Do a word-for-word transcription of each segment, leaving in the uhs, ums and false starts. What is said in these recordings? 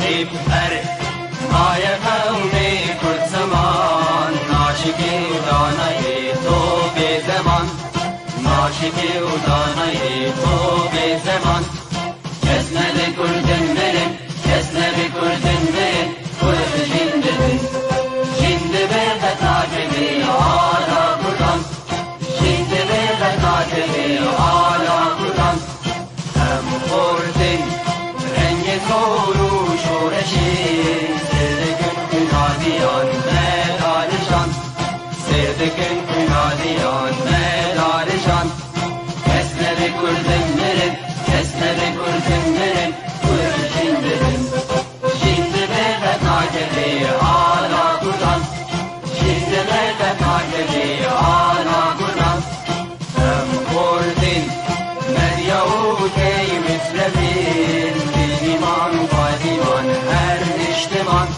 Hep her maye qewmê Kurd ziman, naşikê û danayê to bê zeman, naşikê û danayê to bê zeman. Kes nebe Kurdin mirin, kes nebe Kurdin mirin, Kurd jin dibin. Jin dibe qet nakeve ala Kurdan, jin dibe qet nakeve ala Kurdan. Em xortin rengê sor û şoreşê, sêr dikin xwînaliyan me darijan, sêr dikin xwînaliyan me darijan. Kes nebe Kurdin mirin, kes nebe Kurdin mirin, Kurd jin dibin. Jin dibe qet nakeve ala Kurdan, jin dibe qet nakeve ala Kurdan. Em xortin medya û tey mislevin, dîniman û padiman her niştiman,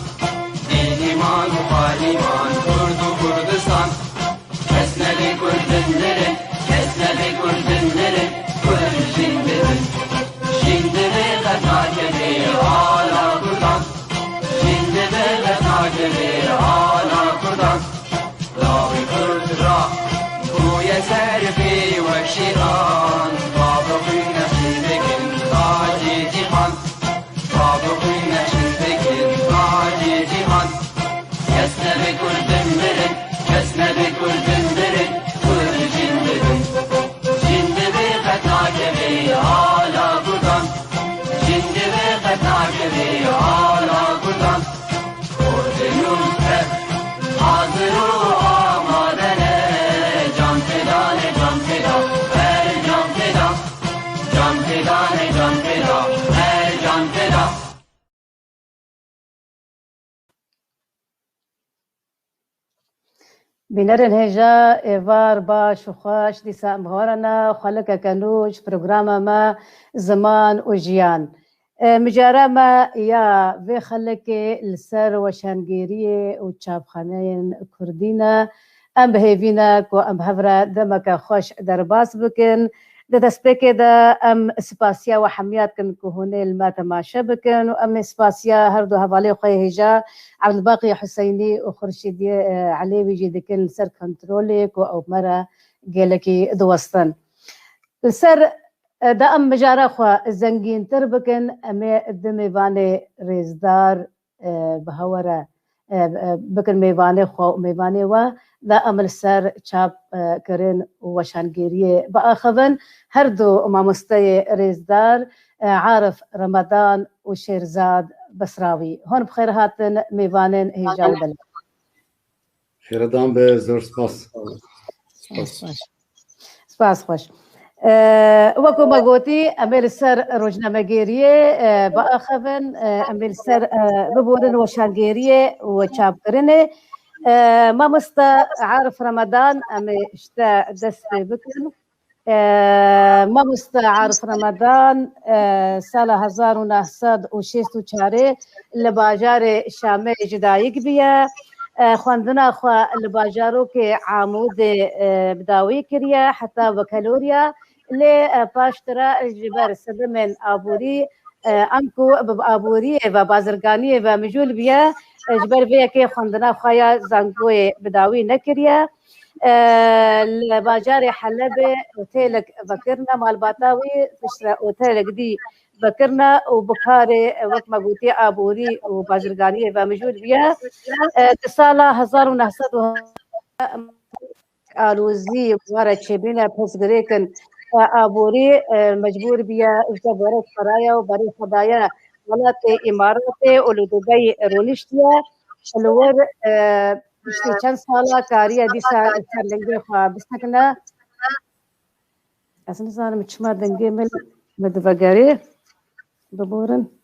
dîniman û padiman Kurd û Kurdistan. Kes nebe Kurdin mirin, kes nebe Kurdin mirin, Kurd jin dibin. Jin dibe qet nakeve ala Kurdan, jin dibe qet nakeve ala Kurdan. Lawê Kurd ra bûye ser pê wek şêxan, bavê xwîn neşî dikin tacê cîhan, bavê xwîn neşî dikin tacê cîhan. Kes nebe Kurdin mirin, kes nebe Kurdin mirin, Kurd jin dibin. Jin dibe qet nakeve ala Kurdan, jin dibe qet nakeve ala Kurdan. Kurdin û Kurd hazir û amade ne, can feda ne, can feda, her can feda. Can feda ne, can feda, her can feda. Bînerên hêja, êvar baş û xweş, dîsa em bi we re ne xelekeke nû ji programa me Ziman û Jiyan. E, mijara me ya vê xelekê li ser weşangêriyê û çapxaneyên kurdî ne. Em bi hêvî ne ku em bi hev re demeke xweş derbas bikin. Di destpêkê de em spasiya we hemiya dikin ku hûn ê li me temaşe bikin û em ê spasiya her du hevalê xwe yê hêja Ebdulbaqî Huseynî û Xurşîdiyê, e, Elêwî jî dikin li ser kontrolê ku ew me re gelekî diwestin. Li ser, e, da em mijara xwe zengîntir bikin, em ê du mêvanê rêzdar, e, bi hewe re, e, e, bikin mêvanê xwe û mêvanê we, da em li ser çap, e, kirin û weşangêriyê biaxivin. Her du mamosteyê rêzdar, e, Arif Ramadan û Şêrzad Besrawî. Hûn bi xêr hatin mêvanên hêja û belê. Xêredan be, zor spas. Spas xweş. Spas xweş. E, wekî me gotî, em ê li ser rojnamegêriyê, e, biaxivin, e, em ê li ser, e, biborin weşangêriyê û çapkirinê. E, mamoste Arif Ramadan, em ê ji te dest pê bikin. E, mamoste Arif Ramadan, e, sala hezar û neh sed û şêst û çarê li bajarê Şamê ji dayik bûye. E, xwendina xwe li bajarokê Amûdê, e, bi dawî kiriye, heta wekeloriya. Lê, e, paştira ji ber sedemên aborî, e, anku bi aboriyê ve, bazirganiyê ve mijûl bûye, e, ji ber vê yekê xwendina xwe ya zangoyê bi dawî nekiriye. E, li bajarê Helebê otêlek vekirine, malbata wî piştre otêlek dî vekirine û bi karê, e, wek me gotî, aborî û bazirganiyê ve mijûl bûye. E, di sala hezar û neh sed û alozî were çêbîne pirsgirêkin, e, aborî, e, mecbûr bûye ji te berê xwe daye û berê xwe daye welatê Îmaratê û li Dubeyê rûniştiye. Li wir, e, piştî çend sala kariye dîsa li ser lingê xwe bisekine. Ez nizanim çima dengê min, min divegerê. Biborin.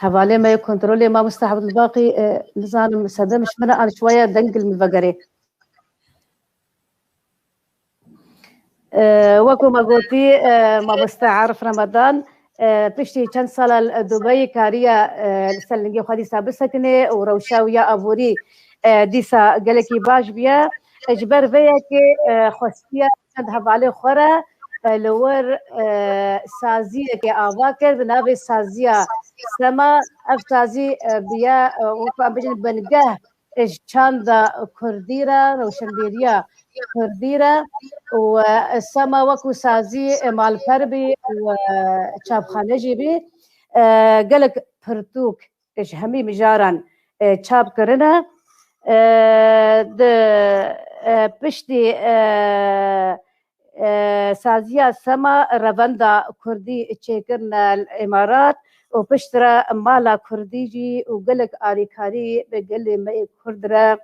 Hevalê me yê kontrolê, mamoste Ebdulbaqî, e, nizanim sedem ji min re an ji we ye, deng li min vegerê. E, wekî me gotî, e, mamoste Arif Ramadan, e, piştî çend sala li Dubeyê kariye, e, li ser lingê xwe dîsa bisekine û rewşa wî ya aborî, e, dîsa gelekî baş bûye. E, ji ber vê yekê, e, xwestiye çend hevalê xwe re, e, li wir, e, saziyekê ava kir, bi navê saziya Sema, ev sazî, e, biye, e, wek em bijin bingeh, e, ji çanda kurdî re, rewşenbîriya kurdî re û, e, Sema wekû sazî, e, malper bî û, e, çapxane jî bî. E, gelek pirtûk ji hemî mijaran, e, çap kirine. E, di, e, piştî, e, e, saziya Sema revenda kurdî çêkirine li Îmarat û piştre mala kurdî jî û gelek alîkarî bi gelê me yê kurd re,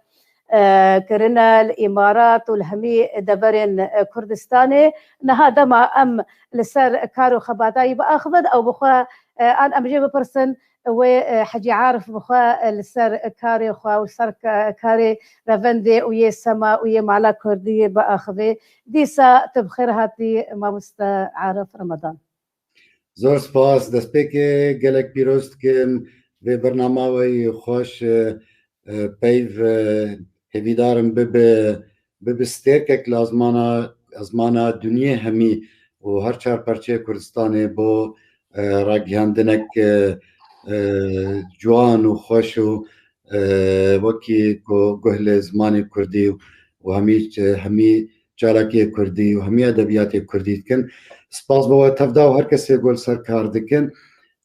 e, kirine li Îmarat û li hemî deverên, e, Kurdistanê. Niha dema em li ser kar û xebatayî biaxivin, ew bi xwe, e, an em jê bipirsin, wê, e, Hecî Arif bi xwe, e, li ser karê xwe û ser ka-, karê revendê û yê Sema û yê mala kurdî biaxivê. Dîsa tu bi xêr hatî, mamoste Arif Ramadan. Zor spas, destpêkê gelek pîroz dikim vê bernama we yê xweş, e, e, peyv, e, hêvîdar im bibe, bibe stêrkek li ezmana, ezmana dinyê hemî û her çar perçeyê Kurdistanê bo, e, ragihandinek, e, e, ciwan û xweş û, e, wekî ku guh li zimanê kurdî û hemî, hemî çalakiyê kurdî û hemî edebiyatê kurdî dikin. Spas bo we tevda û her kesê ku li ser kar dikin.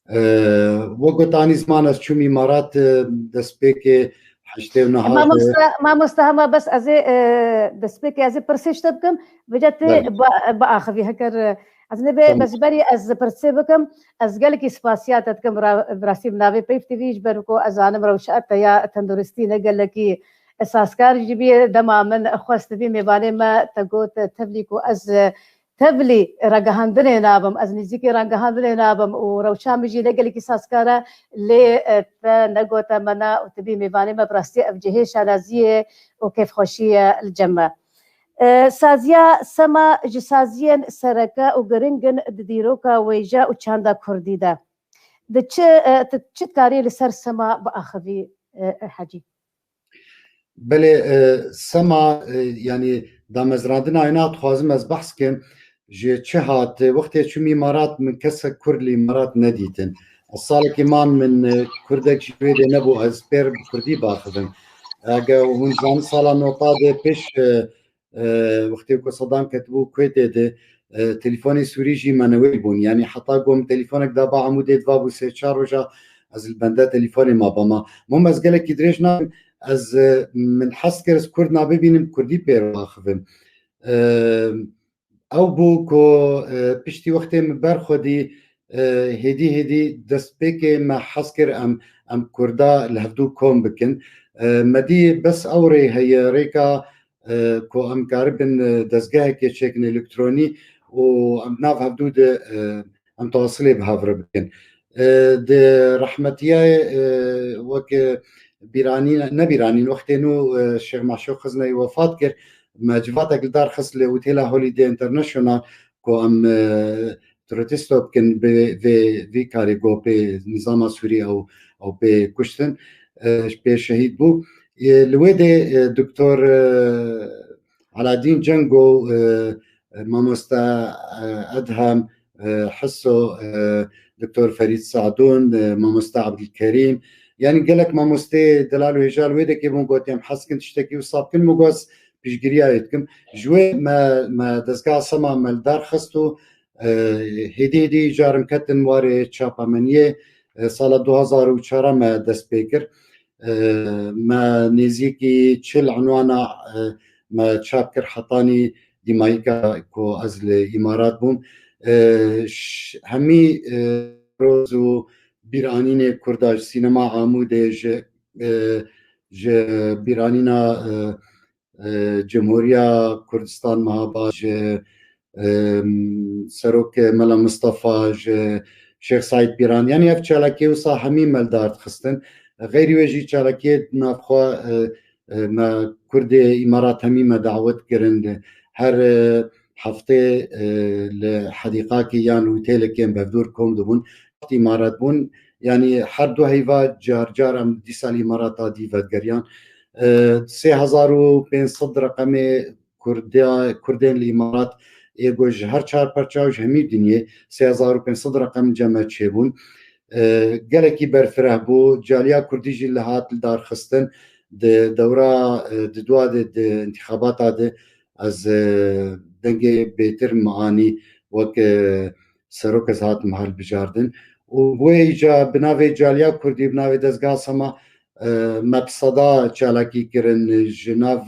E, we got anî ziman ez çûm Îmarat, e, destpêkê heştê û nehê de. Mamoste, mamoste hema bes ez ê, e, destpêkê ez ê pirsê ji te bikim. Vêca tê Belê. bi-, biaxivî heker, e, ez nebe Tamam. bes berî ez pirsê bikim. Ez gelekî spasiya te dikim, ra-, bi rastî bi navê Peyv T V ji ber ku ez zanim rewşa te ya tenduristî ne gelekî sazkar jî bî. Dema min xwest vî mêvanê me te got, e, tevlî ku ez, e, tevlî ragihandinê nabim, ez nêzîkî ragihandinê nabim û rewşa min jî ne gelekî sazkar e, lê, e, te negote me na û tu bî mêvanê me, bi rastî ev cihê şanaziyê û kêfxweşî ye li cem me. E, saziya Sema ji saziyên sereke û giring in di dîroka wêje û çanda kurdî de. Di çi, e, tu çi dikarî li ser Sema biaxivî, e, Hecî? Belê, e, Sema, e, yanî damezrandina wê na dixwazim ez behs kim. Ji çi hat, e, wextê çûm Îmarat min kesek kurd li Îmarat nedîtin. Ez salekî man min, e, kurdek ji wê dê nebû, ez pêr bi kurdî baxivim. Ege hûn zanin sala nota de pêş, e, e, wextê ku Sedam ketibû Kuwêtê de, e, telefonê Sûrî jî me newêl bûn. Yanî heta ku min telefonek da ba Amûdê, diva bû sê çar roja ez li bende telefonê ma bama. Mom ez gelekî dirêj nakim, ez, e, min hez kir ez Kurd nabibînim, Kurdî pêr baxivim. E, ew bû ku, e, piştî wextê min berxwedî, e, hêdî hêdî destpêkê me hez kir em, em Kurda li hevdû kom bikin. E, me dî bes ew rê heye, rêka, e, ku em karibin, e, dezgehekê çêkin elektronî û em nav hevdû de, e, em tawasilê bi hev re bikin. E, di rehmetiyayê, e, wek, e, bîranîn, ne bîranîn, wextê nû, e, Şêx Maşûq Xizneyî wefat kir, me civatek li dar xist li Otela Holiday International ku em, e, protesto bikin bi vê, vî karî ku pê nîzama Sûrî ew, ew pê kuştin, e, pê şehîd bû. E, li wê de, e, Doktor, e, Aladîn Cengo, e, e, mamoste, e, Edhem, e, Hiso, e, Doktor Ferîd Sadûn, e, mamoste Ebdilkerîm, yanî gelek mamosteyê delal û hêja li wê dekê bûn, gotiye em hez dikin tiştekî wisa bikin, min got ez piştgiriya wê dikim. Ji wê me, me dezgeha Sema me li dar xist û, e, hêdî hêdî carin ketin warê çapameniyê, e, sala du hezar û çar me dest pê kir. E, me nêzîkî çil unwana, e, me çap kir hetanî dîmayîka ku ez li Îmarat bûm. E, ş-, hemî, e, roz û bîranînê Kurda ji Sînema Amûdê, ji, e, ji bîranîna, e, e, Cumhuriya Kurdistan Mehaba, ji, e, Serok Mela Mistefa, ji Şêx Seîd Bîran. Yanî ev çalakiyê wisa hemî me li dar dixistin. Xeyrî wê jî çalakiyê navxwe, e, e, me Kurdê Îmarat hemî me dawet kirin. Her, e, heftê, e, li hedîqakê yan otêlekê em bi hevdû re kom dibûn. Îmarat bûn. Yanî her du heyva car car em dîsa li Îmarata dî vedigeriyan. E, sê hezar û pênc sed reqemê Kurda-, Kurdên li Îmarat ê ku ji her çar perça û ji hemî dinyê sê hezar û pênc sed reqem cem me çêbûn. e, gelekî berfireh bû. Caliya Kurdî jî li hat li darxistin. Di dewra, e, di dua de, di întîxabata de ez, e, dengê bêtir min anî wek, e, serok ez hatim hilbijardin. Û wê îca bi navê Caliya Kurdî, bi navê Dezgeha Sema, e, me bi seda çalakî kirin. Ji nav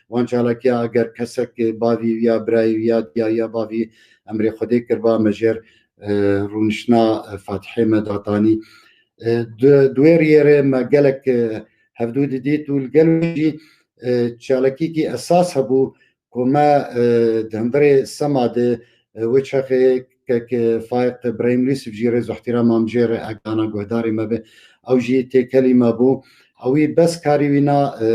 wan çalakiya eger kesek bavî ya birayî ya diya ya bavî emrê Xwedê kirba me jêr, e, rûniştina, e, Fatihê me datanî. E, di, di wê riyê re me gelek, e, hevdû didît û li gel wê jî, e, çalakîkî esas hebû ku me, e, di hundirê Sema de, e, wê çaxê kek, e, Faîq Brahîm Lîsif jî rêz û ihtiram am jê re egana guhdarê me be. Ew jî têkelî me bû. Ewî bes karî wî na, e,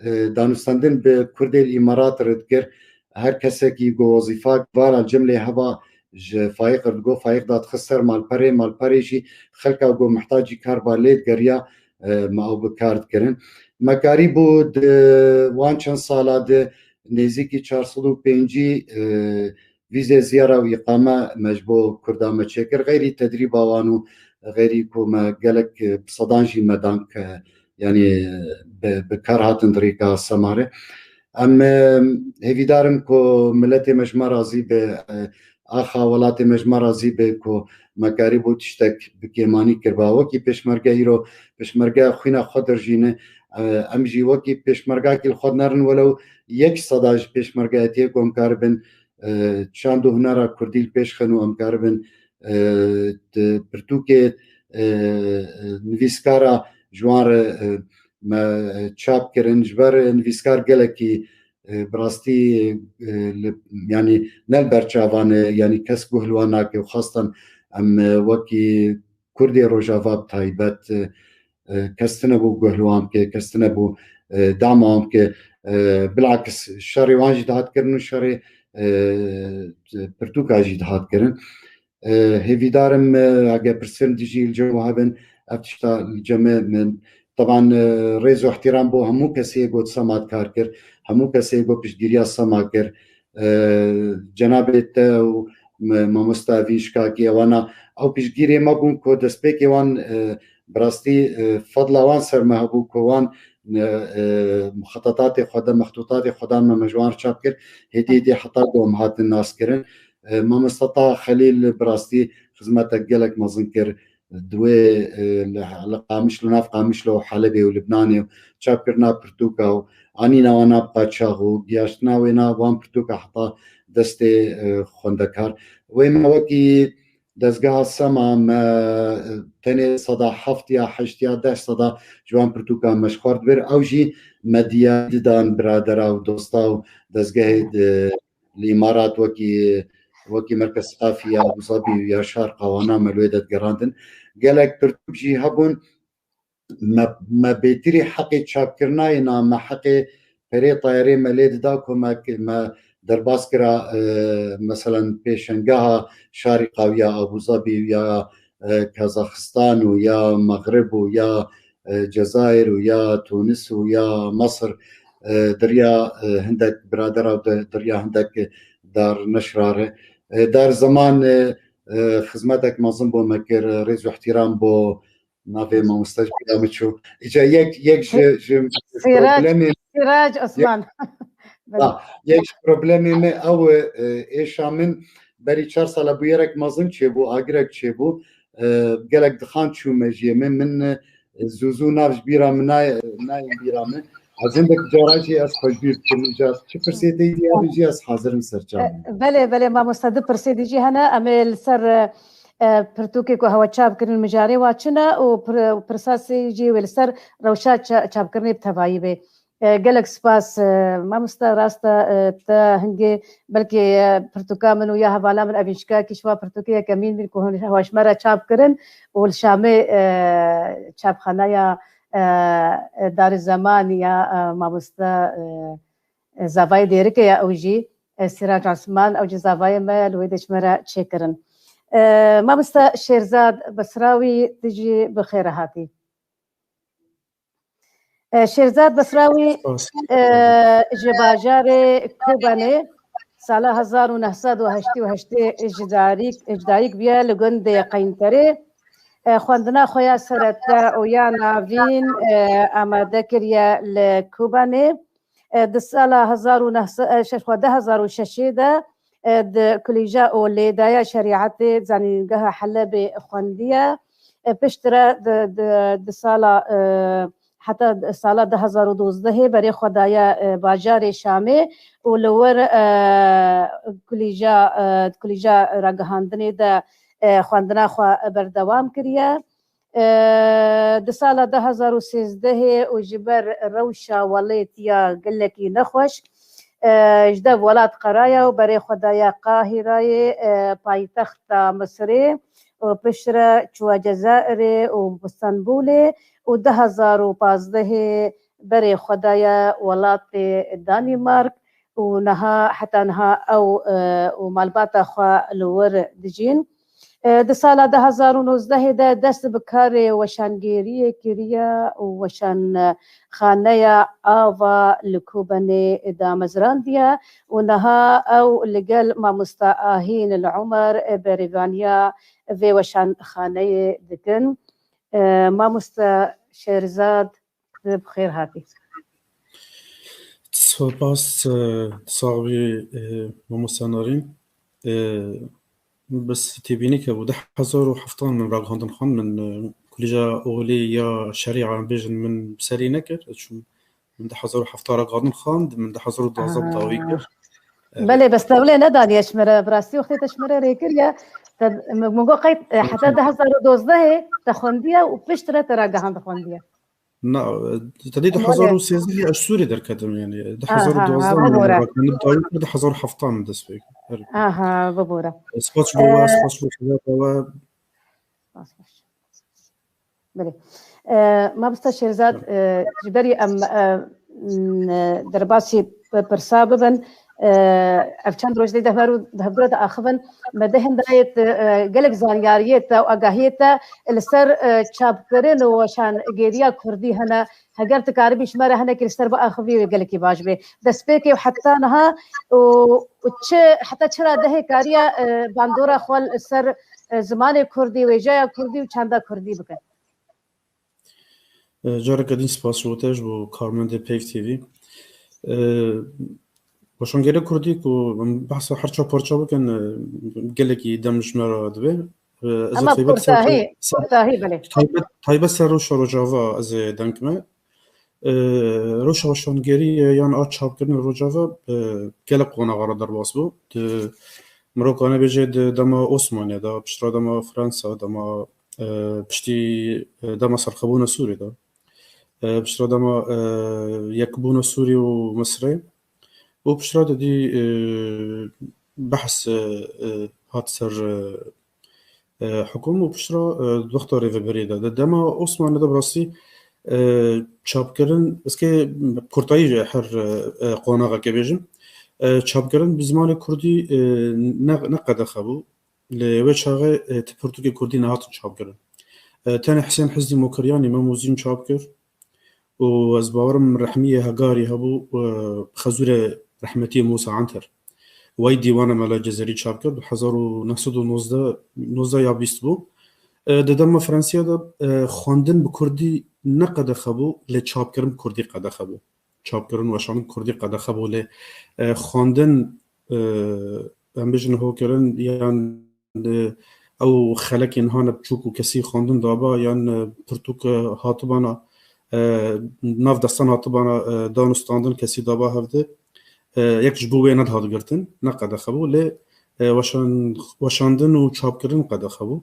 e, danûstendin bi Kurdê li Îmarat re dikir. Her kesekî ku wezîfa vala cemlê heba ji Faîq re digot, Faîq dadixist ser malperê, malperê jî xelka ku mihtacî kar ba lê digeriya, e, me ew bi kar dikirin. Me karî bû di wan çend sala de nêzîkî çar sed û pêncî, e, vîzê ziyara û îqame me ji bo Kurda me çêkir. Xeyrî tedrîba wan û xeyrî ku me gelek, e, bi sedan jî me dan ke, yanî, e, bi, bi kar hatin di rêka Semarê. Em, e, hêvîdar in ku miletê me ji me razî be, e, axa welatê me ji me razî be ku me karîbû tiştek bi kêmanî kiriba. Wekî pêşmerge îro, pêşmerge xwîna xwe dirjîne. E, em jî wekî pêşmergakî li xwe dinerin, welew yek seda ji pêşmergeyetiyê ku em karibin, e, çand û hunera kurdî li pêş xin û em karibin, e, di pirtûkê, e, e, nivîskara ji wan re, e, me, e, çap kirin. Ji ber, e, nivîskar gelekî, e, bi rastî, e, li, yanî ne li ber çavan e, yanî kes guh li wan nake û xastan em, e, wekî Kurdê Rojava bi taybet, e, e, kes tine bû guh li wan bike, kes tine bû, e, dama wan bike. E, bilakis şerê wan jî dihat kirin û şerê, e, pirtûka jî dihat kirin. E, hêvîdar im, e, eger pirsên dijî li cem we hebin, ev tişta li cem min. Teban, e, rêz û ihtiram bo hemû kesê ku di Sema kar kir, hemû kesê ku piştgiriya Sema kir. E, cenabê te û me-, mamosta Evîn Şikakî, ewana ew piştgirê me bûn ku destpêkê wan, e, bi rastî, e, fedla wan ser me hebû ku wan, e, e, muxetetatê xwe de, mextûtatê xwe dan me, me ji wan re çap kir. Hêdî hêdî heta ku em hatin naskirin. E, mamosta Taha Xelîl bi rastî xizmetek gelek mezin kir. Di wê, e, li, li Qamişlo, nav Qamişlo û Helebê û Libnanê û çapkirina pirtûka û anîna wan nav qaçax û gihaştina wê nav wan pirtûka heta destê, e, xwendekar. Wê me wekî dezgeha Sema me, e, tenê seda heft ya heşt ya deh seda ji wan pirtûka me ji xwe re dibir. Ew jî me diyarî didan biradera û dosta û dezgehê di, li Îmarat wekî, wekî Merkez Seqafî ya Abu Zabî û ya Şarqa wana me li wê de digerandin. Gelek pirtûk jî hebûn, me, me bêtirî heqê çapkirinayê na, me heqê perê tayarê me lê dida ku me, me derbas kira, e, meselen pêşengeha Şarîqa û ya Abu Zabî û ya, e, Kazaxistan û ya Mexrib û ya, e, Cezayir û ya Tunis û ya Mesir, e, diriya, e, hindek biradera û di-, diriya hindek dar neşra re. E, dar zeman, e, e, xizmetek mezin bo me kir, rêz û ihtiram bo navê mamoste ji bîra min çû. Îca yek, yek ji, ji Sîrac, problemê Sîrac Osman. Belê. Ha, yek ji problemê me ew e, e, êşa min berî çar sala bûyerek mezin çêbû, agirek çêbû. E, gelek dixan çûme jiyê min. Min, e, zû zû nav ji bîra min nayê, nayên bîra min. Ez hindek cara jî ez xwe ji bîr dikim. Îca çi pirsê te dî hebin jî ez hazir im ser çavan. E, belê, belê, mamoste, du pirsê dî jî hene. Em ê li ser, e, e, pirtûkê ku hewe çap kirin mijarê wa çi ne û pir-, pirsa sê jî wê li ser rewşa ça-, çapkirinê bi tevayî bê. E, gelek spas, e, mamoste, rast e, e, te hingê belkî, e, pirtûka min û ya hevala min Evîn Şikakî ji wa pirtûkê yekemîn bîn ku hûn hewa ji me re çap kirin û li Şamê, e, çapxaneya, e, e, Darê Zeman ya, e, mamoste, e, e, Zavayê Dêrikê ya ew jî, e, Sîrac Osman, ew jî zavayê me li wê de ji me re çêkirin. E, mamoste Şêrzad Besrawî, tu jî bi xêr hatî. E, Şêrzad Besrawî, Spas. E, ji bajarê Kobanê sala hezar û neh sed û heştê û heştê ji darîk, ji dayik bûye li gundê Qeynterê. e, xwendina xwe ya serete û ya navîn, e, amade kiriye li Kobanê. E, di sala hezar û neh sed, e, şeş, xwe du hezar û şeşê de, e, di Kulîja Olê de ya Şerîetê Zanîngeha Helebê xwendiye. E, piştre di, di, di sala, e, heta sala du hezar û dozdehê berê xwe daye, e, bajarê Şamê û li wir, e, kulîja, e, kulîja ragihandinê de, e, xwendina xwe berdewam kiriye. E, di sala du hezar û sêzdehê û ji ber rewşa welêtiya gelekî nexweş, e, ji dev welat qeraya û berê xwe daye Qahirayê, e, paytexta Misirê û piştre çûye Cezayirê û Stenbolê û du hezar û pazdehê berê xwe daye welatê Danîmark û niha, heta niha ew, e, û malbata xwe li wir dijîn. E, di sala du hezar û nozdehê de dest bi karê weşangêriyê kiriye û weşanxaneya Ava li Kobanê damezrandiye û niha ew li gel mamosta Ahîn El Umer berêvaniya vê weşanxaneyê dikin. E, mamosta Şêrzad, bi xêr hatî. Spas, e, sax bî, e, mamoste Narîn. E, bes têbînî ke bû, du hezar û heftan min ragihandin xwend, min, e, Kulîja Olê ya Şerîa bêjin min bi serî nekir, çûn min du hezar û hefta ragihandin xwend, min du hezar û duwazdeh bi dawî kir. Evet. Belê, bes tevlê nedaniye ji me re, bi rastî wextê te ji me re rê kiriye, te, min got qey, e, heta du hezar û dozdehê te xwendiye û piştre te ragihand xwendiye. Na, te dî Belê. du hezar û sêzdehê ez Sûrî derketim, yani. Aha, ha, du hezar û dozdeh min bibore. Ragihandin dawî kir, du hezar û hefta min dest pê kir. Evet. Aha, bibore. Spas bo we, Ee, spas bo we. Spas, spas. Belê. E, Mamosta Şêrzad, e, ji berî em, e, m, e, derbasî p-, pirsa bibin, e, ev çend roj dê di hevber û di hevdû re diaxivin, me dê hindayê te, e, gelek zanyariyê te û agahiyê te li ser, e, çapkirin û weşangêriya kurdî hene. Heger tu karibî ji me re hinekî li ser biaxivî wê gelekî baş bê. Destpêkê û heta niha û, û çi, heta çi radehê kariye, e, bandora xwe li ser, e, zimanê kurdî, wêjeya kurdî û çanda kurdî bike? E, careke din spas ji bo te, ji bo karmendê Peyv T V. E, weşangêrê kurdî ku em behsa her çar parça bikin, e, gelekî dem ji me re dibe. E, ez ê Ama taybet ser kurtahî, ser kurtahî, belê. Taybet, taybet ser rewşa Rojava ez ê deng me. E, rewşa weşangêriyê yan a çapkirinê Rojava, e, gelek qonaxa re derbas bû. Di, mirov kane bêje di dema Osmaniyê de, piştre dema Fransa, dema, e, piştî, e, dema serxwebûna Sûrî de, e, piştre dema, e, yekbûna Sûrî û Misirê û piştre de dî, e, behs, e, e, hat ser, e, e, hikûm û piştre, e, wexta rêveberiyê de. Di dema Osmaniyê de bi rastî, e, çapkirin, ez kê kurtayî ji her, e, e, qonaxekê bêjim. E, çapkirin bi zimanê kurdî, e, ne, ne qedexe bû. Li wê çaxê, e, ti pirtûkê kurdî nehatin çapkirin. E, tenê Hisên Hizdî Mokiryanî Mem û Zîn çap kir. û ez bawerim Rehmiyê Hegarî hebû, e, Xezûrê Rehmetî Mûsa Anter. Wey dîwana Mela Cezerî çap kir, du hezar û neh sed û nozdeh, nozdeh ya bîst bû. E, di dema Fransiya de, e, xwendin bi kurdî ne qedexe bû, lê çapkirin bi kurdî qedexe bû. Çapkirin, weşandin bi kurdî qedexe bû, lê, e, xwendin, e, em bêjin hokirin yan, e, ew xelekên hane biçûk û kesî xwendin daba yan, e, pirtûk, e, hatibana, e, nav destan hatibana, e, dan û standin kesî daba hevdê, e, yek ji bo wê nedihat girtin, ne qedexe bû, lê, e, weşan-, weşandin û çapkirin qedexe bû.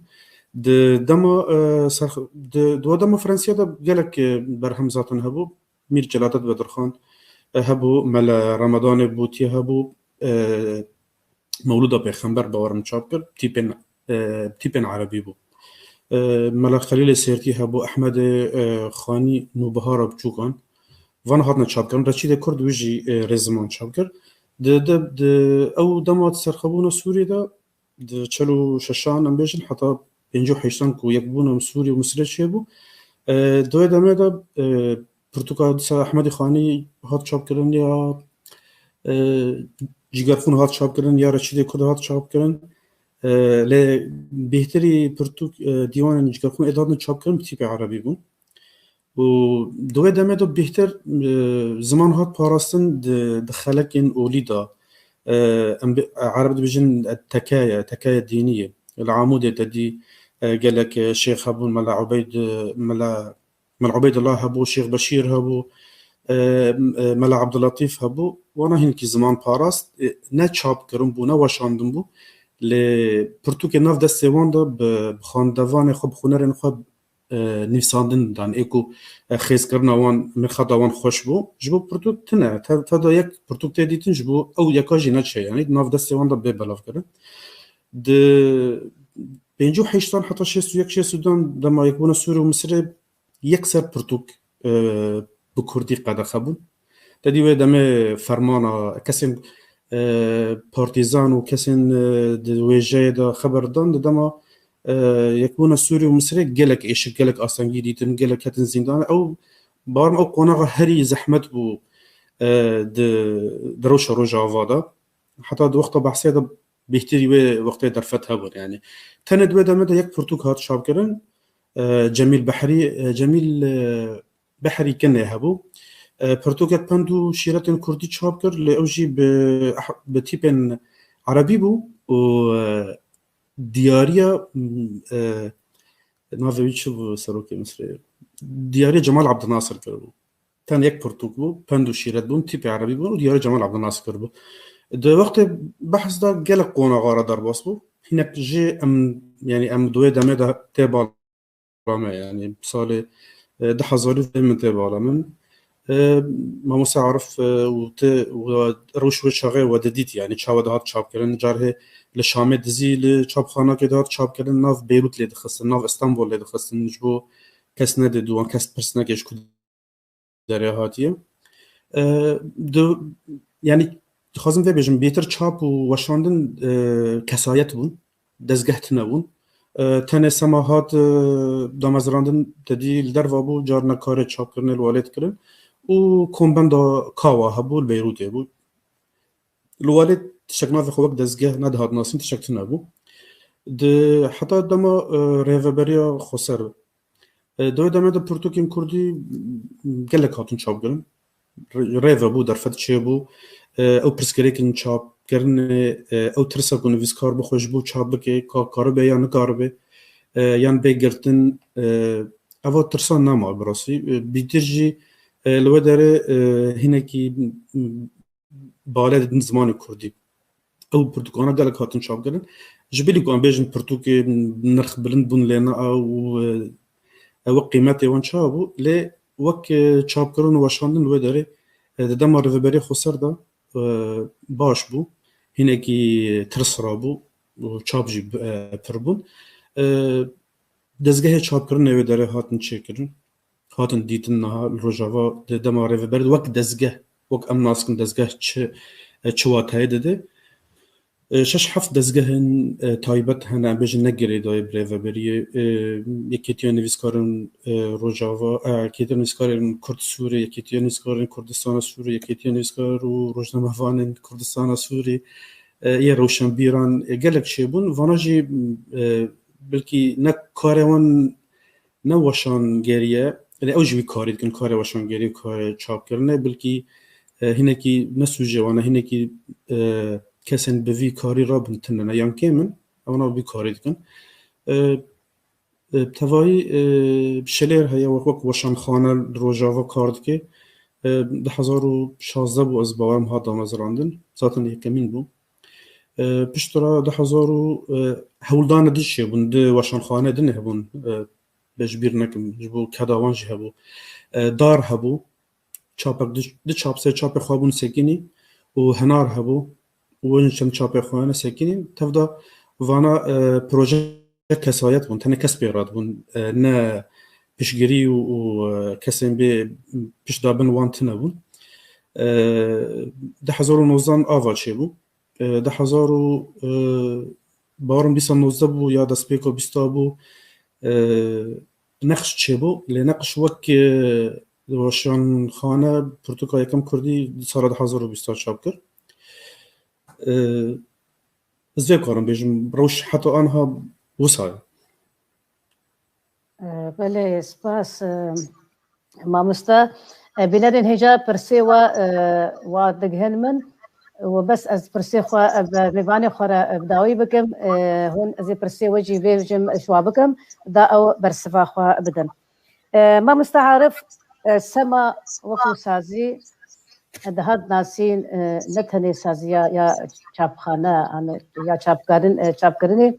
Di dema, e, serx-, di, di we dema Fransiya de gelek, e, berhem zaten hebû. Mîr Celadet Bedirxan, e, hebû, Mele Ramadanê Bûtî hebû, e, Mewlûda Pêxember bawerim çap kir, tîpên, e, tîpên erebî bû. E, Mele Xelîlê Sêrtî hebû, Ehmedê, e, Xanî, Nûbihara Biçûkan. Van hatine çapkirin. Reçîdê Kurd wî jî, e, rêziman çap kir. Di, di, di, ew dema serxwebûna Sûrî de, di çel û şeşan em bêjin heta pêncî û heştan ku yekbûna Sûrî û Misirê çêbû. E, di wê demê de, e, pirtûka dîsa Ehmedî Xanî hat çapkirin ya, e, Cîgerxûn hat çapkirin ya Reçîdê Kurd hat çapkirin. E, lê bêhtirî pirtûk, e, dîwanên Cigerxwîn ê dihatin çapkirin bi tîpê erebî bûn. Û di wê demê de bêhtir, e, ziman hat parastin di, di xelekên olî de. E, em bi, ereb dibêjin tekeye, tekeye dînî ye. Li Amûdê te dî, e, gelek, e, şêx hebûn, Mela Ubeyd, e, Mela Mela Ubeydullah hebû, Şêx Beşîr hebû, e, e, Mela Abdulletîf hebû. Wana hinekî ziman parast, e, ne çap kirin bû, ne weşandin bû. Lê pirtûkê nav destê wan de bi, bi xwendevanê xwe, bi hunerên xwe, e, nivîsandin dan. Ê ku, e, xêzkirina wan, mirxeta wan xweş bû. Ji bo pirtûk tune, te, te de yek pirtûk tê dîtin, ji bo ew yeka jî neçe, yanî nav destê wan de bê belavkirin. Di pêncî û heştan heta şêst û yek, şêst û du dema yekbûna Sûrî û Misirê yekser pirtûk, e, bi kurdî qedexe bûn. Te dî wê demê fermana kesên, e, partîzan û kesên, e, di wêjeyê de xeber dan, di dema, e, yekbûna Sûrî û Misirê gelek êşik, gelek astengî dîtin, gelek ketin zîndan. Ew, bawer me ew qonaxa herî zehmet bû, e, di, di rewşa Rojava de. Heta di wexta behsê de bêhtirî wê wextê derfet hebûn. Yanî tenê di wê demê de yek pirtûk hat çapkirin. E, Cemîl Behrî, e, Cemîl, e, Behrî Kinê hebû. E, pirtûkek pend û şîretên kurdî çap kir, lê ew jî bi, bi tîpên erebî bû û, e, diyariya, e, navê wî çi bû, serokê Misirê? Diyariya Cemal Abdinasir kiribû. Ten yek pirtûk bû, pend û şîret bûn, tîpê erebî bûn û diyariya Cemal Abdinasir kiribû. Di wextê behs de gelek qonaxa re derbas bû. Hinek jî em, yanî em di wê demê de tê bala me, yanî salê, e, du hezarî vê min tê bala min. E, Mamoste Arif, e, û te, û rewş wê çaxê we didît, yanî çawa dihat çapkirin. Carhê li Şamê dizî li çapxanakê dihat çapkirin, nav Beyrût lê dixistin, nav Stenbol lê dixistin, ji bo kes nedidî wan, kes pirs neke ji ku derê hatiye. E, di, yanî dixwazim vê bêjim, bêtir çap û weşandin, e, kesayet bûn, dezgeh tune bûn. E, tenê sema hat, e, damezrandin, te dî li derva bû, carna karê çapkirinê li welêt kirin û kombenda Kawa hebû, li Beyrûtê bû. Li welêt tiştek navê xwe wek dezgeh nedihat nasîn, tiştek tune bû. Di heta dema, e, rêveberiya xweser, e, di wê demê de pirtûkên kurdî, m, gelek hatin çapkirin. Rê-, rê vebû, derfet çêbû. E, ew pirsgirêkin çapkirinê, e, ew tirsa ku nivîskar bixwe ji bo çap bike, ka karibe yan nikaribe, e, yan bê girtin, e, eva tirsa nema bi rastî. E, bîtir jî, e, li wê derê, e, hinekî, m, bale didin zimanê kurdî. Ew pirtûkana gelek hatin çapkirin. Ji bilî ku em bêjin pirtûkê nirx bilind bûn lê ne û, e, ew qîmetê wan çawa bû, lê wek, e, çapkirin û weşandin li wê derê, e, di dema rêveberiya xweser de, e, baş bû. Hinekî tirs rabû û çap jî, e, pir bûn. E, dezgehê çapkirinê wê derê hatin çêkirin. Hatin dîtin niha li Rojava di dema rêveberê de wek dezgeh, wek em nas dikin dezgeh çi, e, çi wateyê dide. E, şeş heft dezgehên, e, taybet hene, em bêjin ne girêdayî bi rêveberiyê, e, Yekêtiya Nivîskarên, e, Rojava, e, Yekêtiya Nivîskarên Kurd Sûrê, Yekêtiya Nivîskarên Kurdistana Sûrê, Yekêtiya Nivîskar û Rojnamevanên Kurdistana Sûrê, e, yê rewşenbîran, e, gelek çêbûn. Vana jî, e, belkî ne karê wan ne weşangerî ye. Lê ew jî wî karî dikin, karê weşangerî û karê çapkirinê. Belkî, e, hinekî ne sûcê wan e, hinekî, e, kesên bi vî karî rabin tune ne, yan kêm in, ewana wî karî dikin. E, e, tevayî, e, Şelêr heye, wek, wek weşanxane li Rojava kar dike. E, du hezar û şazdeh bû, ez bawerim hat damezrandin. Zaten yekemîn bû. E, piştre du hezar û, e, hewldana din çêbûn, di weşanxane din hebûn, e, be ji bîr nekim, ji bo keda wan jî hebû. E, dar hebû, çapek, di, di çap, sê çapê xwe bûn sekinî û henar hebû, û wê çend çapê xwe ne sekinî. Tevda vana, e, proje kesayet bûn, tenê kes pê re dibûn, e, ne piştgirî û, û, e, kesên bê piştdabin wan tune bûn. E, du hezar û nozdan ava çêbû. E, du hezar û, e, bawerim bîsta nozdeh bû ya destpêka bîsta bû, e, neqş çêbû, lê neqş wek, e, weşanxane pirtûka yekem kurdî di sala du hezar û bîsta çap kir. E, Ez vê karim bêjim, rewş heta anha wisa ye. Belê, spas, e, mamoste. E, bînerên hêja pirsê we, e, wa digihin min. Û bes ez pirsê xwe, e, bi mêvanê xwe re, e, bi dawî bikim. E, hûn ez ê pirsê we jî bêjim, e, ji wa bikim. Da ew bersiva xwe bidin. E, mamoste Arif, e, sema wekî sazî, e, dihat nasîn, e, ne tenê saziya ya çapxane, an-, ya çapkarin, e, çapkirinê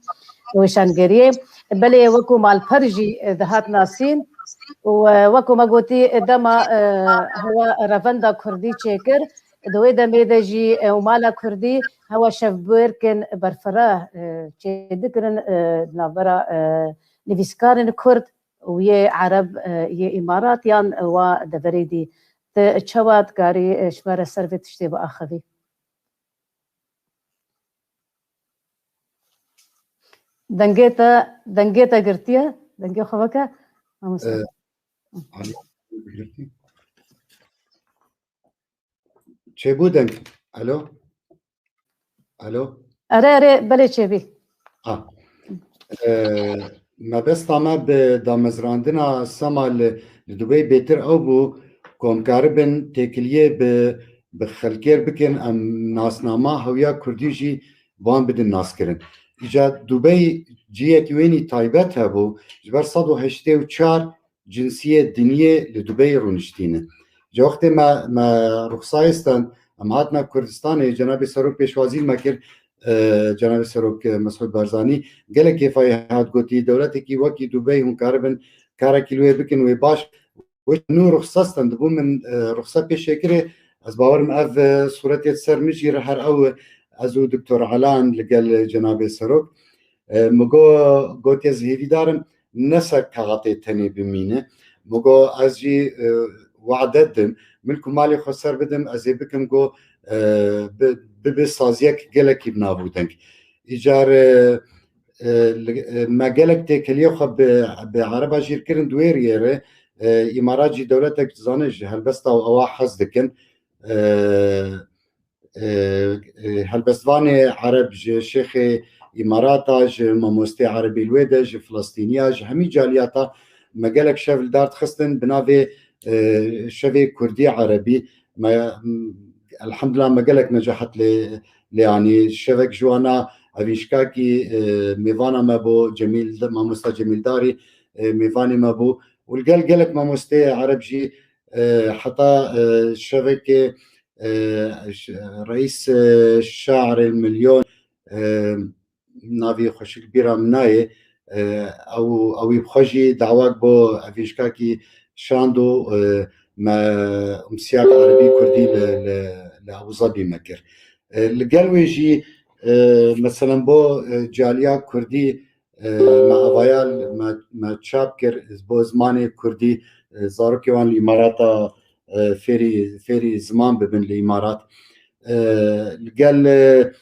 û weşangeriyê, belê wekî malper jî, e, dihat nasîn û, e, wekî me gotî, e, dema, e, hewa revenda kurdî çêkir, di wê demê de jî, e, û mala kurdî hewa şevbêrkên berfireh, e, çêdikirin, e, di navbera, e, nivîskarên kurd û yê ereb, e, yê îmarat yan wa deverê dî. Te çawa dikarî, e, ji me re ser vê tiştê biaxivî? Dengê te, dengê te girtiye, dengê xwe veke. Mamoste. Ee, hani girtî? Çêbû deng. Alo? Alo? Erê, erê, belê çêbî. Ha. Ee, mebesta me bi damezrandina sema li, li Dubey bêtir ew bû, ku em karibin têkiliyê bi, bi xelkêr bikin, em nasnama hewiya kurdî jî wan bidin naskirin. Îca Dubey cihekî wênî taybet hebû, ji ber sed û heştê û çar cinsiyê dinyê li Dubeyê rûniştîne. Ji wextê me, me ruxsayê stand, em hatine Kurdistanê, Cenabê Serok pêşwazî me kir, e, Cenabê Serok, e, Mesûd Barzanî, gelek kêfayî hat gotî, dewletekî wekî Dubey hûn karibin karekî li wê bikin, wê baş. Wê nû ruxsa stand bû min, e, ruxsa pêşê kirê, ez bawerim ev, e, sûretê di ser min jî re her ew, ez û Doktor Elan li gel Cenabê Serok. E, min got, gotiye ez hêvîdar im, ne ser kexatê tenê bimîne. Min got, ez jî, e, wade dim, milk û malê xwe ser bidim, ez ê bikim, got, e, bi, bibe saziyek gelekî bi nav û deng. Îcar, e, e, li, e, me gelek têkiliyê xwe bi, bi ereba jîr kirin di wê riyê re, e, Îmarat jî dewletek dizane ji helbesta ewa hez dikin. E, e, e, helbestvanê ereb ji şêxê Îmarata, ji mamostê erebî li wê de, ji Filistîniya, ji hemî caliyata me gelek şev li dar dixistin bi navê, e, şevê Kurdî Erebî. Me, elhamdulillah me gelek necahet lê, lê anî. Şevek ji wana evîşkakî, e, mêvana me bû Cemîl, mamosta Cemîldarî, e, mêvanê me bû. Û li gel gelek mamosteyê ereb jî, e, heta, e, şevekê, e, ş-, reîs, e, şairê milyon, e, navî xweşik bîra min nayê, e, ew, ewî bi xwe jî dawak bo evîşkakî şand û, e, me umsiyat erebî kurdî li, li, li Abu Zabî me kir. E, li gel wê jî, e, meselen bo, e, caliya kurdî, e, me avaya me, me çap kir, bo zimanê kurdî, e, zarokê wan li Îmarata, e, fêrî, fêrî ziman bibin li Îmarat. E, li gel, e,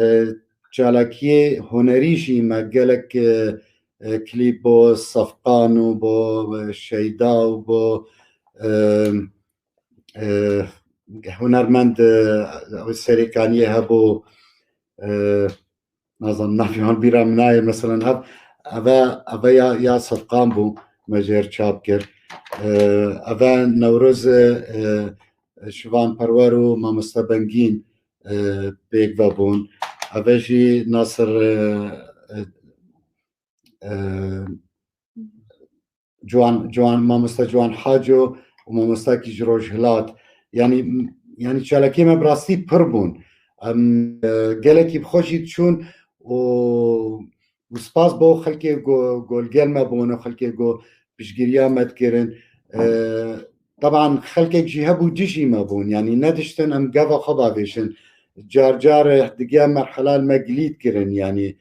e, çalakiyê hunerî jî me gelek, e, e, klîp bo Sefqan û bo, e, Şeyda û bo, e, e, hunermend, e, ew Serêkaniyê hebû, e, nazanim navê wan bîra min nayê, meselen ev, eve, eve ya, ya Sefqan bû, me jêr çap kir. E, eve Newroz, e, e, Şivan Perwer û Mamoste Bengîn, e, pêk ve bûn. Eve jî Nasir, e, e, e, Ciwan, Ciwan, mamosta Ciwan Haco û mamostakî ji Rojhilat. Yanî, yanî çalakiyê me bi rastî pir bûn. Em, e, gelekî bi xwe jî diçûn û, û spas bo xelkê go, go li gel me bûn û xelkê go piştgiriya me dikirin. E, teban xelkek jî hebû dijî me bûn. Yanî nediştin em gava xwe bavêjin. Car car, e, digiya merhela li me gilî dikirin. Yanî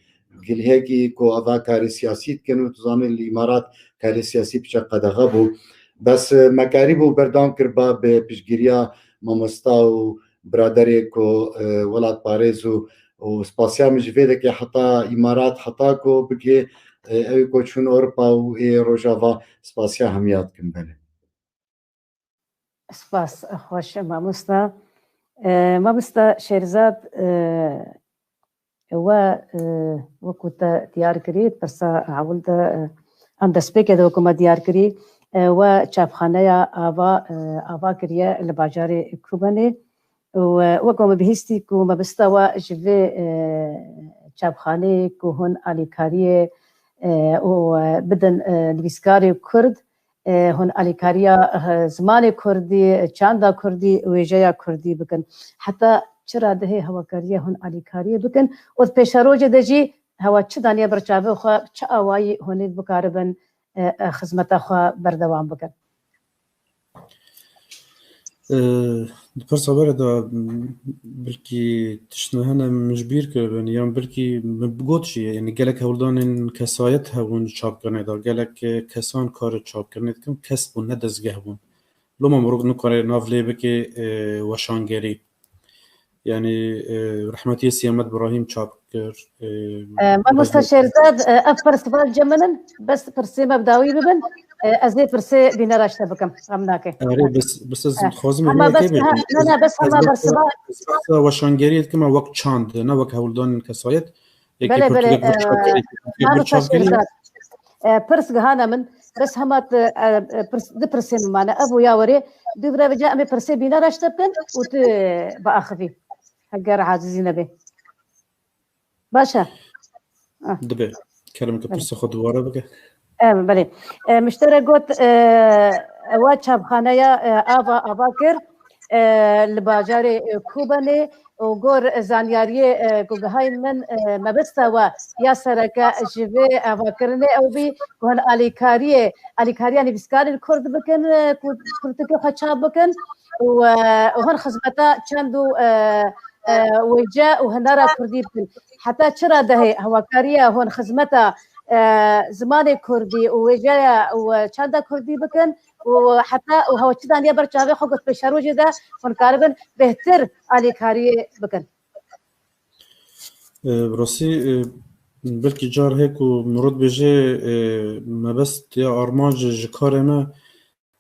gilhekî ku eva karê siyasî dikin û tu zanî li Îmarat karê siyasî piçe qedexe bû. Bes, e, me karîbû berdewam kiriba bi piştgiriya mamosta û biraderê ku, e, welatparêz û, û spasiya min ji vê dike heta Îmarat, heta ku bigê, e, ew ku çûn Ewropa û ê Rojava, spasiya hemiya dikim belê. Spas, xweş, mamosta. E, mamosta Şêrzad, e, We, e, wekû te diyar kirî, pirsa ewil de, e, em destpêkê de wekû me diyar kirî, e, we çapxaneya ava, e, ava kiriye li bajarê Kobanê. Û, e, wekû me bihîstî ku mebista we ji vê, e, çapxaneyê ku hûn alîkariyê, e, û, e, bidin, e, nivîskarê Kurd, e, hûn alîkariya, e, zimanê Kurdî, çanda Kurdî, wêjeya Kurdî bikin. Heta çi radehê hewakariya hûn alîkariyê bikin û di pêşerojê de jî hewa çi daniye ber çavê xwe, çi awayî hûn ê bikaribin, e, e, xizmeta xwe berdewam bikin? E, di pirsa berê de, m, belkî tiştine hene min ji bîr kiribin, yan belkî min bigot jî, yani gelek hewldanên kesayet hebûn çapkirinê de, gelek, e, kesan karê çapkirinê dikin, kes bûn, ne dezgeh bûn. Loma mirov nikare nav lê bike, e, weşangerî. Yani, e, rehmetî Siyamet Brahîm çap kir. E, E, mamosta Şêrzad, e, ev pirs val cem min in, bes pirsê me bi dawî bibin. E, ez ê pirsê bînera ji te bikim, xem nake. Erê, bes, bes ez E, dixwazim hema hêviyeke bes bê. Niha, ne, ne, bes hema bersiva. Ez behsa weşangeriyê dikim, wek çand, ne wek hewldanên kesayet. Yekê Belê, belê, pirtûkek wek e, çapkirinê, pirtûkek wek mamosta çapkirinê. Şêrzad. E, pirs gihana min, bes hema tu, e, e, pirs, di pirsê min mane. Ev û ya werê, dû vira vêca em ê pirsê bînera ji te bikin û tu biaxivî. Heger acizî nebe. Baş e. Ah. Dibe. Kerem ke Belê. Pirsa xwe dubare bike. E, belê. E, miştere got, e, ewa çapxaneya, e, ava, ava kir, e, li bajarê, e, Kobanê û gor zanyariyê, e, ku gihayîn min, e, mebesta we ya sereke ji vê avakirinê ew bî ku hin alîkariyê, alîkariya nivîskarên Kurd bikin, e, ku pirtûkê xwe çap bikin û, e, û hin xizmeta çand û, e, e, wêje û hunera Kurdî bikin. Heta çi radehê hewakariya hûn xizmeta, e, zimanê Kurdî û wêjeya û, e, çanda Kurdî bikin û heta û hewa çi daniye ber çavê xwe ku di pêşerojê de hûn karibin bêhtir alîkariyê bikin? E, bi rastî, e, belkî car heye ku mirov dibêje, e, mebest ya armanc ji karê me,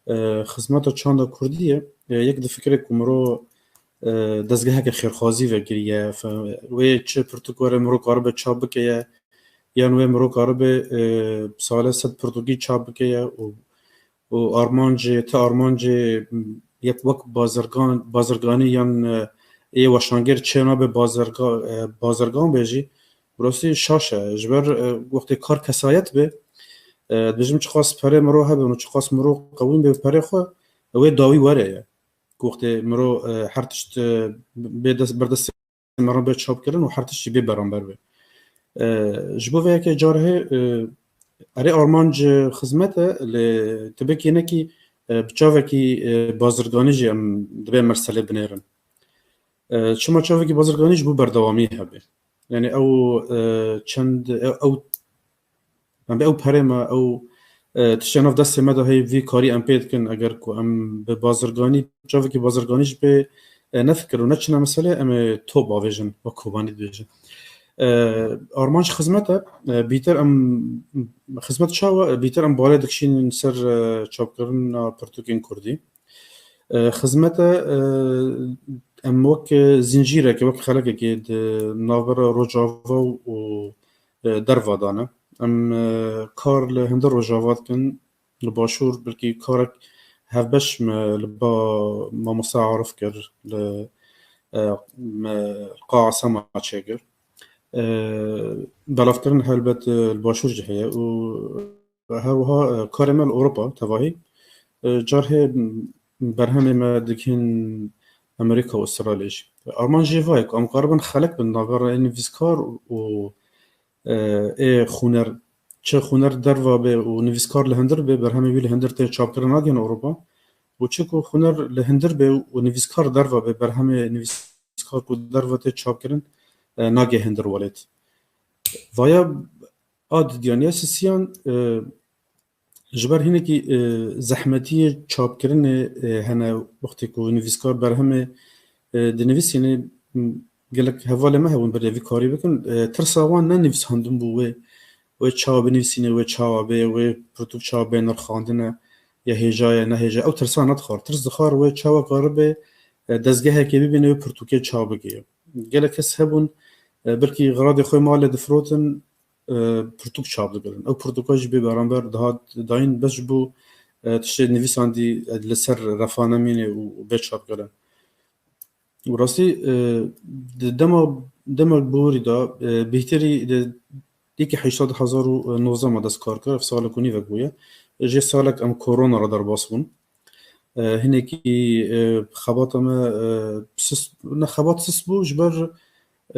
e, xizmeta çanda Kurdî ye. E, yek difikire ku mirov, e, dezgeheke xêrxwazî vekiriye. Fe-, wê çi pirtûk were mirov karibe çap bike ye, yan wê mirov karibe, e, sale sed pirtûkî çap bike ye û, û armancê, ti armancê, m, yek wek bazirgan, bazirganî yan, e, ê weşanger çê nabe bazirga-, e, bazirgan be jî, bi rastî şaş e. Ji ber, e, wextê kar kesayet be, e, dibêjim çiqas perê mirov hebe û çiqas mirov qewîn be perê xwe, wê dawî were ye. Ku wextê mirov, e, her tişt, e, bê dest, berdestê me re bê çapkirin û her tişt jî bê beramber be. E, ji bo vê yekê car hê, e, erê armanc xizmet e, lê tibekî nekî, e, bi çavekî, e, bazirganî jî em divê meselê binêrin. E, çima çavekî bazirganî ji bo berdewamî hebe. Yani ew, e, çend, ew, ew, em bi ew perê me, ew, e, tiştê nav destê me de heye vî karî em pê dikin, eger ku em bi bazirganî, çavekî bazirganî jî pê, e, nefikir û neçine meselê, em ê top avêjin, wek Kobanî dibêjin. E, armanc xizmet e, e, bîtir em, xizmet çawa, e, bîtir em balê dikişînin ser, e, çapkirina pirtûkên Kurdî. E, xizmet e, e, em wek, e, zincîrekê, wek xelekekê di navbera Rojava û, e, derva de ne. Em, e, kar li hundir Rojava dikin, li Başûr belkî karek hevbeş me li ba mamoste Arif kir, li, e, me Qa Esema çêkir. E, belavkirin helbet, e, li Başûr jî heye û her wiha, e, karê me li Ewropa tevahî, e, car hê berhemê me digihîn Amerîka û Astralya jî. Armanc jê va ye ku em karibin xelek bin navbera ê nivîskar û, e, ê xûner, çi xûner derva bê û nivîskar li hundir bê, berhemê wî li hundir tê çapkirin nagihên Ewropa û çi ku xûner li hundir bê û nivîskar derva bê, berhemê nivîskar ku derva tê çapkirin, e, nagê hundir welêt. Vaya a didiyaniya sisiyan, e, ji ber hinekî, e, zehmetiyê çapkirinê, e, hene wextê ku nivîskar berhemê, e, dinivîsînê, m, gelek hevalê me hebûn berê vî karî bikin. E, tirsa wan ne nivîsandin bû wê, wê çawa binivîsînê, wê çawa bê, wê pirtûk çawa bê nirxandine, ya hêja ye, ne hêja. Ew tirsa nedixwar. Tirs dixwar wê çawa karibe, e, dezgehekê bibîne wê pirtûkê çawa bigihê. Gelek kes hebûn, E, belkî xiradê xwe malê difirotin, e, pirtûk çap dikirin. Ew pirtûka jî bê beramber dihat dayîn, bes ji bo, e, tiştê nivîsandî, e, li ser refa nemîne û bê çapkirin. Û rastî, e, di dema, dema borî de, e, bêhterî di yekî heştê hezar û nozdeh me dest kar kir, ev salek û nîvek bûye. Jê salek em korona re derbas bûn. E, hinekî, e, xebata me, e, sist, ne xebat sist bû, ji ber,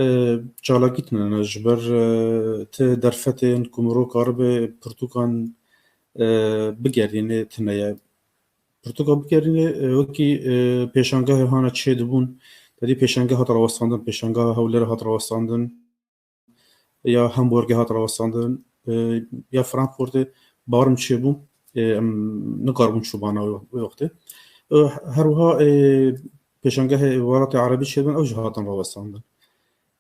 e, çalakî tune ne, ji ber, e, ti derfetên ku mirov karibe pirtûkan, e, bigerîne tune ye. Pirtûka bigerîne, e, wekî, e, pêşangehê hane çêdibûn, tedî pêşangeh hat rawestandin, pêşangeha Hewlêrê hat rawestandin, ya Hamburgê hat rawestandin, e, ya Frankfurtê barim çêbû, e, em nikaribûn çûbana wê, wê wextê. E, her wiha, e, pêşangehê Îmaratê Erebî çêbûn, ew jî hatin rawestandin.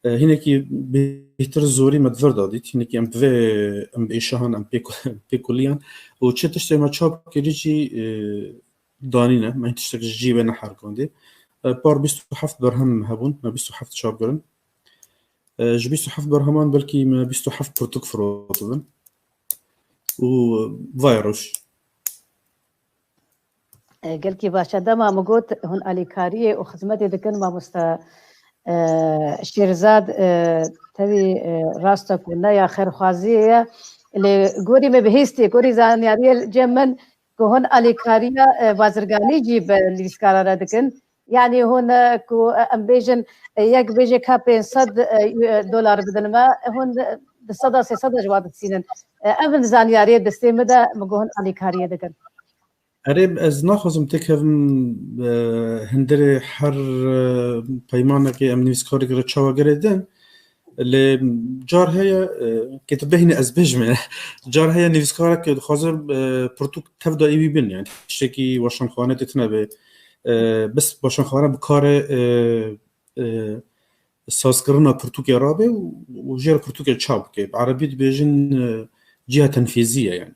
E, hinekî bêhtir zorî me di vir de dît, hinekî em bi vê, em bi êşahan, em pê, pê kuliyan û çi tiştê me çap kirî jî, e, danîne, me hin tiştek ji cî wê neherikandî. E, par bîst û heft berhem hebûn, me bîst û heft çap kirin. E, ji bîst û heft berheman belkî me bîst û heft pirtûk firotibin. Û vay roj. E, gelkî baş e. Dema min got hûn alîkariyê û xizmetê dikin, mamoste, e, Şêrzad, e, tevî, e, rast e ku ne ya xêrxwaziyê ye. Lê gorî me bihîstî, gorî zanyariyê cem min ku hûn alîkariya, e, bazirganî jî bi nivîskara re dikin. Yanî hûn, e, ku, e, em bêjin, e, yek bêjê ka pênc sed, e, dolar bidin me, hûn, e, du sed sê sed ji wan distînin. E, ev in zanyariyê destê min de, min got hûn alîkariyê dikin. Erê, ez naxwazim têkevim, e, hundirê her, e, peymanekê em nivîskarek re çawa girêdin. Lê car heye, e, kê tu bêhnî ez bêjim, car heye nivîskarek dixwaze, e, pirtûk tev de ewî bin, yani tiştekî weşanxane tê tune be. E, bes weşanxane bi karê, e, e, sazkirina pirtûkê rabe û, û jê re pirtûkê çap bike. Bi erebî dibêjin, e, ciha tenfîzî ye yani.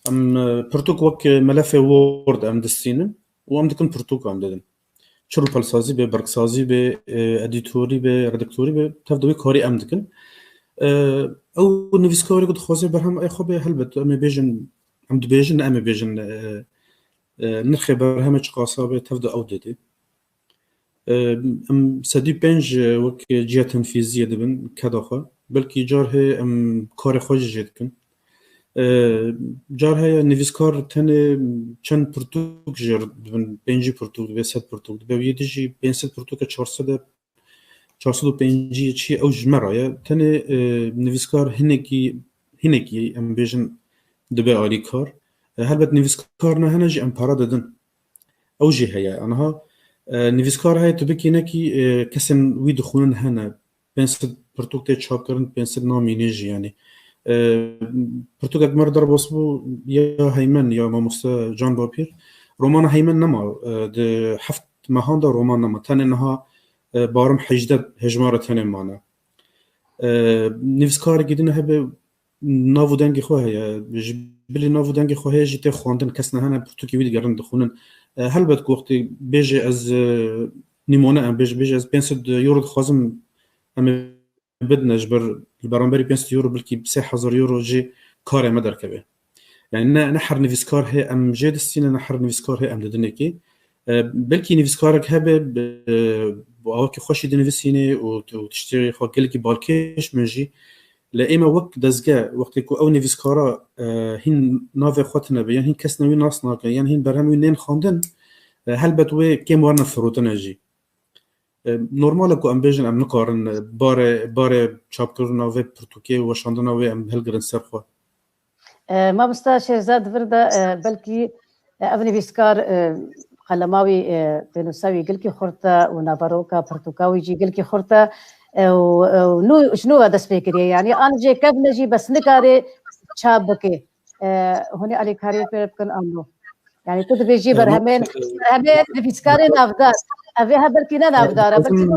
Em, e, pirtûk wek, e, melefê Word em distînin û em dikin pirtûk em didin. Çi rûpelsazî be, bergsazî be, e, edîtorî be, redaktorî be, tev de wê karî em dikin. E, ew nivîskarê ku dixwaze berhem ê xwe be, helbet em ê bêjin, em dibêjin, ne em ê bêjin, e, e, nirxê berhemê çiqasa be, tev de ew didê. E, em sedî pênc wek ciya tenfîziyê dibin, keda xwe. Belkî car heye em karê xwe jî jê dikin. E, car heye nivîskar tenê çend pirtûk jê re dibin, pêncî pirtûk dibe, sed pirtûk dibe, wî dijî pênc sed pirtûke çar sed e, çar sed û pêncî çi ew ji me re ye. Tenê, e, nivîskar hinekî, hinekî em bêjin dibe alîkar. E, helbet nivîskar ne hene jî em para didin. Ew jî heye. Aniha, e, nivîskar heye tu bikî nekî, e, kesên wî dixwînin hene. Pênc sed pirtûk tê çapkirin, pênc sed namîne jî yani. E, pirtûkek me re derbas bû ya Heymen ya mamoste Can Bapîr. Romana Heymen nema, e, di heft mehan de roman nema. Tenê niha, e, barim hejdeh hejmara tenê mane. E, nivîskarekî din hebe nav û dengê xwe heye. Ji bilî nav û dengê xwe heye jî tê xwendin. Kes nehene pirtûkê wî digerin dixwînin. E, helbet ku wextê bêje ez, e, nîmone em bêje, bêje ez pênc sed euro dixwazim em ê bidine ji ber li beramberî pênc sed euro belkî sê hezar euro jî karê me derkeve. Yani ne, ne her nivîskar hê em jê distîne, ne her nivîskar hê em didinekê. E, belkî nivîskarek hebe, e, bi awakî xweşî dinivîsînê û, û tiştê xwe gelekî balkêş bin jî. Lê ême wek dezge, wextê ku ew nivîskara, e, hîn navê xwe tune be, yan hîn kes ne wî nas nake, yan hîn berhem wî nên xwendin, e, helbet wê kêm werine firotine jî. E, normal e ku em bêjin em nikarin, e, barê, barê çapkirina vê pirtûkê û weşandina wê em hilgirin ser xwe. E, mamosta Şêrzad vir de, e, belkî, e, ev nivîskar, e, qelema wî, e, pênûsa wî gilkî xurt e û naveroka pirtûka wî jî gilkî xurt e, e, û, e, û nû, ji nû ve dest pê kiriye. Yani an jê kevne jî bes nikare çap bike. E, hûn ê alîkariyê pê bikin an no? Yani tu dibêjî E, berhemên, berhemên nivîskarê navdar. Ev ê he belkî ne navdar e, belkî ne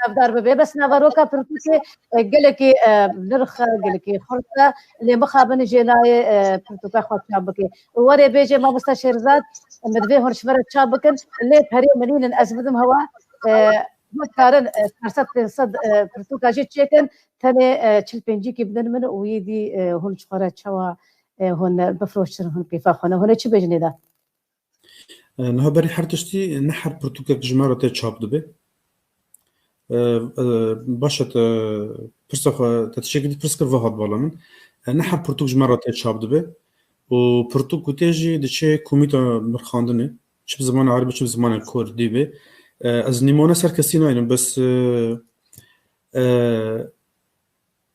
navdar bibe. Bes naveroka pirtûkê, e, gelekî, e, nirx e, gelekî xurt e. Lê mixabin jê nayê, e, pirtûka xwe çap bike. Û werê bêjê mamosta Şêrzad, min divê hûn ji me re çap bikin. Lê perê min nînin ez bidim hewa. E, Hûn karin, e, çar sed pênc sed, e, pirtûka jî çêkin, tenê, e, çil pêncîkî bidin min û yê dî, e, hûn ji xwe re çawa, e, hûn bifroşin, hûn kêfa xwe ne. Hûn ê çi bêjin ê de? E, niha berî her tiştî ne her pirtûkek ji me re tê çap dibe. E, e, baş e, te pirsa xwe, te tiştekî dî pirs kir, ve hat bala min. E, ne her pirtûk ji me re tê çap dibe. Û pirtûk ku tê jî diçe komîta nirxandinê. Çi bi zimanê erebî, çi bi zimanê kurdî be. E, ez nîmone ser kesî naynim, bes, e, e,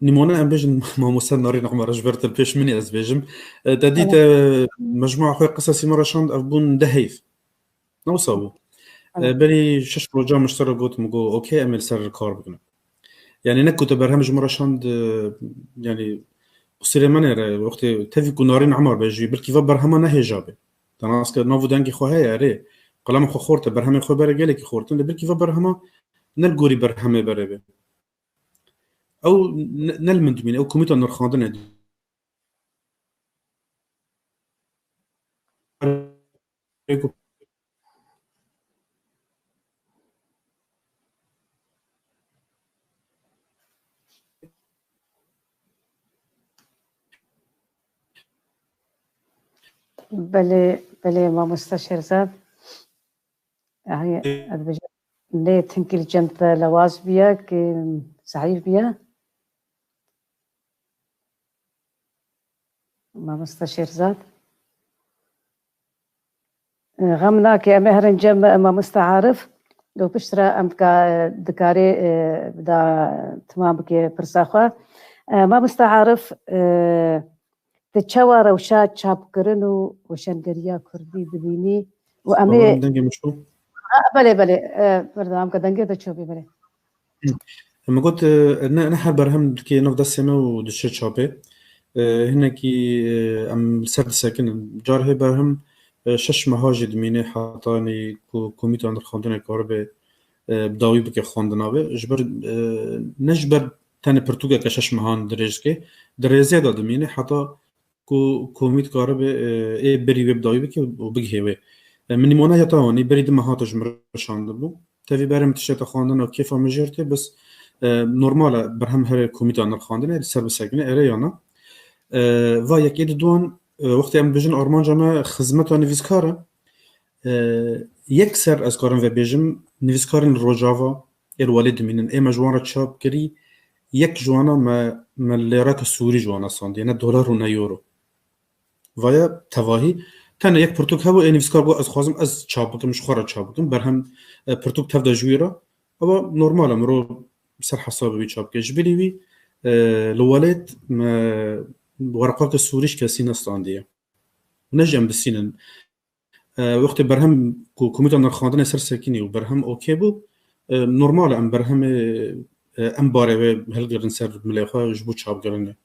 nîmone em bêjin, mamoste Narîn Omer, ji ber te pêş min ê ez bêjim. E, te dî Tamam. te mecmua xwe qisasî me re şand, ev bûn deh heyv. Ne wisa bû. Evet. E, berî şeş roja min ji te re got, min got, "Okey, em ê li ser kar bikin." Yani ne ku te berhem ji min re şand, e, yani qusirê me nêre, wextê tevî ku Narîn Omer be jî, belkî va berhema ne hêja be. Te nas kir, nav û dengê xwe heye, erê. Qelemê xwe xort e, berhemê xwe bere gelekî xortin, lê belkî va berhema ne li gorî berhemê berê be. Ew ne, ne li min dimîne, ew komîta nirxandinê. Belê, belê, mamoste Şêrzad. Ay, ez dibêjim, lê tinkî li cem te lewaz bûye, ki zehîf bûye. Mamoste Şêrzad. Xem nake, em ê herin cem Mamoste Arif. Do piştre em ka-, dikarê, e, da timam bike pirsa xwe. E, Mamoste Arif, e, tu çawa rewşa çapkirin û weşangeriya kurdî dibînî? Û em ê Bawerim dengê min çû. Ha, belê, belê. E, berdewam ke, dengê te çûbî, belê. Min got, e, ne, ne her berhem dikê nav destê me û diçe çapê. E, hinekî, e, em li ser disekinin. Car hê berhem, e, şeş meha jî dimîne hetanî ku komîta nirxandinê karibe, e, bi dawî bike xwendina wê. Ji ber, e, ne ji ber tenê pirtûkeke şeş mehan dirêj dike, di rêzê de dimîne heta ku komît karibe, e, ê berî wê bi dawî bike û bigihê wê. E, min nîmona ya tawanî berî du meha te ji min re şandibû. Tevî berê min tiştê te xwendin û kêfa min jê re tê, bes, e, normal e, berhem here komîta nirxandinê, li ser bisekine, erê ya na. E, va yekê di duan, e, wextê em dibêjin armanca me xizmeta nivîskar e, e, yekser ez karim vebêjim, nivîskarên li Rojava ê li welê dimînin, ê me ji wan re çap kirî, yek ji wana me, me li lêreke Sûrî ji wana standiye, ne dolar û ne euro. Vaya tevahî, tenê yek pirtûk hebû, ê nivîskar got, "Ez xwazim ez çap bikim, ji xwe re çap bikim." Berhem, e, pirtûk tev de ji wî re, ewa normal e, mirov ser hesabê wî çap bike. Ji bilî wî, e, li welêt me werqake Sûrî ji kesî nestandiye. Ne jî em disînin. E, wextê berhem ku komîta nirxandinê ser sekinî û berhem okê bû, e, normal e em berhemê, e, em barê wê hilgirin ser milê xwe ji bo çapkirinê.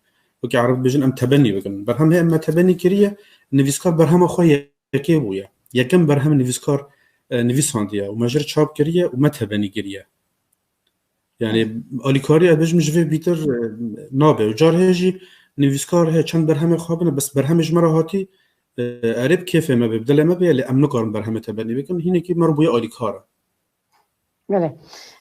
Wekî ereb dibêjin em tebenî bikin. Berhem hê em me tebenî kiriye, nivîskar berhema xwe yekê bûye. Yekem berhem nivîskar, e, nivîsandiye û me jê re çap kiriye û me tebenî kiriye. Yani alîkarî ez bêjim ji vê bîtir, e, nabe. Û car heye jî nivîskar heye çend berhemê xwe bine, bes berhemê ji me re hatî, e, erê bi kêfê me be, bi dilê me be, lê em nikarin berhemê tebenî bikin. Hinekî me re bûye alîkar e. Belê.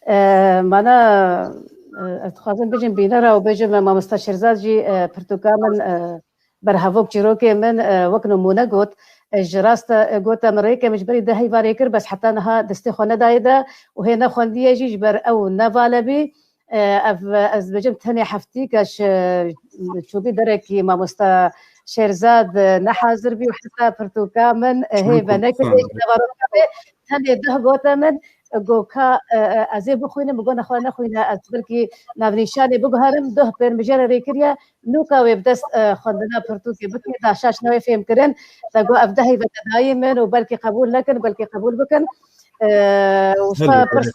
E, mana, e, ez dixwazim bijim bînera û bijim Mamoste Şêrzad jî, e, pirtûka min, e, berhevok çîrokê min, e, wek nimûne got, e, ji rast e, gote min rêke min ji berî deh heyva rê kir, bes heta niha destê xwe nedayê de û hê nexwendiye jî ji ber ew nevalebî. E, ev, ez dibêjim tenê heftî ke ji, e, çûbî derekî mamoste Şêrzad, e, nehazir bî û heta pirtûka min, e, hê venekirê ji nevaroka bê. Tenê duh gote min, e, go ka, e, e, ez ê bixwînim, go nexwe nexwîne, ez belkî navnîşanê biguherim, duh pêr min jê re rê kiriye, nûka wê bi dest, e, xwendina pirtûkê bike, da şaş newê fêm kirin, te got ev dehî veke dayî min û belkî qebûl nekin, belkî qebûl bikin. E, û Belê, spa belê. pirs,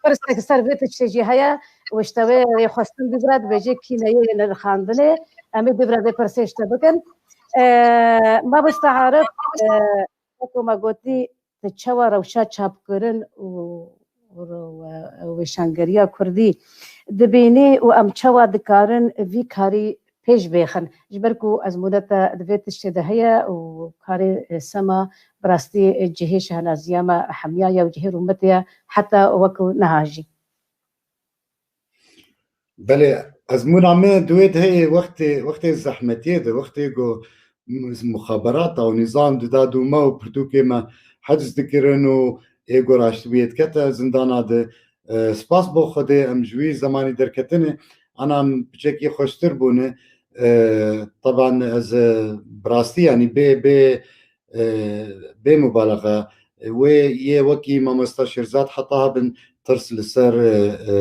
pirsek ser vê tiştê jî heye, û ji te wê rêxwestin bigre, dibêje kî neyê nirxandinê, em ê bibire vê pirsê ji te bikin. E, Mamoste Arif, e, wekî me gotî, tu çawa rewşa çapkirin û, û, û weşangeriya kurdî dibînî û em çawa dikarin vî karî pêş bêxin. Ji ber ku ezmûna te di vê tiştê de heye û karê, e, Sema bi rastî, e, cihê şehnaziya me hemiya ye û cihê rûmetê ye heta wekû niha jî. Belê, ezmûna min di wê de heye wextê, wextê zehmetiyê de, wextê ku muxaberata û nîzam dida dû me û pirtûkê me hecz dikirin û ê ku raştibûyê dikete zindana de. E, spas bo Xwedê em ji wî zemanî derketine, ana em piçekî xweştir bûne. E, teban ez, e, bi rastî, yanî bê, bê, e, bê mubalaxa, e, wê yê wekî mamosta Şêrzad heta hebin tirs li ser, e, e,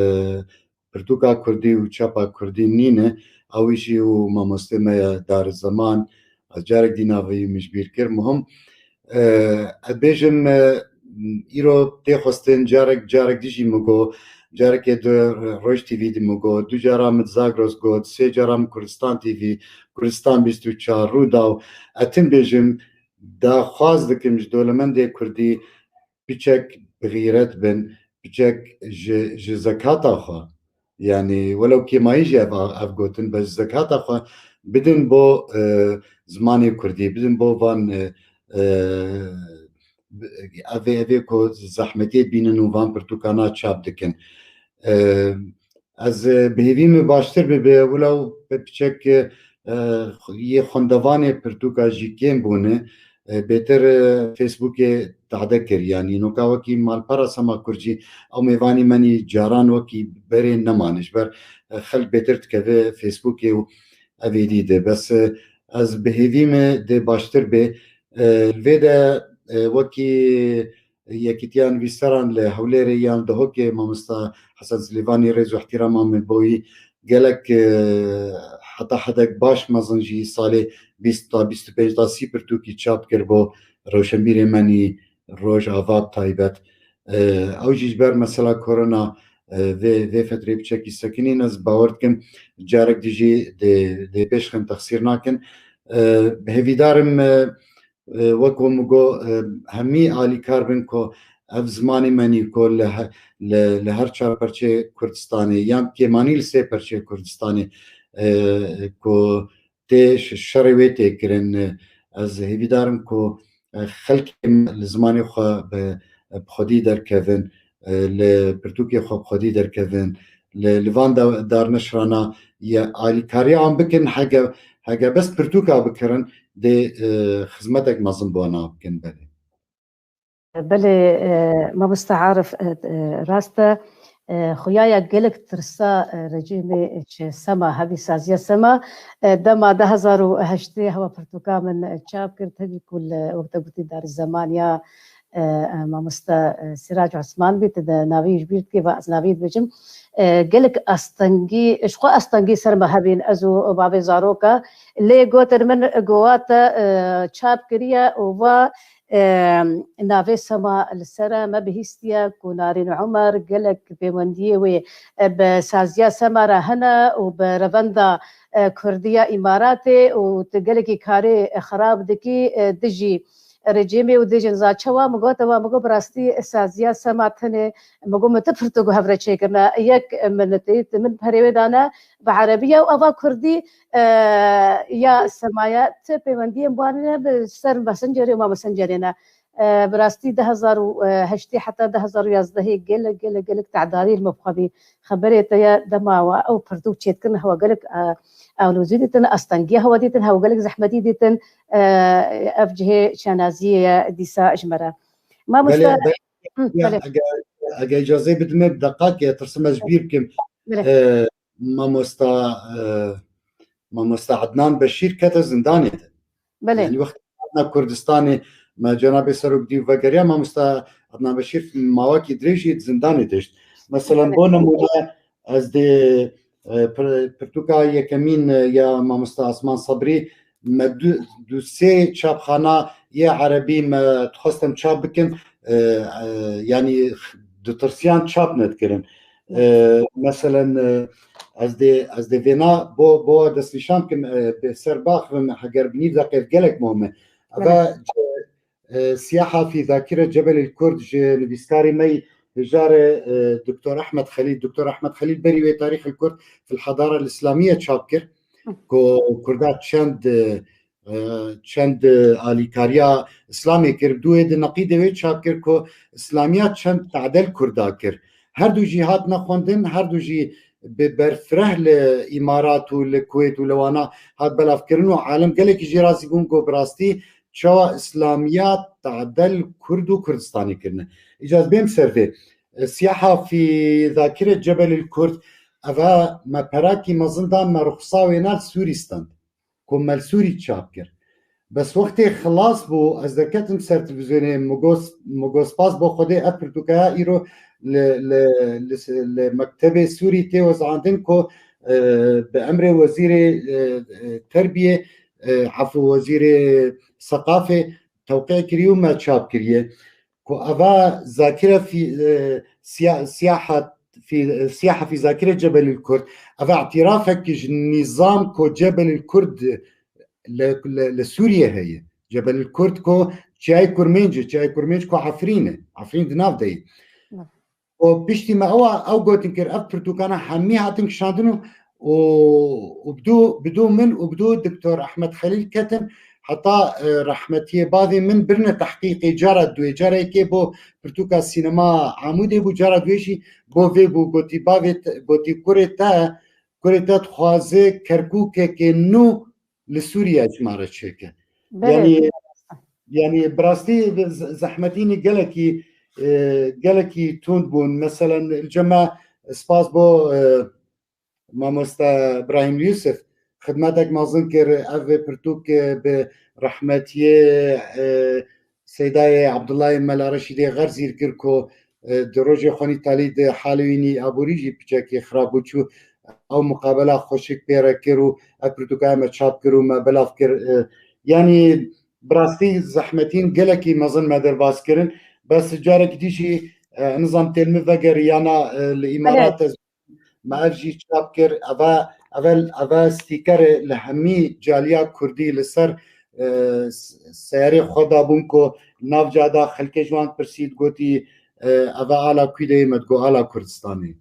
pirtûka kurdî û çapa kurdî nîne. Ew jî û mamostê me ye Dar Zeman. Ez carek dî navê wî min ji bîr kir. Muhim, e, ez bêjim, e, îro tê xwestin, carek, carek dî jî min got, carekê di Roj T V de min got, du cara min di Zagros got, sê cara min Kurdistan T V, Kurdistan bîst û çar, Rûdaw. Ez tim bêjim, daxwaz dikim ji dewlemendê kurdî piçek bi xîret bin, piçek ji, ji zekata xwe, yanî welew kêmayî jî ev, ev gotin, bes ji zekata xwe bidin bo, e, zimanê kurdî, bidin bo van, e, e, evê, evê ku zehmetiyê dibînin û van pirtûkana çap dikin. E, ez, e, bi hêvî min baştir bibe, welew bi piçek, e, yê xwendevanê pirtûka jî kêm bûne. E, bêtir, e, Facebookê tade kir, yanî noka wekî malpera Sema Kurd jî ew mêvanî menî caran wekî berê nemane. Ji ber, e, xelk bêtir dikeve Facebookê û ev êdî de. Bes, e, ez bi hêvî me dê baştir bê. E, li vê de, e, wekî Yekîtiya Nivîseran li Hewlêrê yan Duhokê, mamosta Hesen Silêvanî, rêz û îhtîrama min bo wî, gelek, e, heta hedek baş mezin jî salê bîst ta bîst û pênc ta sî pirtûkî çap kir bo rewşenbîrê menî Rojava bi taybet. E, ew jî ji ber mesela korona, e, vê, vê fetrê piçekî sekinîn, ez bawer dikim carek dî jî dê, dê pêş xin, texsîr nakin. E, hêvîdar im, e, e, wek ku min got, e, hemî alîkar bin ku ev zimanê menî ku li he-, li, li her çar perçê Kurdistanê yan kêmanî li sê perçê Kurdistanê, e, ku tê ş-, şerê wê tê kirin. Ez hêvîdar im ku, e, xelkê me li zimanê xwe bi, bi xwedî derkevin, e, li pirtûkê xwe bi xwedî derkevin, li, li van da-, darneşrana ye alîkariya wan bikin, hege, hege bes pirtûka bikirin, dê, e, xizmetek mezin bo wan bikin, belê. Belê, e, mamosta Arif, e, e, rast e. E, xuya ya gelek tirsa, e, rejîmê ji Sema, hevî saziya Sema, e, dema du hezar û heştê hewa pirtûka min, e, çap kir, tevî ku li, wek te gotî, Dar Zeman ya, e, e, mamosta, e, Sîrac Osman bî, tu de navê ji bîr dikî, va ez navê dibêjim. E, gelek astengî, ji xwe astengî ser me hebîn, ez û bavê zaroka, lê gotin min, gova te, e, çap kiriye û va, e, navê Sema li ser e, me bihîstiye ku Narîn Umer gelek pêwendiyê wê, e, bi saziya Sema re hene û bi revenda, e, kurdiya Îmaratê û tu gelekî karê, e, xerab dikî, e, dijî rejîmê û dijî niza. Çawa min got, ewa min got, bi rastî saziya Sema tenê, min got, min tu pirtûk hev re çêkirine. Yek min tê, min perê wê dane bi erebî ye û eva kurdî, e, ya Sema ye. Ti pêwendiyên bi wan ne, bi ser Messengerê û ma Messengerê ne. E, bi rastî du hezar û heştê heta du hezar û yazdehê gelek, gelek, gelek tedarî li me bi xwe bî. Xeberê te ye, dema we ew pirtûk çêdikirin, hewa gelek, e, alozî dîtin, astengiya hewa dîtin, hewa gelek zehmetî dîtin, e, ev cihê şanaziyê ye dîsa ji me re. Mamosta, Belê, belê. Hı, Ya, belê. Eger, eger îcazeyê bidin me, bi deqakê, tirsim ez ji bîr bikim. Belê. E, mamosta, e, mamosta Ednan Beşîr kete zindanê de. Belê. Yanî wextê hatina Kurdistanê, me cenabê serok dî vegeriya, mamosta Ednan Beşîr mawakî dirêj jî di zindanê de şt. Mesela, Belê. bo nemûne, ez dê, e, pir-, pirtûka yekemîn, e, ya mamosta Asman Sabrî, me du, du sê çapxana yê erebî me dixwestin çap bikin, e, e, yanî ditirsiyan çap nedikirin. E, meselen, e, ez dê, ez dê vêna bo, bo destnîşan bikim, e, bi ser baxivim, heger bi nîv deqê gelek muhim e. Eve, e, Siyaha fî Zakire Cebelil Kurd ji nivîskarê me yî hijarê, e, Doktor Ahmed Xelîl, Doktor Ahmed Xelîl berî wê Tarîxil Kurd fil Hadara Îslamiye çap kir. Ku Kurda çend, e, çend alîkariya Îslamê kir, bi dû wê di neqîdê wê çap kir ku Îslamiya çend tadel Kurda kir. Her du jî hat nexwendin, her du jî bi berfireh li Îmarat û li Kuwêt û li wana hat belavkirin û alem gelekî jî razî bûn ku bi rastî çawa Îslamiya tadel Kurd û Kurdistanê kirine. Îca ez bêm ser vê. Siyaha fî zakire Cebelil Kurd, eva me perakî mezin da me ruxsa wê na li Sûrî stend. Ku me li Sûrî çap kir. Bes wextê xilas bû, ez derketim ser televîzyonê, min got, min got, spas bo Xwedê, ev pirtûkaya îro li, li, li, li mektebê Sûrî tê wezandin ku, e, bi emrê wezîrê, e, e, terbiyê, e, efû, wezîrê seqafê tewqî kirî û me çap kiriye. Ku eva zakire fî, e, siya-, siyaha fî, siyaha fî zakire Cebelil Kurd, eva îtirafek ji nîzam ku Cebelil Kurd li, li, li Sûriye heye. Cebelil Kurd ku çiyayê Kurmênc, çiyayê Kurmênc ku Efrîn e. Efrîn di nav de ye. Û piştî me ewa, ew gotin kir, ev pirtûkana hemî hatin kişandin û, û, û bi dû, bi dû min û bi dû Doktor Ehmed Xelîl ketin, heta, e, rehmetiyê bavê min birine tehqîqê cara duê, cara yekê bo pirtûka sînema Amûdê bû, cara duê jî bo vê bû, gotî, bavê te, gotî, kurê te, kurê te dixwaze Kerkûkekê nû li Sûriye ji me re çêke. Belê, yanî, belê. Yanî bi rastî ze-, zehmetînî gelekî, e, gelekî tund bûn. Meselen, li cem me spas bo, e, mamoste Îbrahîm Yûsif, xidmetek mezin kir, ev pirtûk, e, bi rehmetiyê, e, Seydayê Abdullahê Mela Reşîdê Xerzîr kir ku, e, di rojê xwenî talî di halê wî nî aborî jî piçekî xirab bû, çû ew muqabela xweşik pê re kir û ev pirtûkaya me çap kir û me belav kir. E, yanî bi rastî zehmetîn gelekî mezin me derbas kirin. Bes carekî dî jî, e, nizam têl min vegeriyana, e, li Îmarat ez me ev jî çap kir. Eve, eve, eve stîkerê li hemî caliya kurdî li ser, e, s-, seyarê xwe dabûn ku navca da xelkê ji wan pirsî, digotî, e, eve ala kwî de ye, me digot ala Kurdistanê.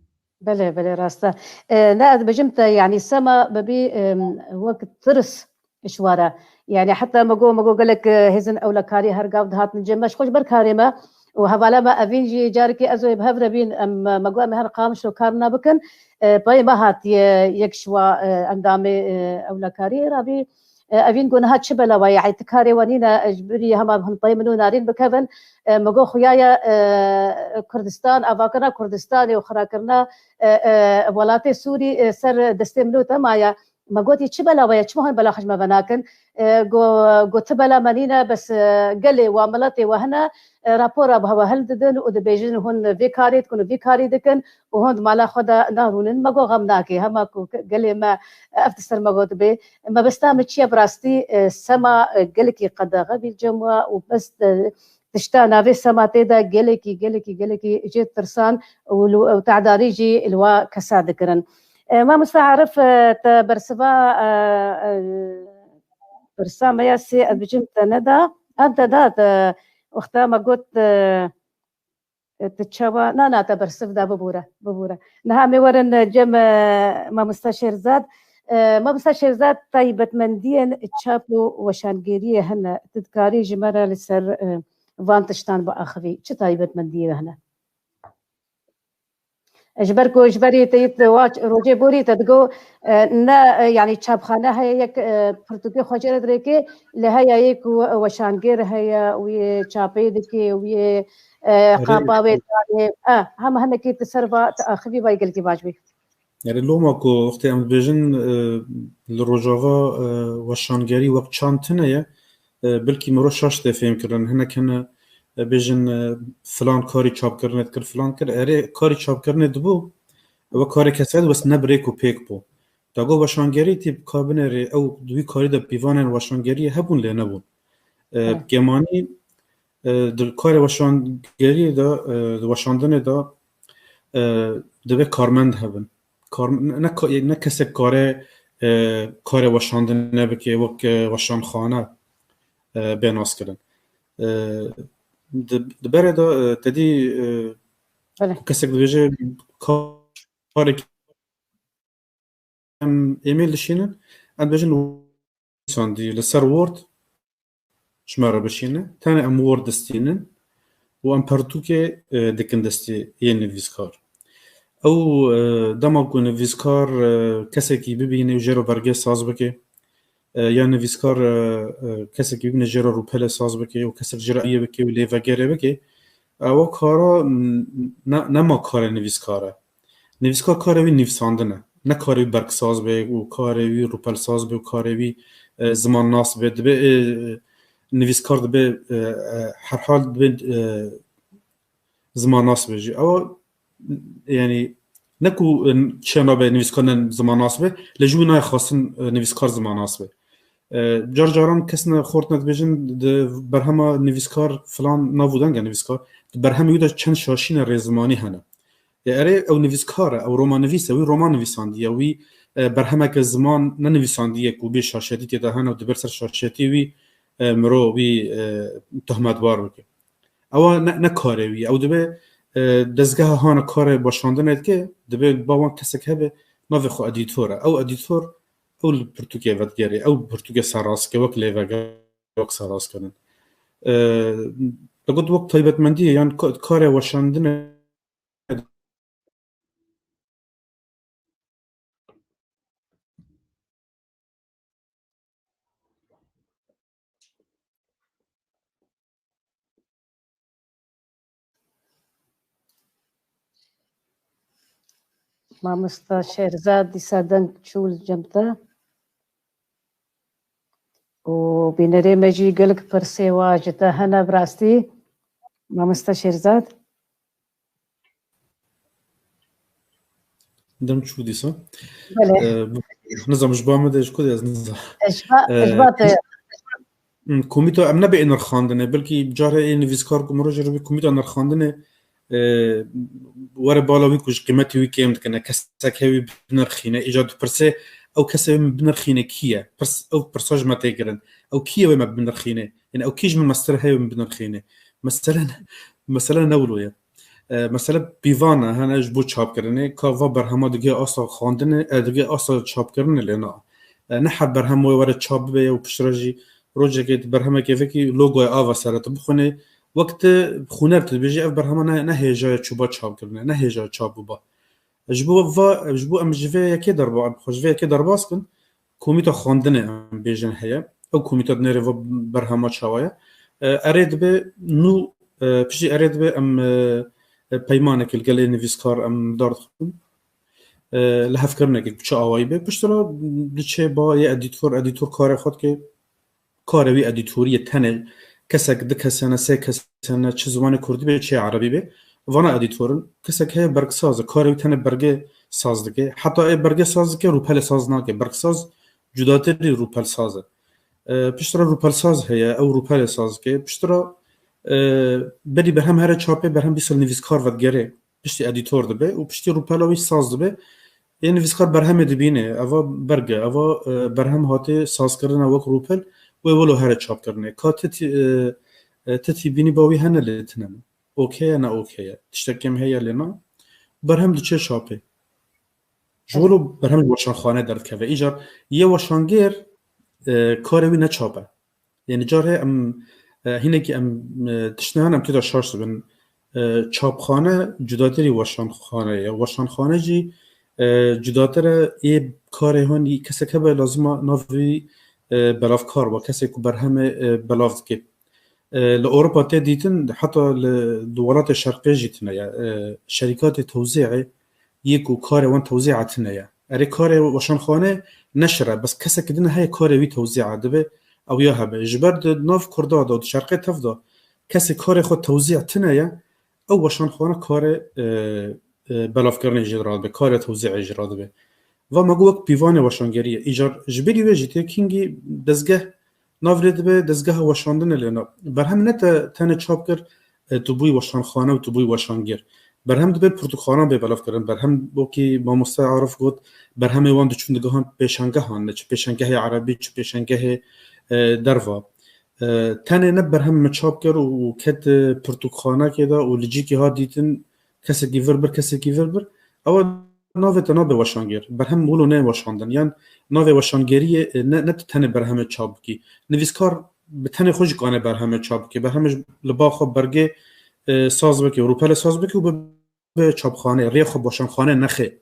Belê, belê, rast e. E, ne, ez dibêjim te, yanî sema bibî, em, wek tirs ji we re. Yanî heta me got, me got gelek, e, hêzin ewlekarî her gav dihatin cem me. Ji xwe ji ber karê me û hevala me Evîn jî carekê ez û ê bi hev re bîn, em, me got em ê her Qamişlo kar na bikin. E, peyê me hatiye yek ji wa, e, endamê, e, ewlekariyê re bî. E, Evîn got niha çi belawa ye? Ey, ti karê we nîne, e, ji birî hema hin peyê min û Narîn bikevin. E, me got xuya ye, e, Kurdistan, avakirina Kurdistanê û xirakirina, e, e, welatê Sûrî, e, ser destê min û te maye. Me gotî, çi bela we ye? Çima hûn bela xwe ji me venakin? E, go-, got, ti bela me nîne, bes, e, gelê we, miletê we hene, e, rapora bi hewe hildidin û dibêjin, hûn vê karê dikin û vê karê dikin û hûn di mala xwe de narûnin. Me got, xem nake, hema ku ke-, gelê me, e, ev di ser me got bê. Mebesta min çi ye bi rastî, e, sema, e, gelekî qedexe bî li cem we û bes, e, tişta navê sema tê de gelekî, gelekî, gelekî jê tirsan û li, û tedarî jî li wa kesa dikirin. E, mamosta Arif, e, te bersiva, e, e, pirsa me ya sê ez bicim te neda. Em te da, te wexta me got, e, e, tu çawa, na, na, te bersiv da, bibûre, bibûre. Niha em ê werin, e, cem, e, mamosta Şêrzad. E, mamosta Şêrzad, taybetmendiyên çap û weşangeriyê hene. Tu dikarî ji me re li ser, e, van tiştan biaxivî. Çi taybetmendiyê hene? Ji ber ku ji berî te yî wa rojê borî te digo, e, ne, e, yanî çapxane heye yek, e, pirtûkê xwe jê re dirêkê, lê heye yê ku weşangêr heye, wî çapê dike, wî, e, qapa wê dane, e, hema hinekî tu ser va, tu axivî vay gelkî baş bî. Erê, loma ku wextê em dibêjin, e, li Rojava, e, weşangerî wek çand tune ye, e, belkî mirov şaş tê fêhm kirin. Hinek hene, e, bêjin, e, filan karî çapkirinê dikir, filan kir. Erê, karî çapkirinê dibû, ew karê kesayî dibû, bes ne bi rêk û pêk bû. Da got weşangerî tî bi kar binêrê, ew di wî karî de pîvanên weşangeriyê hebûn lê nebûn. E, Evet. Gemanî, e, di karê weşangeriyê de, e, di weşandinê de, e, divê karmend hebin. Kar-, ne, ne ka-, ne kesek kare, e, karê weşandinê bike wek, e, weşanxane, e, bê naskirin. E, di, di berê de, e, te dî, e, Belê. Kesek dibêje karekî em êmêl dişînin, Em dibêjin nivîsandî li ser Word ji me re bişîne. Tenê em Word distînin û em pertûkê, e, dikin destê yê nivîskar. Ew, e, dema ku nivîskar, e, kesekî bibîne û jê re belge saz bike, e, ya nivîskar, e, e, kesekî bibîne jê re rûpelê saz bike û kesek jê re aliyê bike û lêvegerê bike, ewa kara n-, ne, nema karê nivîskar e. Nivîskar karê wî nivîsandin e. Ne karê wî bergsaz be û karê wî rûpelsaz be û karê wî, e, zimannas be. Dibe, e, nivîskar dibe, e, e, herhal dibe, e, zimannas be jî. Ewa, yani, ne ku, e, çiya nabe nivîskar ne zimannas be, lê ji wî nayê xwestin, e, nivîskar zimannas be. E, car caran kes ne xort ne dibêjin di berhema nivîskar filan nav û deng e nivîskar. Di berhemê wî de çend şaşîne rêzimanî hene. E, erê ew nivîskar e, ew romannivîs e, wî roman nivîsandiye, wî, e, berhemeke ziman nenivîsandiye ku bê şaşetî tê de hene û di ber ser şaşetî wî, e, miro wî, e, tohmetbar bike. Ewa ne, ne karê wî ye. Ew dibe, e, dezgeha hane karê başandinê dike, dibe ba wan kesek hebe, navê xwe edîtor e. Ew edîtor, ew li pirtûkê vedigere, ew pirtûkê serrast dike, wek lêvege, wek serrastkirin. E, te got wek taybetmendiyê, yan ka-, karê weşandinê Mamosta Şêrzad, dîsa deng çû li cem te. Û bînerê me jî gelek pirsê wa ji te hene bi rastî. Mamosta Şêrzad. Dem çû dîsa. Belê. Ee, bu, nizam ji ba me de ji ku de ez nizam. Ji ba, ji ba te. Ee, Hmm, komîta em nebe ê nirxandinê, belkî carê ê nivîskar ku mirov jê re bê komîta nirxandinê, e, were bala wî ku ji qîmetê wî kêm dikine, kesek heye wî binirxîne, îcar dipirse, ew kesê wê min binirxîne kî ye? Pirs, ew pirsa ji me tê kirin. Ew kî ye wê me binirxîne? Yani ew kî ji min mestir heye wê min binirxîne? Mesele ne, mesele ne wilo ye. E, mesele pîvan e, hene ji bo çapkirinê, ka va berhema digê asta xwendinê, e, digê asta çapkirinê lê na. E, ne her berhem wê were çap bibe û piştre jî rojekê tu berhemekê vekî logoya ava sere tu bixwînê. Wek tu xwîner tu dibêjî ev berhema ne, ne hêja ye çûba çapkirinê, ne hêja çap biba. Ji bo va, ji bo em ji vê yekê derba, em xwe ji vê yekê derbas kin, komîta xwendinê em bêjin heye. Ew komîta dinêre va berhema çawa ye. E, erê dibe nû, e, piştî erê dibe em, e, e, peymanek li gelê nivîskar em dardixin. E, li hevkirinekê ku çi awayî be. Piştre diçe ba yê edîtor, edîtor karê xwe dike. Karê wî edîtoriyê tenê kesek, du kesene, sê kesene, çi zimanê kurdî be, çi erebî be, vana edîtor in. Kesek heye bergsaz e, karê wî tenê berge saz dike. Heta ê berge saz dike, rûpelê saz nake. Bergsaz cudatirî rûpelsaz e. E, piştre rûpelsaz heye, ew rûpelê saz dike. Piştre, e, berî berhem here çapê, berhem dîsa nivîskar vedigere. Piştî edîtor dibe û piştî rûpela wî saz dibe. Ê nivîskar berhemê dibîne, eva berg e, eva, e, berhem hatê sazkirine wek rûpel, wê wilo here çapkirine. Ka ti tî, e, e, ti tî bînî ba wî hene lê tine ne. Okey ye, ne okey ye. Tiştek kêm heye lê na. Berhem diçe çapê. Ji wilo berhem ji weşanxane derdikeve. Îcar yê weşangêr, e, karê wî ne çap e. Yani car heye em, e, hinekî em, e, tiştine hene em tê de şaş dibin. E, çapxane cudatirî weşanxane ye. Weşanxane jî, e, cudatir e, ê karê hon, kesek hebe lazima nav wî, e, belavkar be, kesê ku berhemê, e, belav dike. E, li Ewropa tê dîtin, heta li, li welatê şerqê jî tine ye. E, şerîkatê tewzîê yê ku karê wan tewzîa tine ye. Erê karê weşanxane neşir e, bes kesekî din heye karê wî tewzîa dibe, ew ya hebe. Ji ber di nav Kurda de û di şerqê tev de kesê karê xwe tewzîa tine ye, ew weşanxane karê, e, e, belavkirinê jê re dibe, karê tewzîê jê re dibe. Va me got wek pîvanê weşangerî ye. Îcar ji berî wê jî tê kîngî dezgeh nav lê dibe, dezgeha weşandinê lê na. Berhem ne te, tenê çap kir, e, tu bûyî weşanxane û tu bûyî weşangêr. Berhem dibe pirtûkxanan bê belavkirin. Berhem wekî mamoste Arif got, berhemê wan diçûn digihan pêşangehan, ne çi pêşangehê erebî, çi pêşangehê, e, derva. E, tenê ne berhem min çap kir û ket, e, pirtûkxanekê de û li cîkî hat dîtin kesekî vir bir, kesekî vir bir. Ewa navê te nabe weşanger. Berhem wilo neyê weşandin. Yan navê weşangeriyê, e, ne, ne tu tenê berhemê çap bikî. Nivîskar bi tenê xwe jî kane berhemê çap bikî. Berhemê ji li ba xwe bergê, e, saz bike, rûpelê saz bike û bibe çapxaneyê. Rêya xwe bi weşanxaneyê nexe.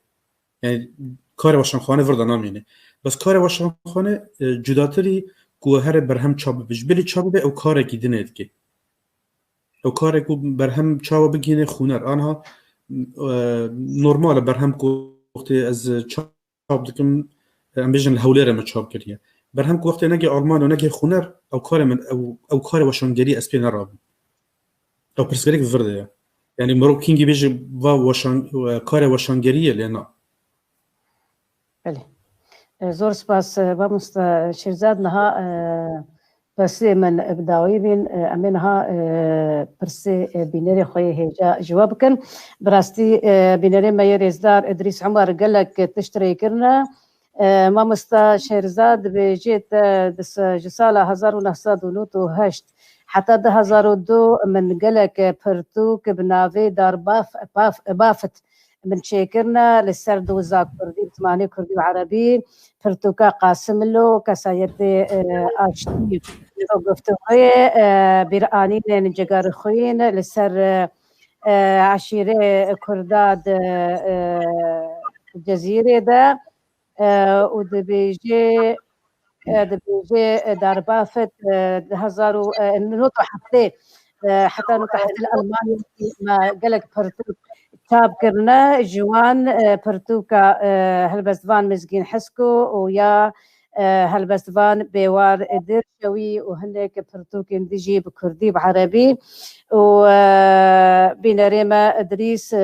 Yani karê weşanxanê vir de namîne. Bes karê weşanxanê, e, cudatirî ku here berhem çap bibe. Ji bilî çap bibe ew karekî dinê dike. Ew karê ku berhem çawa bigihîne xûner. Anha, e, normal e berhem ku wextê ez çap dikim, e, em bêjin li Hewlêrê me çap kiriye. Berhem ku wextê negê Almanya û negê xûner, ew karê min, ew, ew karê weşangerî ez pê nerabim. Ew pirsgirêk vir de ye. Yani mirov kîngî bêje va weşan-, e, karê weşangerî ye lê na. Belê. E, zor spas, e, mamosta Şêrzad. Niha, e, pirsê min bi dawî bîn. E, em ê niha, e, pirsê, e, bînerê xwe yê hêja ji we bikin. Bi rastî, e, bînerê me yê rêzdar Idrîs Umar gelek tişt rê kirine. E, mamosta Şêrzad dibêje te di se-, ji sala hezar û neh sed û nod û heşt heta du hezar û du min gelek pirtûk bi navê Darbaf-, Baf-, Bafit min çêkirine li ser doza kurdî, bi zimanê kurdî û erebî, pirtûka Qasimlo, kesayetê, e, aştî, guftûgoyê, e, bîranînên cigerxwîn li ser, e, e, eşîrê kurda di, e, Cezîrê de, e, û dibêje, e, dibêje, e, Darbafet, e, di hezar û, e, nod û heftê, e, heta nod û heftê li Almanyayê me gelek pirtûk çap kirine. Ji wan, e, pirtûka, e, helbestvan Mizgîn Hesko û ya, e, helbestvan Bêwar Dirşewî û hinek pirtûkên dijî bi kurdî, bi erebî. Û, e, bînerê me Idrîs, e,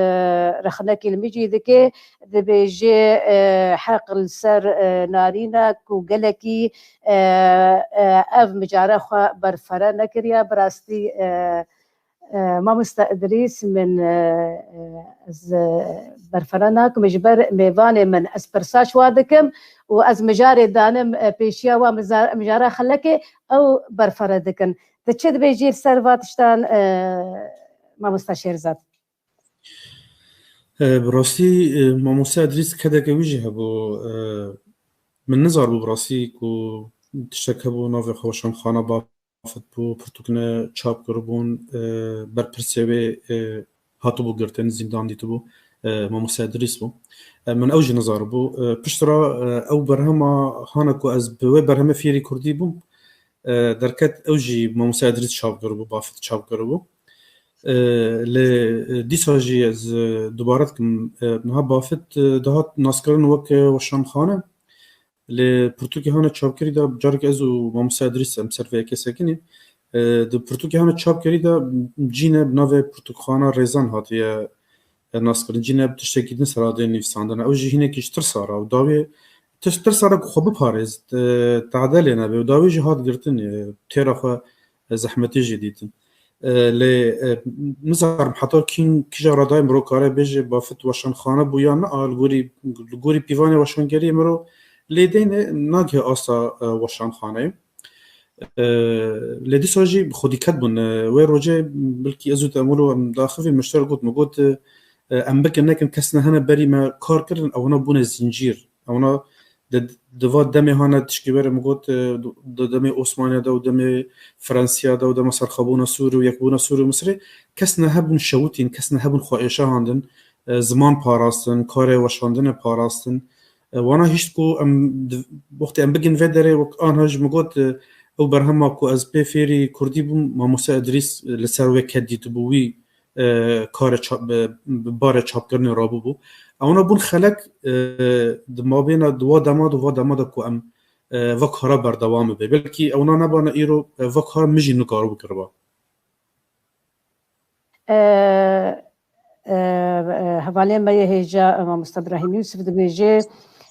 rexnekî li min jî dike. Dibêje, e, heq li ser, e, Narîna ku gelekî, e, e, ev mijara xwe berfere nekiriye. Bi rastî, e, e, mamosta Idrîs, min, e, e, ez, e, berfere nakim ji ber mêvanê min. Ez pirsa ji wa dikim û ez mijarê danim, e, pêşiya wa miza-, mijara xelekê, ew berfere dikin. Tu çi dibêjî li ser va tiştan, e, mamosta Şêrzad? E, bi rastî, e, mamoste Edrîs kedeke wî jî hebû. E, min nizarbû bi rastî ku tiştek hebû navê xwe Weşanxana Bafit bû, pirtûkine çap kiribûn, e, berpirsê wê, e, hatibû girtin, zîndan dîtibû, e, mamoste Edrîs bû. E, min ew jî nizarbû. E, piştre, e, ew berhema hana ku ez bi wê berhemê fêrî kurdî bûm, e, derket, ew jî mamoste Edrîs çap kiribû, Bafit çap kiribû. E, lê, e, dîsa jî ez, e, dubare dikim, e, niha Bafit, e, dihat naskirin wek, e, weşanxane. Lê pirtûkê hane çapkirî de, carek ez û mamoste Edrîs em ser vê yekê sekinî. E, di pirtûkê hane çapkirî de cîne bi navê Pirtûkxana Rêzan hatiye, e, naskirin. Cîne bi tiştekî din sera dê nivîsandine. Ew jî hinekî ji tirsa re û dawiyê tiş-, tirsa re ku xwe biparêz, e, tade lê nebe. Û dawiyê jî hat girtin, e, têra xwe, e, zehmetî jî dîtin. E, lê, e, nizanim heta kîn, kîja radayê mirov kare bêje Bafit weşanxane bû yan na, a li gorî, li gorî pîvanê weşangeriyê mirov lê deyne nagihê asta, e, weşanxaneyê. E, lê dîsa jî xwedîket bûn. E, wê rojê bilkî ez û te em wilo em daxivîn, min ji te re got, min got, e, em bikin nekin kes nehene berî me kar kirin, ewna bûne zîncîr. Ewna di, di va demê hane tişkî were min got, e, di demê Osmaniya de û demê Fransiya de û dema serxwebûna Sûrî û yekbûna Sûrî û Misirê kes nehebûn şewitîn, kes nehebûn xwe êşehandin, e, ziman parastin, karê weşandinê parastin. E, wana hişt ku em di, wextê em bigin vê derê, wek anha ji min got, e, ew berhema ku ez pê fêrî kurdî bûm, mamoste Edrîs, e, li ser wê ket dîtibû, wî, e, karê çap-, bi, bi barê çapkirinê rabûbû. Ewna bûn xelek, e, di mabêna di wa dema, di wa dema de ku em, e, va kara berdewam bibe. Belkî ewna nebana îro, e, va kara min jî nikaribû kiriba. E, e, e, hevalên me yê hêja, e, mamoste Birahîm Yûsif dibêje,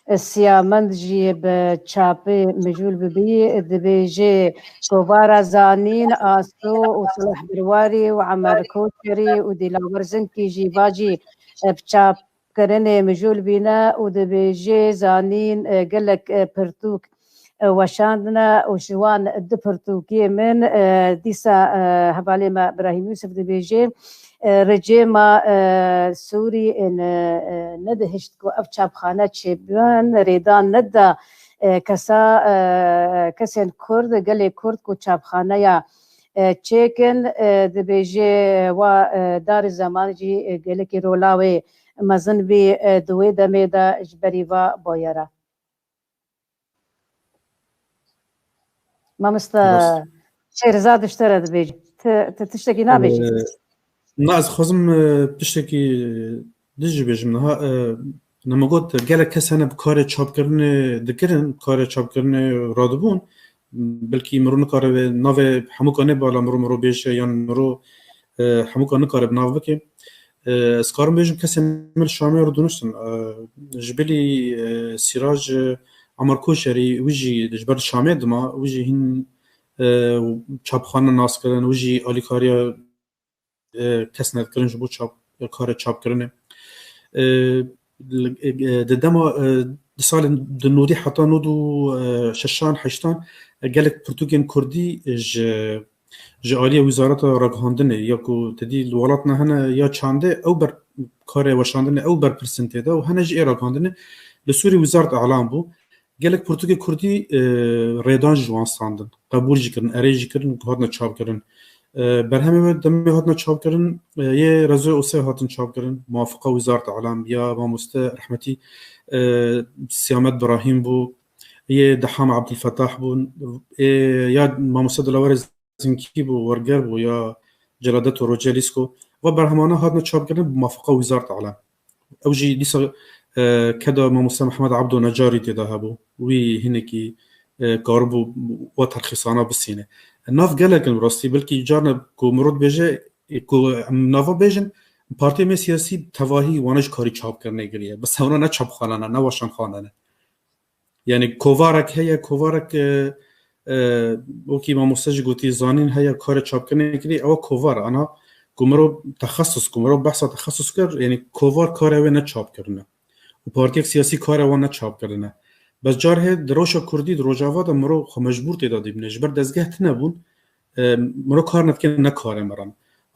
e, Siyamend jî bi çapê mijûl bibî, dibêje kovara Zanîn, Aso û Silah Birwarî û Emer Koçerî û Dîlawer Zinkî jî va jî, e, bi çapkirinê mijûl bîne û dibêje Zanîn, e, gelek, e, pirtûk e, weşandine û ji wan du pirtûkê min, e, dîsa, e, hevalê me Birahîm Yûsif dibêje, e, ricê me, e, Sûrî, e, ne, e, nedihişt ku ev çapxane çêbin, rêdan neda, e, kesa, e, kesên Kurd, gelê Kurd ku çapxaneya, e, çêkin, e, dibêje wa, e, darê zeman jî, e, gelekî rola wê mezin bî, e, di wê demê de ji berî va boyera. Mamoste Rast. Şêrza diştere dibêjî. Ti, ti tiştekî nabêjî? Ee, na, ez xwazim, e, tiştekî, e, din jî bêjim. Niha, e, nema got, gelek kes hene bi karê çapkirinê dikirin, bi karê çapkirinê radibûn. Belkî mirov nikare vê navê hemûka nê bala mirov, mirov bêje yan mirov, e, hemûka nikare bi nav bike. E, ez karim bêjim kesê min li Şamê rûdinuştin. E, ji bilî, e, Sîrac, e, Amar Koşerî, wî jî ji ber Şamê dima, wî jî hîn, e, çapxane nas kirin, wî jî alîkariya, e, kes nedikirin ji bo çap, karê çapkirinê. E, li, e, di dema, e, di salên di nodî heta nod û, e, şeşan, heştan, e, gelek pirtûkên kurdî ji, ji aliyê Wizareta Ragihandinê ya ku te dî li welat ne hene ya çandê ew ber karê weşandinê ew berpirsên tê de û hene jî ê ragihandinê li Sûrî Wizaret Elam bû. Gelek pirtûkê kurdî, e, rêdan ji wan standin. Qebûl jî kirin, erê jî kirin, ku hatine çapkirin. E, berhemê wê demê hatine çapkirin, e, yê Rezoyê Osê hatin çapkirin. Muwafiqa Wizaret Elam ya mamoste rehmetî, e, Siyamet Birahîm bû, yê Deham Ebdulfetah bûn, ê ya mamoste Dilawerê Zinkî bû, werger bû, ya Celadet û Rocelîsko. Va berhemana hatine çapkirin bi muwafiqa Wizaret Elam. Ew jî dîsa, e, keda mamoste Mehmed Abdo Necarî tê de hebû. Wî hinekî, e, karibû wa terxîsana bisîne. Nav gelek in rastî, belkî carna ku mirov dibêje, e, ku em nava bêjin, partiyê me siyasî tevahî wana ji karî çapkirinê kiriye. Bes ewna ne çapxane ne, ne weşanxane ne. Yani kovarek heye, kovarek, e, e, wekî mamoste jî gotî, zanîn heye, karê çapkirinê kirî, ew kovar e. Ana ku mirov texesus, ku mirov behsa texesus kir, yani kovar karê wê ne çapkirine. Û partiyek siyasî karê wan ne çapkirine. Bes car hê di rewşa kurdî, di rojava de mirov xwe mecbûr tê de dibîne. Ji ber dezgeh tune bûn, e, mirov kar nedike, ne karê me re.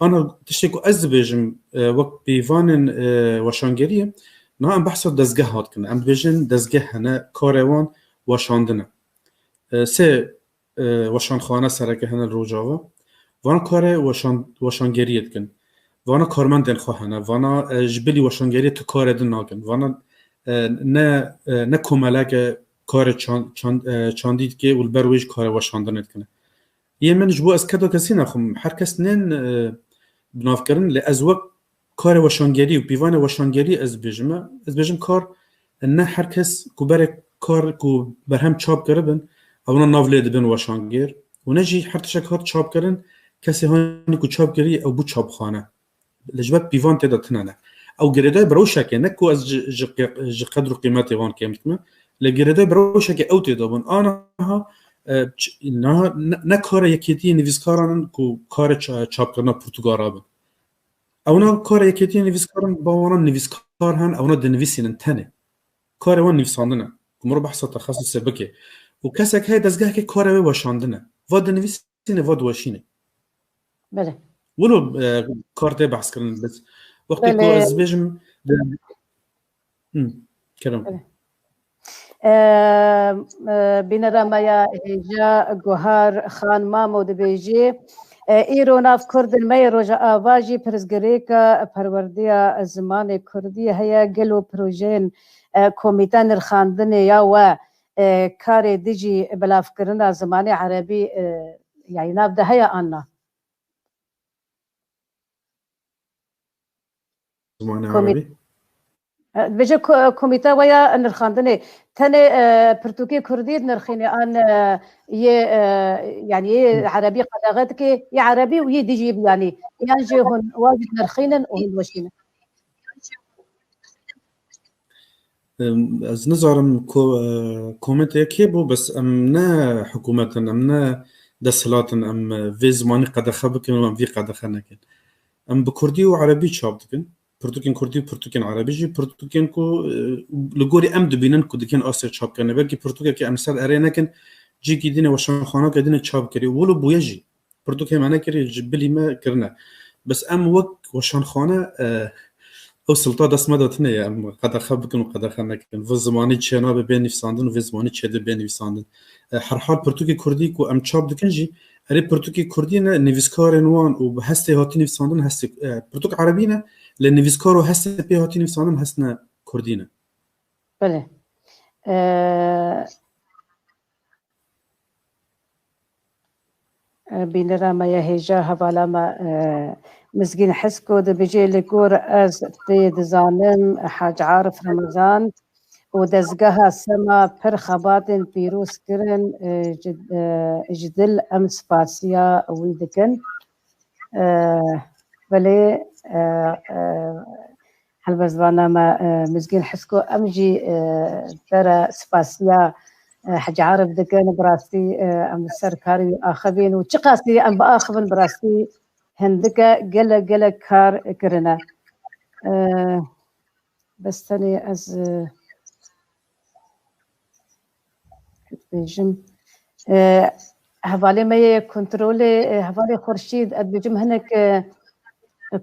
Ana tiştê ku ez dibêjim, e, wek pîvanên, e, weşangeriyê, niha em behsa dezgeh hat kin. Em dibêjin dezgeh hene, karê wan weşandin e. E, sê, e, weşanxane sereke hene li Rojava. Vana karê weşan-, weşangeriyê dikin. Vana karmendên xwe hene. Vana, e, ji bilî weşangeriyê tu karê din nakin. Vana, e, ne, e, ne komeleke karê çan-, çan-, e, çandî dike û li ber wê jî karê weşandinê dikine. Yê min ji bo ez keda kesî nexwim. Her kes nên, e, binavkirin, lê ez wek karê weşangerî û pîvanê weşangerî ez bêjim e. Ez bêjim kar, ne her kes ku berê kar ku berhem çap kiribin, ewna nav lê dibin weşangêr. Û ne jî her tiştek hat çapkirin, kesê hanî ku çap kirî ew bû çapxane. Li ji ber pîvan tê de tune ne. Ew girêdayî bi rewşekê, ne ku ez ji, ji qe-, ji qedr û qîmetê wan kêm dikime, lê girêdayî bi rewşekê ew tê de bûn. Aniha, e, ç-, niha ne, ne kare yekêtiyê nivîskaran in ku kare ça-, çapkirina pirtûka rabin. Ewna kare yekêtiyê nivîskaran ba wana nivîskar hen, ewna dinivîsînin tenê. Karê wan nivîsandin e. Ku mirov behsa texesusê bike. Û kesek heye dezgehekê karê wê weşandin e. Va dinivîsîne, va diweşîne. Belê. Wilo, e, kar tê behs kirin, bes wextê ku Belê. ez bêjim, de-, Hı, kerem. Belê. E, e, bînera me ya hêja Guhar Xan Mamo dibêjî, e, îro nav Kurdên me yê Rojava jî pirsgirêka perwerdeya zimanê Kurdî heye. Gelo projeyên, e, komîte nirxandinê ya we, e, karê dijî belavkirina zimanê erebî, e, yanî nav de heye an na? Zimanê Komî-, erebî? E, dibêje ko-, komîte we ya nirxandinê tenê, e, pirtûkê kurdî dinirxîne an, e, yê, e, yanî yê Hı. erebî qedexe dike, yê erebî û yê dijî yanî, yan jî hûn wan jî dinirxînin û hûn diweşînin? Em, ez nizanim ko-, e, komîte kê bû, bes em ne hikûmet in, em ne desthilat in, em, e, vê zimanî qedexe bikin û em vî qedexe nekin. Em bi kurdî û erebî çap dikin. pirtûkên kurdî û pirtûkên erebî jî, pirtûkên ku, e, li gorî em dibînin ku dikin asê çapkirinê. Belkî pirtûkekê em ser erê nekin, cîkî dîne weşanxaneke dîne çap kirî. Wilo bûye jî. Pirtûkê me nekirî, ji bilî me kirine. Bes em wek weşanxane, e, ew silta dest me de tune ye, em qedexe bikin û qedexe nekin. Vê zimanî çênabe bê nivîsandin û vê zimanî çêdibe bê nivîsandin. E, herhal pirtûkê kurdî ku em çap dikin jî, erê pirtûkê kurdî ne, nivîskarên wan û bi hestê hatî nivîsandin, hestê, e, pirtûk erebî ne, lê nivîskar û hestê pê hatî nivîsandin hestine kurdî ne. Belê. E, e, bînera me ya hêja, hevala me, e, Mizgîn Hisko dibêje, li gor ez pê dizanim, Hac Arif Remezan û dezgeha Sema pir xebatên pîroz kirin, e, ji, e, ji dil em spasiya wî dikin. E, belê, e, e, helbestvan me, e, Mizgîn Hisko, em jî, e, te re spasiya, e, Hecî Arif dikin. Bi rastî, e, em li ser karê wî axivîn û çiqasî em biaxivin, bi rastî hindike gelek, gelek kar kirine. E, bes tenê ez, e, bêjim, e, hevalê me yê kontrolê, e, hevalê Xurşîd, ez dibêjim hinek, e,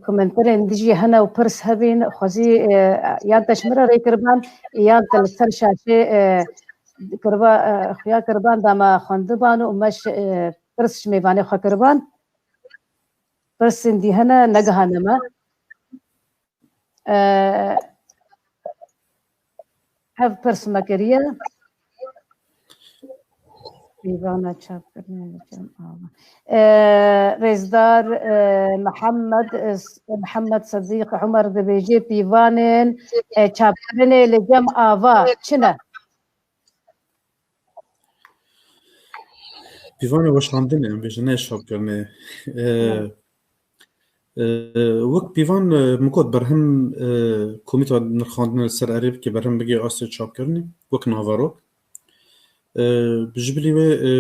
komenterên dijî hene û pirs hebîn, xwezî, e, yan te ji min re rê kiriban, yan te li ser şaşê, e, kiriba, e, xuya kiriban, da me xwendiban û me ji, e, pirs ji mêvanê xwe kiriban. Pirsên dî hene, negihane me. E, hev pirs me kiriye. Pîvana çapkirinê li cem ava. E, rêzdar, e, Mihemed, e, Mihemed Sedîq Umer dibêje pîvanên, e, çapkirinê li cem ava çi ne? Pîvanê weşandinê, em bêjin, ne çapkirinê. E, Evet. e, wek pîvan, e, min got berhem, e, komîta nirxandinê li ser erê bike, berhem bigê astê çapkirinê, wek naverok. E, ji bilî wê, e,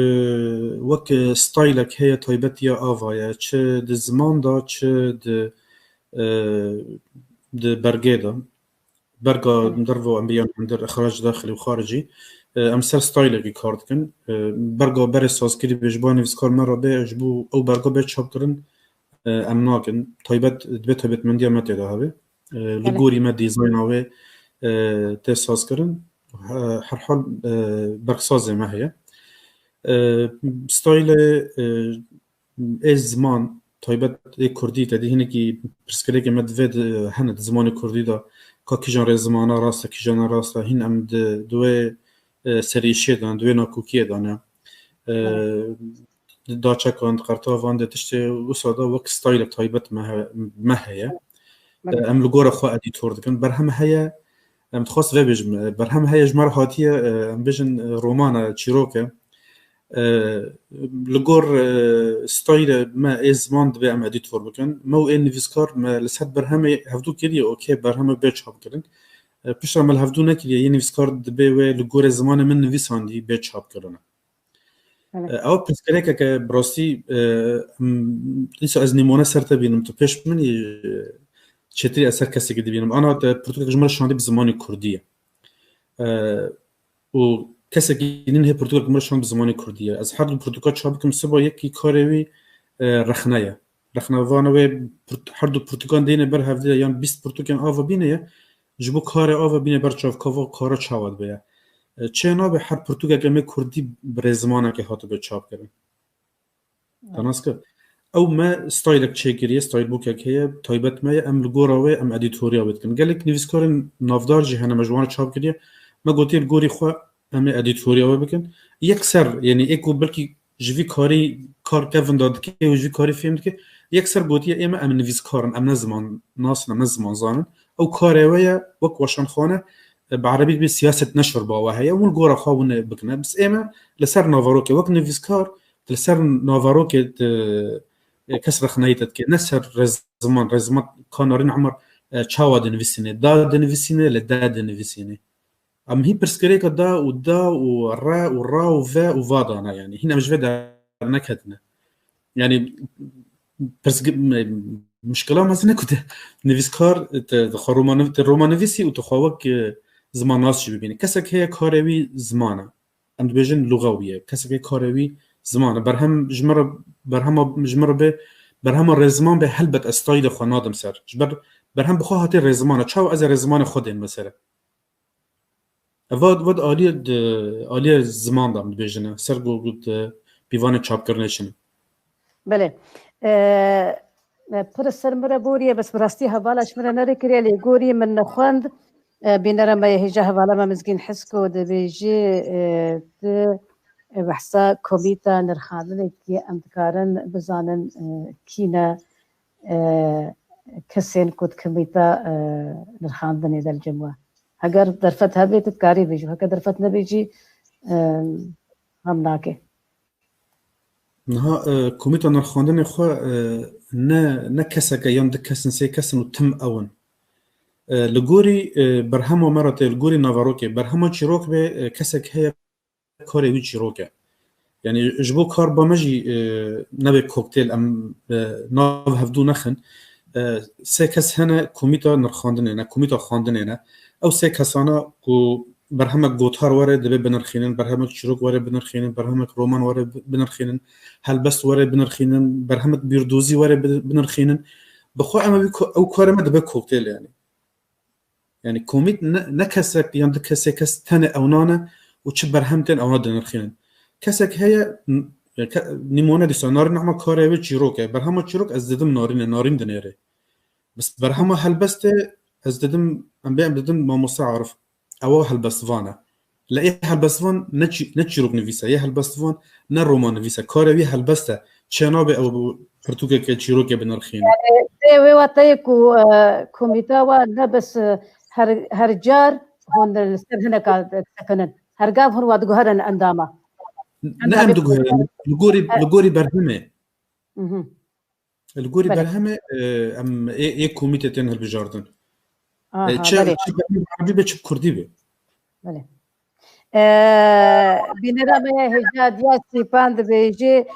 wek, e, stylek heye, taybetiya ava ye, çi di ziman de, çi di, e, di bergê de. Berga derve em bêjin hundir, îxrac daxilî û xaricî. E, em ser stylekî kar dikin. E, berga berê sazkirî be ji bo nivîskar me re be, ji bo ew berga bê çapkirin, e, em nakin. Taybet, dibe taybetmendiya me tê de hebe. E, li Belê. gorî me dîzayna wê, e, tê sazkirin. He-, herhal, e, bergsazê me heye. E, style, e, ê ziman taybet ê kurdî, te dî hinekî pirsgirêkê me divê di, hene di zimanê kurdî de, ka kîjan rê zimana rast e, kîjan ne rast e, hîn em di, di wê, e, serîşiyê de ne, di wê nakokiyê de ne. E, Evet. di daçekan, di qertavan de tiştê wisa de wek stylek taybet me he-, me heye. Evet. E, em li gora xwe edîtor dikin. Berhem heye, em dixwest vebêjim, e, berhem heye ji me re hatiye, e, em bêjin, e, roman e, çîrok e. E, li gor, e, style me ê ziman dibe em edîtor bikin. Me û ê nivîskar me li ser berhemê hevdû kiriye, okey, berhemê bê çapkirin. E, piştre me li hevdû nekiriye, yê nivîskar dibe wê li gorê zimanê min nivîsandî bê çapkirin. Evet. E, ew pirsgirêkeke bi rastî, e, m-, îsa ez nîmone ser te bînim, tu pêş min î, e, çêtirî ez ser kesekî dibînim. Ana te pirtûkek ji min re şandî bi zimanê kurdî ye. E, û kesekî din hê pirtûkek min re şand bi zimanê kurdî ye. Ez her du pirtûka çap bikim, siba yekî karê wî, e, rexne ye. Rexnevana wê pirt-, her du pirtûkan deyne ber hevdî de, yan bîst pirtûkên ava bîne ye, ji bo karê ava bîne ber çav, ka va kara çawa dibe ye. E, çê nabe her pirtûkek em ê kurdî bi rêzimanekê hatibe çapkirin. Evet. Te nas kir? Ew me stylek çêkiriye, stylebookek heye, taybet me ye, em li gora wê em edîtoriya wê dikin. Gelek nivîskarên navdar jî hene, me ji wan re çap kiriye. Me gotiye li gorî xwe em ê edîtoriya wê bikin. Yekser, yanî ê ku belkî ji vî karî kar kevin de dike û ji vî karî fêm dike, yekser gotiye, ê me em nivîskar in, em ne ziman nas in, em ne ziman zan in. Ew karê we ye, wek weşanxane, e, bi erebî dibê siyaset neşr ba we heye, hûn li gora xwe hûn ê bikine. Bes ê me li ser naverokê, wek nivîskar, li ser naverokê di, e, kes rexneyî te dike, ne ser rêziman, rêziman ka Narîn Umar, e, çawa dinivîsîne, da dinivîsîne, li de dinivîsîne. Em hî pirsgirêka da û da û re û ra û ve û va dane, yanî hîn em ji vê derneketine. Yanî pirsgi-, me-, Mişkila mezin e ku te nivîskar, te, te xwe roman-, te romanivîsî û tu xwe wek, e, zimannas jî bibînî. Kesek heye karê wî ziman e. Em dibêjin luxa wî ye. Kesek heye karê wî ziman e. Berhem ji min re, berhema ji min re bê, berhema rêziman bê, helbet ez stayî de xwe nadim ser. Ji ber berhem bi xwe hatê rêziman e. Çawa ez ê rêzimanê xwe dêm mesele? Ev va, va di aliyê, di aliyê ziman de em dibêjin e. Ser ku, ku di pîvanê çapkirinê çin e. Belê. E, e, pir ser min re boriye, bes bi rastî hevala ji min re nerê kiriye, lê gorî min nexwend. E, bînera me yê hêja hevala me Mizgîn Hisko dibêjê, e, tu, e, behsa komîta nirxandinekî em dikarin bizanin, e, kî ne, e, kesên ku di komîta, e, nirxandinê de li cem we. Heger derfet hebe, tu dikarî bêjî. Heke derfet nebê jî, e, ham nake. Niha, e, komîta nirxandinê xwe, e, ne, ne kesek e yan du kes in, sê kes in û tim ew in. E, li gorî, e, berhema me re tê, li gorî naverokê, berhema çîrok bê, e, kesek heye karê wî çîrok e. Yanî ji bo kar ba me jî, e, nebe kokteyl, em, e, nav hevdû nexin. E, sê kes hene komîta nirxandinê ne, komîta xwendinê ne. Ew sê kesana ku berhemek gotar were dibe binirxînin, berhemek çîrok were binirxînin, berhemek roman were bi-, binirxînin, helbest were binirxînin, berhemek bîrdozî were bi-, binirxînin. Bi xwe em wî ko-, ew karê me dibe kokteyl yanî. Yanî komît ne, ne kesek yan du kesê kes tenê ewna ne û çi berhem tên ewna dinirxînin. Kesek heye, n-, ke-, nîmone dîsa Narîn Ehmed karê wê çîrok e. Berhema çîrok ez didim Narînê, Narîn dinêrê. Bes berhema helbestê ez didim, em bê em didim Mamoste Arif. Ewa helbestvan e. Lê ê helbestvan ne çî-, ne çîroknivîs e, yê helbestvan ne romannivîs e. Karê wî helbest e. Çênabe ew pirtûkeke çîrokê binirxîne. Yanî, tê wê wateyê ku, e, komîta wa ne bes, e, her, her car hûn li ser hineka disekinin. Her gav hûn wa diguherin endama. Ne Endamê em diguherin, li gorî, Li gorî berhemê. Mhm. Li gorî Belê. berhemê, e, em ê, ê komîtê tên hilbijardin. Aha, E, çi, belê. çi berhem erebî be, çi bi kurdî be. Belê. E, bînera me hêja diya Sîpan dibêjê,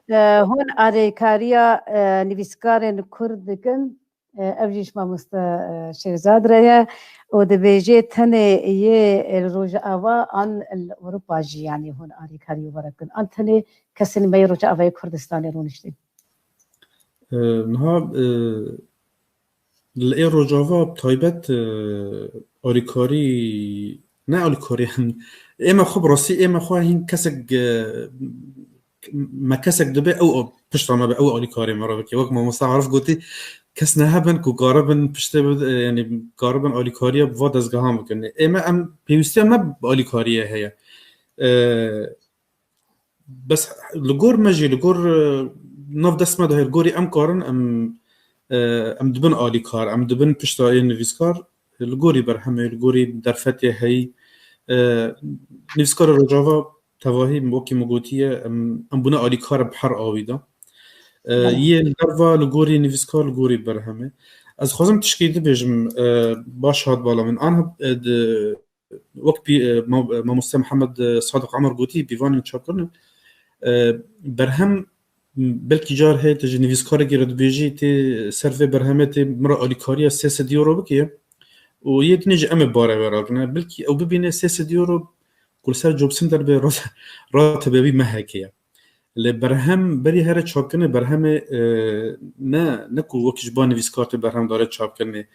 e, hûn alîkariya, e, nivîskarên kurd dikin. E, ev jî ji mamoste, e, Şêrzad re ye û dibêjê tenê yê li Rojava an li Ewropa jî, yanî hûn alîkarî were bikin. An tenê kesên me yê Rojavayê Kurdistanê rûniştîn. E, niha, e, li ê Rojava bi taybet, e, alîkarî, ne alîkarî, ê me xwe bi rastî, ê me xwe hîn kesek, e, me kesek dibe ew pişta me be, ew alîkarê me re bike. Wek mamoste Arif gotî, kes nehebin ku karibin piştê bi, e, yanî karibin alîkariya bi va dezgehan bikin. Ê me em pêwîstiya me bi alîkariyê heye. E, Bes li gor me jî, li gor, e, nav dest me de heye, li gorî em karin, em, e, em dibin alîkar, em dibin pişta ê nivîskar, li gorî berhemê, li gorî derfetê heyî. E, nivîskara Rojava tevahî, wekî min gotiye, em, em bûne alîkar bi her awî de. E, Belê. Yê li derva li gorî nivîskar, li gorî berhemê. Ez dixwazim tişkî dibêjim, e, baş hat bala min. Anha, e, di, wek pî-, e, ma-, e, mamoste Mihemed, e, Sadiq Emer gotî, pîvanên çapkirinê, e, berhem, m, belkî car heye tu ji nivîskarekî re dibêjî, tê ser vê berhemê tê min re alîkariya sê sed euro bike û yê dinê jî em ê barê wê rakine. Belkî ew bibîne sê sed euro ku li ser Jobcenter bê rat-, ratibe wî mehekê ye. Lê berhem berî here çapkirinê berhemê, e, ne, ne ku wek ji ba nivîskar tê berhem dare çapkirinê.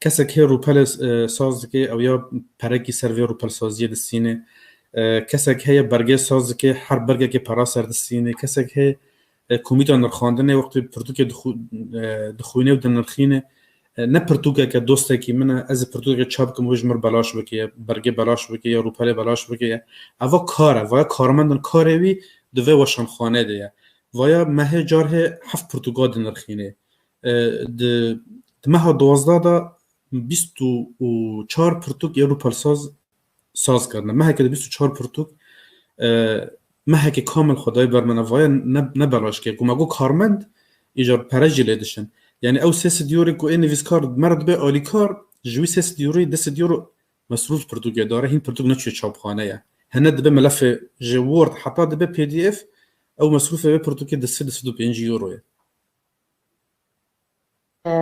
Kesek hê rûpelê, e, saz dike, ew ya perekî ser vê rûpelsaziyê distîne. E, kesek heye bergê saz dike, her bergekê pera ser distîne. Kesek hê, e, komîta nirxandinê wextê pirtûkê dixu-, e, dixwîne û dinirxîne. E, ne pirtûkeke dostekî min e, ez ê pirtûkeke çap bikim, wê ji min belaş bike, ya bergê belaş bike, ya rûpelê belaş bike, ya. Eva kar e, vaya karmend in, karê wî di vê weşanxaneyê de ye. Vaya mehê car hê heft pirtûka dinirxîne. E, di, di meha duwazdeh de bîst û çar pirtûk yê rûpelsaz saz kirine. Meheke de bîst û çar pirtûk, e, meheke kamil xwe dayî ber me, ne vaya ne, ne belaş ke. Ku me got karmend, îcar pere jî lê dişin. Yanî ew sê sed euro ku ê nivîskar me re dibe alîkar, ji wî sê sed euro, du sed euro mesrûf pirtûkê dare, hîn pirtûk neçûye çapxane ye. Hene dibe melefê ji Word heta dibe P D F, ew mesrûfê vê pirtûkê du sed, du sed û pêncî euro ye. E,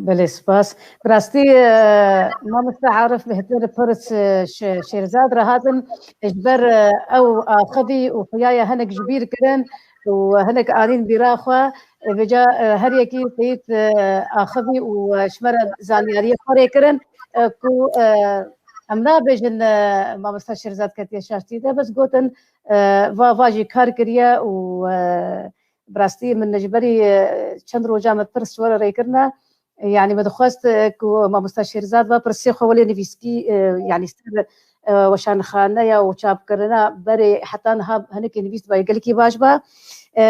Belê, spas. Bi rastî, e, mamoste Arif bêhtir pirs, e, Şê-, Şêrzad re hatin, ji ber, e, ew axivî û xuyaye hinek ji bîr kirin û hinek anîn bîra xwe. E, vêca, e, her yekî teyît, e, axivî û, e, ji me re zanyariyê xwe rê kirin, e, ku, e, em nabêjin, e, mamoste Şêrzad ketiye şaştî de, bes gotin, e, va, va jî kar kiriye û, e, bi rastî min ji berî, e, çend roja min pirs ji we re rê kirine. Yanî min dixwest, e, ku mamoste Şêrzad va pirsê xwe welê nivîskî, e, yanî ser, e, weşanxaneya û çapkirina berê heta niha hinekî nivîs dibe gelekî baş ba. E,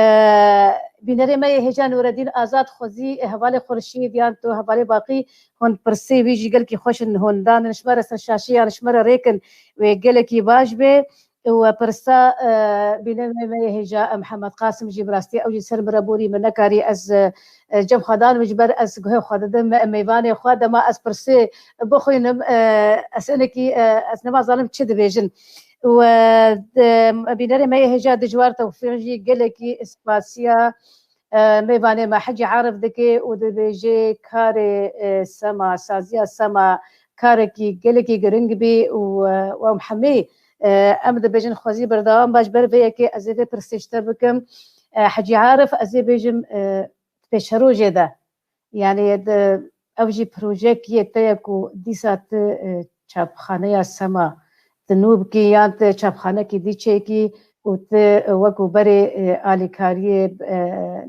bînerê me yê hêja Nûreddîn Azad xwezî, e, hevalê Xurşîd yan tu hevalê Baqî hûn pirsê wî jî gelekî xweş in, hûn danin ji me re ser şaşî yan ji me re rêkin wê gelekî baş bê. Û pirsa, e, bînerê me yê hêja, e, Mihemed Qasim jî bi rastî ew jî ser min re borî, min nekarî ez, e, cem xwe danim ji ber ez guhê xwe didim, e, mêvanê xwe, dema ez pirsê bixwînim, e, ez hinekî, e, ez nema zanim çi dibêjin. Û, e, de, bînerê me yê hêja Dijwar Tewfîq jî gelekî spasiya, e, mêvanê me Hecî Arif dike û dibêje karê, e, sema, saziya sema karekî gelekî giring bî û, e, û em hemî, e, em dibêjin xwezî berdewam be. Ji ber vê yekê ez ê vê pirsê ji te bikim. E, Hecî Arif, ez ê bêjim, e, pêşerojê de, yanî di, ev jî projeyekî yê te ye ku dîsa tu, e, çapxaneya sema tu nû bikî yan tu çapxanekî dî çêkî û tu, e, wekû berê, e, alîkariyê, e,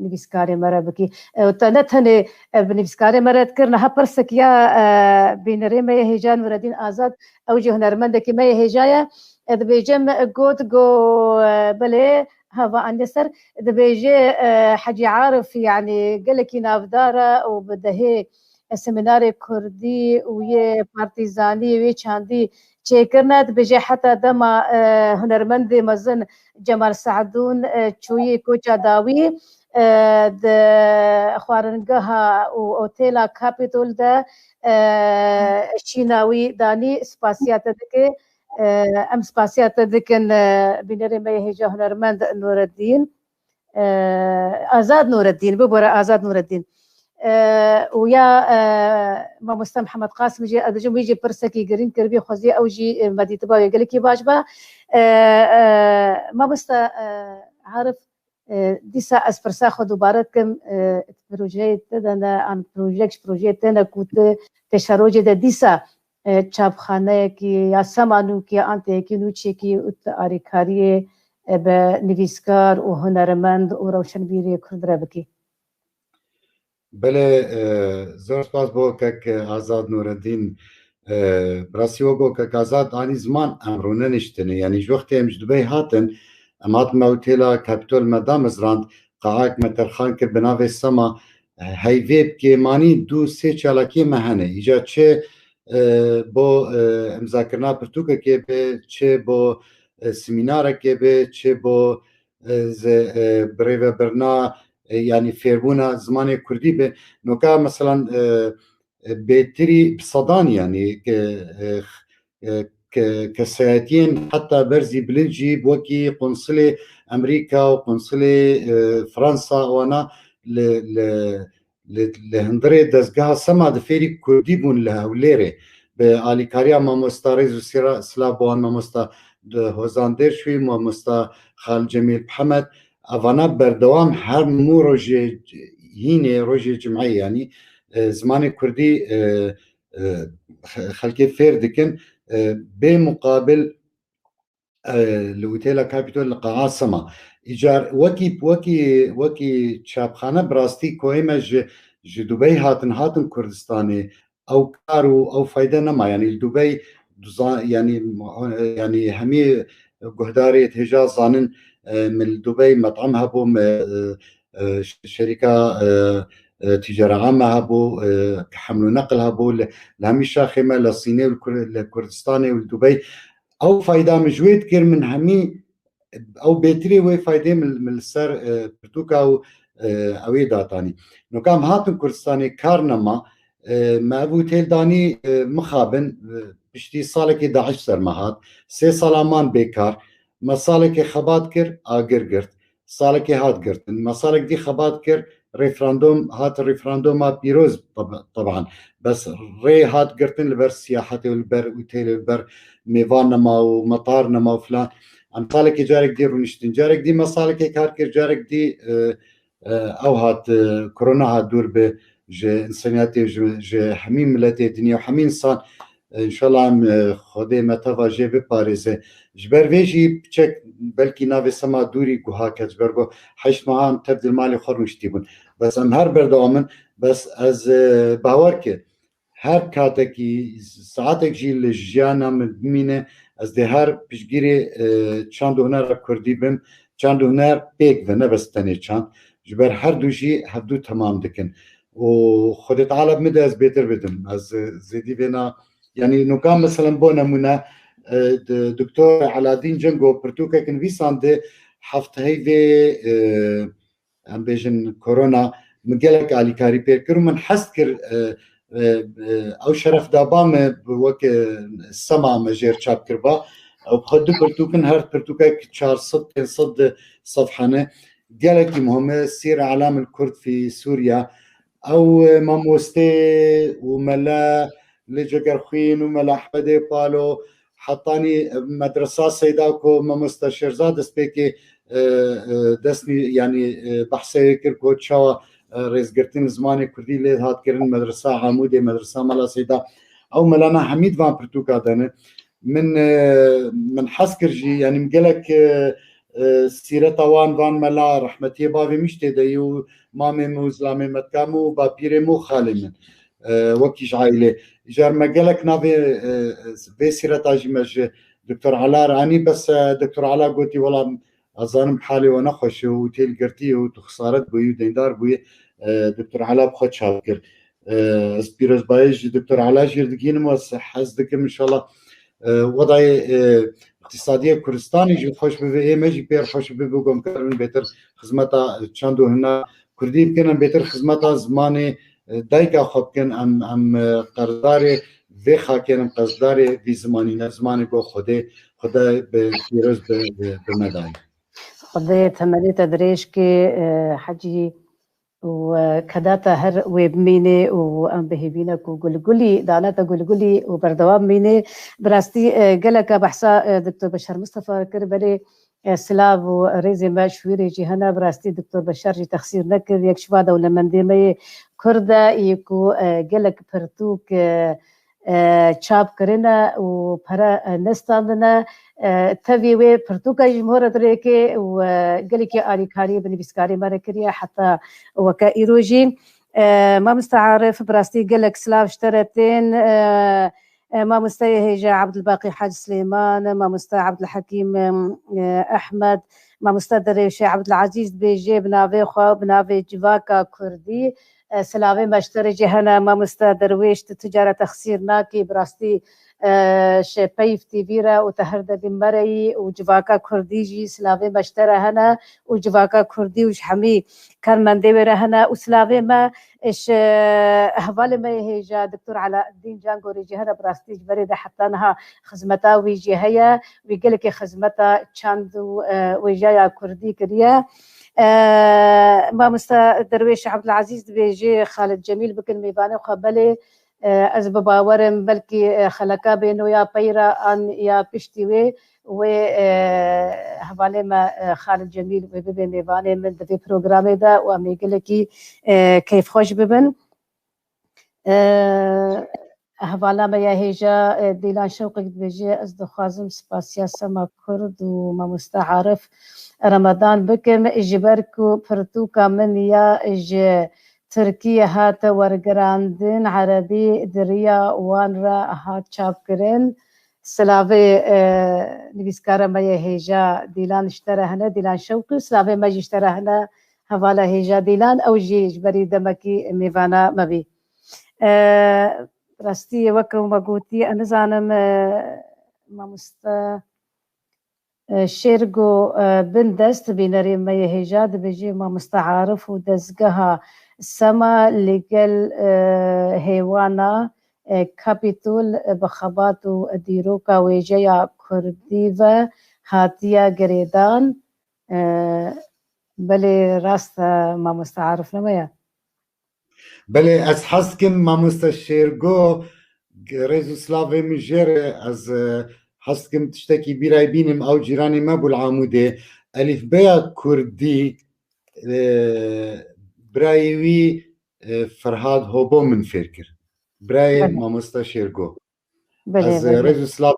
nivîskarê me re bikî. E, te ne tenê, e, bi nivîskarê me re dikir, niha pirsek ya, e, bînerê me yê hêja Nûreddîn Azad, ew jî hunermendekî me yê hêja ye. E, dibêje me got, go, e, belê, ha, va aniye ser, dibêje, e, Hecî Arif, yanî gelekî navdar e û bi dehê, e, semînarê kurdî û yê partîzanî wê çandî çêkirine. Dibêje heta dema, e, hunermendê mezin Cemal Se'dûn, e, çûyî koça dawî, e, di xwaringeha û otêla Kapîtol de, e, şîna wî danî, spasiya te dike. E, em spasiya te dikin, e, bînerê me yê hêja hunermend Nûreddîn. E, Azad Nûreddîn, bibore Azad Nûreddîn. E, û ya, e, mamoste Mihemed Qasim jî, ez dibêjim wî jî pirsekî girîng kiribî, xwezî ew jî, e, me dîtiba wê gelekî baş ba. E, e, mamoste, e, Arif, e, dîsa ez pirsa xwe dubare dikim, e, projeyê te de ne, an projeyek ji projeyê te ne ku tu pêşerojê de dîsa, e, çapxaneyekî ya sema nû kî an teyekî nû çêkî û tu alîkariyê, e, bi nivîskar û hunermend û rewşenbîrê Kurd re bikî? Belê, e, zor spas bo kek Azad Nûreddîn. E, bi rastî wek kek Azad anî ziman, em rûneniştine. Yanî ji wextê em ji Dubey hatin, em hatin me otêla Kapîtol me damezrand, qaek me terxan kir bi navê Sema. E, heyvê bi kêmanî du sê çalakiyê me hene. Îca çi, e, bo, e, imzakirina pirtûkekê be, çi bo, e, semînarekê be, çi bo, e, ze-, e, birêvebirina, e, yanî fêrbûna zimanê kurdî be. Noka meselan, e, e, bêtirî bi sedan, yanî ke, e, e, ke, kesayetiyên heta berzî bilind jî wekî qunsilê Amerîka û qunsilê, e, Fransa, wana li, li, li, li hundirê dezgeha Sema di fêrî kurdî bûn li Hewlêrê. Bi alîkariya mamosta, rêz û sira-, silav bo wan, mamosta Hozan Dêrşwî, mamosta Xal Cemîl Mihemed, evana berdewam her nû rojê hînê, rojê cimeyê, yanî, e, zimanê kurdî, e, e, xe-, xelkê fêr dikin, e, bê muqabil, e, li otêla Kapîtol li qa'a Sema. Îcar wekî, wekî, wekî çapxane bi rastî ku ê me ji, ji Dubey hatin, hatin Kurdistanê, ew kar û ew fayde nema. Yanî li Dubey duza-, yanî, yanî hemî guhdarê hêja zanin, e, min li Dubey met'em hebû, me, e, e, şerîka, e, e, tîcara ame hebû, e, heml û neqil hebû, li, li hemî şaxê me, li Sînê û li Kur-, li Kurdistanê û li Dubey. Ew fayda min ji wê dikir, min hemî ew bêtirê wê faydê min, min li ser, e, pirtûka û, e, ew ê datanî. Noka em hatin Kurdistanê, kar nema, e, me ev û têl danî, e, mixabin, e, piştî salekê DAIŞ ser me hat. Sê sala man bêkar. Me salekê xebat kir, agir girt. Salekê hat girtin. Me salek dî xebat kir, Referandum hat referanduma pîroz, tab-, taban. Bes rê hat girtin li ber siyahetê û li ber otelê, li ber mêvan nema û metar nema û filan. Em salekê carek dî rûniştin. Carek dî me salekê kar kir, carek dî, e, e, ew hat, e, korona hat dûr bi ji însaniyetê, ji, ji hemî miletê dinya û hemî însan. Înşallah em, e, Xwedê me teva jê biparêze. Ji ber vê jî piçek belkî navê sema dûrî guha ket, ji ber ku heşt mehan tev di malê xwe rûniştî bûn. Bes em her berdewam in, bes ez, e, bawer ke her katekî, saetek jî li jiyana min bimîne, ez dê her piştgirê, e, çand û hunera kurdî bim, çand û huner pêk ve, ne bes tenê çand. Ji ber her du jî hevdu temam dikin. Û Xwedê Teala bi min de ez bêtir bidim. Ez, e, zêdî vêna, yanî nuka, meselen, bo nemûne, e, d-, Doktor Eladîn Cengo pirtûkek nivîsande, heftehey vê, e, em bêjin korona, min gelek alîkarî pê kir û min hez kir, e, e, e, ew şeref daba me, bi wek, e, sema me jêr çap kirba. Ew xwe du pirtûk in, her pirtûkek çar sed pênc sed sefhe ne. Gelekî muhim e, Sîr E'lam el Kurd fî Sûriya. Ew, e, mamostê û mele li Cegerxwîn û mele Ehmedê Palo, hetanî medresa Seyda ku mamoste Şêrza destpêkê, e, e, destnî, yanî, e, behsê wê kir ku çawa, e, rêzgirtin zimanê kurdî lê hat kirin, medresa Amûdê, medresa Mela Seyda. Ew melana hemî di van pirtûka de ne. Min, e, min hez kir jî, yanî min gelek, e, e, sîreta wan, van mela, rehmetiyê bavê min jî tê de yî û mamê min û zilamê metka min û bapîrê min û xalê min, e, wekî ji aîlê. Jar me gelek navê, e, vê sîreta jî me ji Doktor Ela re anî, bes, e, Doktor Ela gotî, wela ez zanim halê we nexweş e û têl girtî û tu xisaret bûyî û deyndar bûyî, e, Doktor Ela bi xwe çav kir. E, ez pîrozbayê ji Doktor Ela jî digihînim û ez hez dikim, înşallah, e, wedayê, e, îqtîsadiyê Kurdistanê jî xweş bibe, ê me jî pê re xweş bibe, ku em karin bêtir xizmeta çand û huna kurdî bikin, em bêtir xizmeta zimanê, e, dayika xwe bikin, em, em, e, qerzdarê vê xakê ne, em qerzdarê vî zimanî ne, zimanê ku Xwedê, Xwedê bi pîroz bi, bi, bi me dayî. Xwedê temenê te dirêj ke, e, Hecî, û, e, keda te her wê bimîne û em bihêvîne ku gulgulî, dane te gulgulî û berdewam bimîne. Bi rastî, e, geleka behsa, e, Doktor Beşar Mistefa kir, belê, e, silav û rêzê me ji wî re jî hene. Bi rastî Doktor Beşar jî texsîr nekir. Yek ji va dewlemendê me yê Kurd e, yê ku, e, gelek pirtûk, e, e, çap kirine û pere, e, nestandine. E, tevî wê pirtûka jî ji min re dirêke û, e, gelekî alîkarî bi nivîskarê me re kiriye, heta weke îro jî. E, Mamoste Arif, bi rastî gelek silav ji te re tên. E, e, mamosteyê hêja Abdulbaqî Hacî Silêman, mamoste Abdulhekîm, e, Ehmed, mamoste Derewşê Abdulazîz dibêjê bi navê xwe, bi navê Civaka Kurdî. E, silavê me ji te re jî hene, mamoste Derwêş, tu tu cara texsîr nakî, bi rastî, e, ji Peyv T V re û te her demî me re yî û Civaka Kurdî jî silavê me ji te re hene û Civaka Kurdî û ji hemî karmendê wê re hene û silavê me ji hevalê me yê hêja Doktor Elaeddîn Cangorî jî hene, bi rastî ji berê de heta niha xizmeta wî jî heye, wî gelekê xizmeta çand û, e, wêjaya kurdî kiriye. E, mamoste Derwêş Abdulazîz dibêje Xalid Cemîl bikin mêvanê xwe, belê, e, ez bi bawer im belkî, e, xeleka bêno ya peyra an ya piştî wê, wê, e, hevalê me, e, Xalid Cemîl wê bibe mêvanê min di vê programê de û em ê gelekî, e, keyfxweş bibin. E, Hevala me ya hêja, e, Dîlan Şewqik dibêje, ez dixwazim spasiya Sema Kurd û mamoste Arif Remadan bikim, ji ber ku pirtûka min ya ji Tirkiyê hate wergirandin, erebî di riya wan re hat çapkirin. Silavê, e, nivîskara me yê hêja Dîlan ji te re hene, Dîlan Şewqî, silavê me jî ji te re hene, hevala hêja Dîlan, ew jî ji berî demekî mêvana me bî. E, rastî, weke me gotî, ez nizanim, e, mamoste, e, Şêrgo, e, Bindest, bînerê me yê hêja dibêje, mamoste Arif û dezgeha Sema li gel, e, hêwana, e, Kapîtol, e, bi xebat û dîroka wêjeya kurdî ve hatiye girêdan. E, Belê, rast e, mamoste Arif, ne me ye? Belê, ez hez dikim, mamoste Şêrgo, rêz û silavê min jê re, ez, e, hez dikim tiştekî bîrayê bînim, ew cîranê me bû li Amûdê. Elîfbeya kurdî, e, birayê wî, e, Ferhad Hobo min fêr kir. Birayê Belê. mamoste Şêrgo. Belê, Ez, e, belê. rêz û silav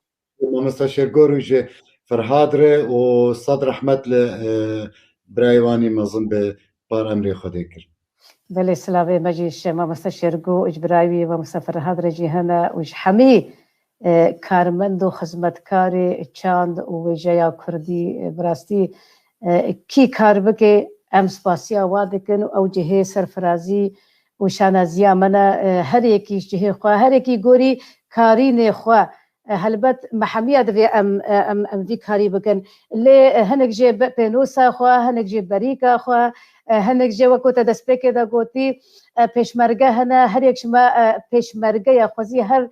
mamoste Şêrgo re û ji Ferhad re û sed rehmet li, e, birayê wanî mezin bi par emrê Xwedê kir. Belê, silavê me jî ji mamoste Şêrgo û ji birayê wî mamoste Ferhad re jî hene û ji hemî, e, karmend û xizmetkarê çand û wêjeya kurdî, e, bi rastî, e, kî kar bike, em spasiya wa dikin û ew cihê serfirazî û şanaziya me ne, e, her yekî ji cihê xwe, her yekî gorî karînê xwe. E, helbet me hemiya divê em, e, em, em vî karî bikin. Lê, e, hinek jê be-, pênosa xwe, hinek jê berîka xwe, e, hinek jê wek ku te destpêkê de gotî, e, pêşmerge hene, her yek ji me, e, pêşmerge ye. Xwezî her,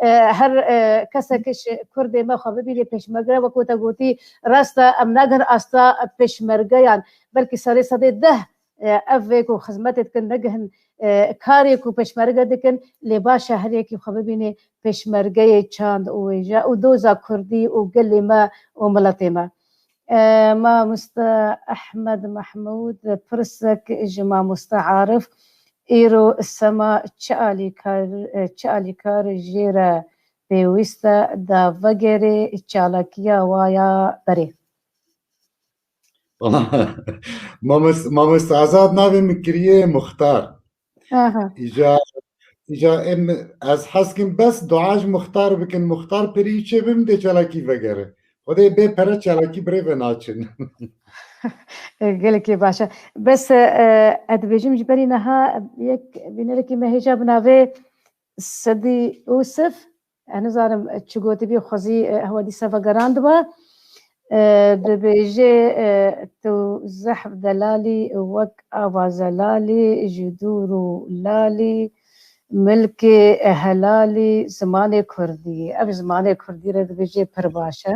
e, her, e, kesek ji kurdê me xwe bibînê pêşmerge, wek ku te gotî, rast e, em nagin asta pêşmergeyan. Belkî serê sedê deh, e, ev vê ku xizmetê dikin, negihin, e, karê ku pêşmerge dikin, lê baş e her yekî xwe bibînê pêşmergeyê çand û wêje û doza kurdî û gelê me û miletê me. E, mamoste Ehmed Mehmûd, pirsek ji mamoste Arif, îro sema çi alîkar, e, çi alîkar jê re pêwîst e, da vegerê çalakiya wa ya berê? Mamoste, mamoste Azad navê min kiriye Muxtar. Aha. Îca, îca em, ez hez kim bes dua ji Muxtar bikin. Muxtar pirî çê bim dê çalakî vegere. Xwedê bê pere çalakî birê ve naçin. Gelekî baş e. Bes, e, e, ez dibêjim ji berî niha yek bînerekî me hêja bi navê Sedî Ûsif. Ez nizanim çi gotibî, xwezî, e, ew dîsa vegerandiba. E, dibêje, e, tu zehf delalî wek ava zelalî, ji dûr û lalî, milkê helalî, zimanê kurdî. Ev zimanê kurdî re dibêje pir baş e.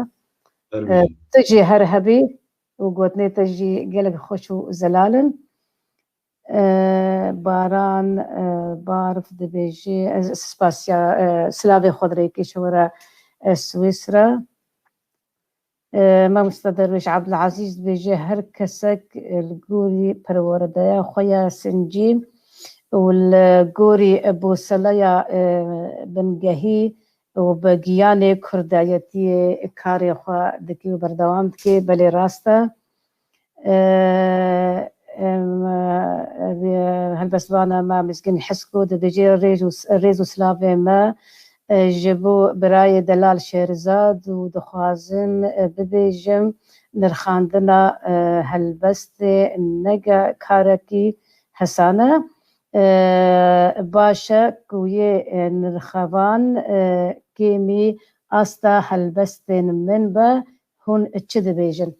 Her E, bijî. Tu jî her hebî û gotinê te jî gelek xweş û zelal in. E, Baran, e, Barf dibêje, ez spasiya, e, silavê xwe dirêkê ji we re, e, Swîsra. E, Mamoste Derwêş Abdulazîz dibêje, her kesek, e, li gorî perwerdeya xwe ya sincî û li gorî, e, boseleya, e, bingehî û bi giyanê kurdayetiyê karê xwe dike û berdewam dike. Belê rast e. E, em, e, helbestvana me Mizgîn Hisko dibêje, rêz û, rêz û silavê me, e, ji bo birayê delal Şêrzad û dixwazim, e, bibêjim, nirxandina, e, helbestê nege karekî hesane. E, baş e ku yê, e, nirxevan, e, kêmî asta helbestên min be, hûn çi dibêjin?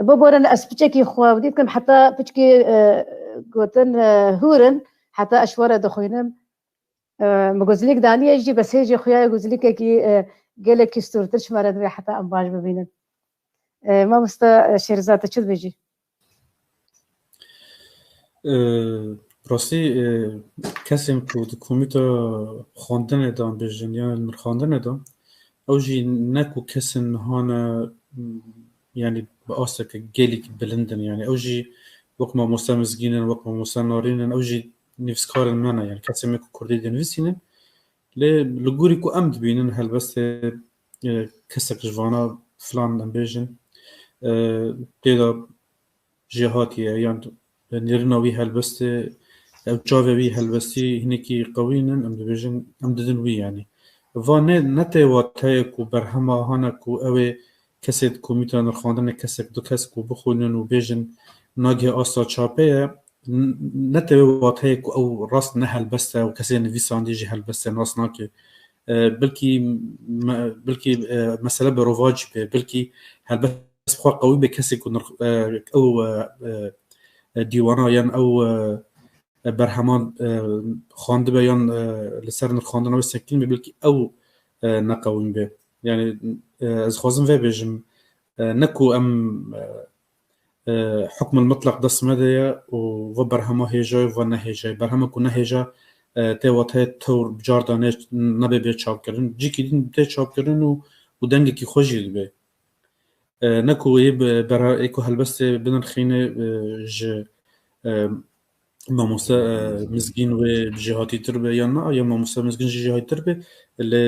Biborin, ez piçekî xwe dî dikim, heta piçkî, e, gotin, e, hûr in, heta ez ji we re dixwînim. E, min gozlîk daniye jî, bes hê jî xuya ye gozlîkekî, e, gelekî stûrtir ji me re divê heta em baş bibînin. E, mamoste, e, Şêrza, tu çi dibêjî? E, rastî, e, kesên ku di komîta xwendinê de bêjin, yan nirxandinê de, ew jî ne ku kesên niha ne, m, yanî bi asteke gelek bilind in. Yanî ew jî wek mamoste Mizgîn in, wek mamoste Narîn in, ew jî nivîskarên me ne. Yanî kesên me ku kurdî dinivîsînin. Lê li gorî ku em dibînin helbestê, e, kesek ji vana filan em bêjin, e, tê de jêhatî ye, yan nêrîna wî helbestê, ew çavê wî helbestî hinekî qewî nin, em dibêjin, em didin wî, yanî. Va ne, ne tê wateyê ku berhema hane ku ew ê kesê di komîta nirxandinê kesek, du kes ku bixwînin û bêjin, nagihê asta çapê ye, n-, ne tê wê wateyê ku ew rast ne helbest e û kesê nivîsandî jî helbestê nas nake. E, belkî me-, belkî, e, mesele berovajî be, belkî helbest bi xwe qewî be, kesê ku nirx-, e, ew, e, e, e, dîwana yan ew, e, e, berheman, e, xwendibe yan, e, li ser nirxandina wê sekinî be, belkî ew, e, neqewîn be. Yanî, e, ez xwazim vê bêjim, e, ne ku em, e, e, hukmul mutlaq dest me de ye û ve berhema hêja ye, ve ne hêja ye. Berhema ku ne hêja, e, tê wateyê tewr bi car de nê-, nebe bê çapkirin. Cîkî din tê çapkirin û, û dengekî xwe jî dibe. E, ne ku wê bi-, bera-, ê ku helbestê binirxîne, e, ji, e, mamoste, e, Mizgîn wê jêhatîtir be yan na, ya mamoste Mizgîn jî jêhatîtir be. Lê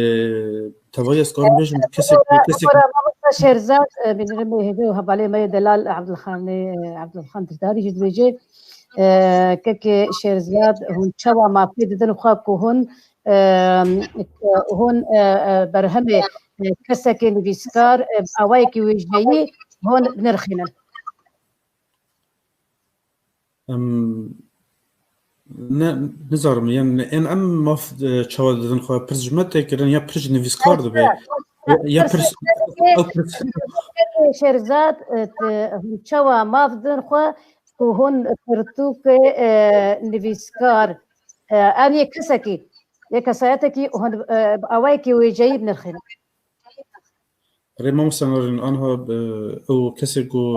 tevayî ez karim bêjim, kesek, kesek Mamoste Şêrzad, e, binirim hêdî û hevalê me yê delal Abdulxanê, e, Abdulxan Dirdarî jî dibêje, e, kekê Şêrzad, hûn çawa mafê didin xwe ku hûn, e, hûn, e, e, berhemê, e, kesekê nivîskar, e, bi awayekî wêjeyî hûn binirxînin? Em, ne, nizarim, yani, em, em maf, e, çawa didin xwe, pirs ji me tê kirin, ya pirs ji nivîskar dibe. Ya pirs, ew pirs. Şêrzad, e, te, hûn çawa maf didin xwe ku hûn pirtûkê, e, nivîskar, e, em yê kesekî, yê kesayetekî hûn, e, bi awayekî wêjeyî binirxînin? Rê mamoste Narîn, anha, e, ew kesê ku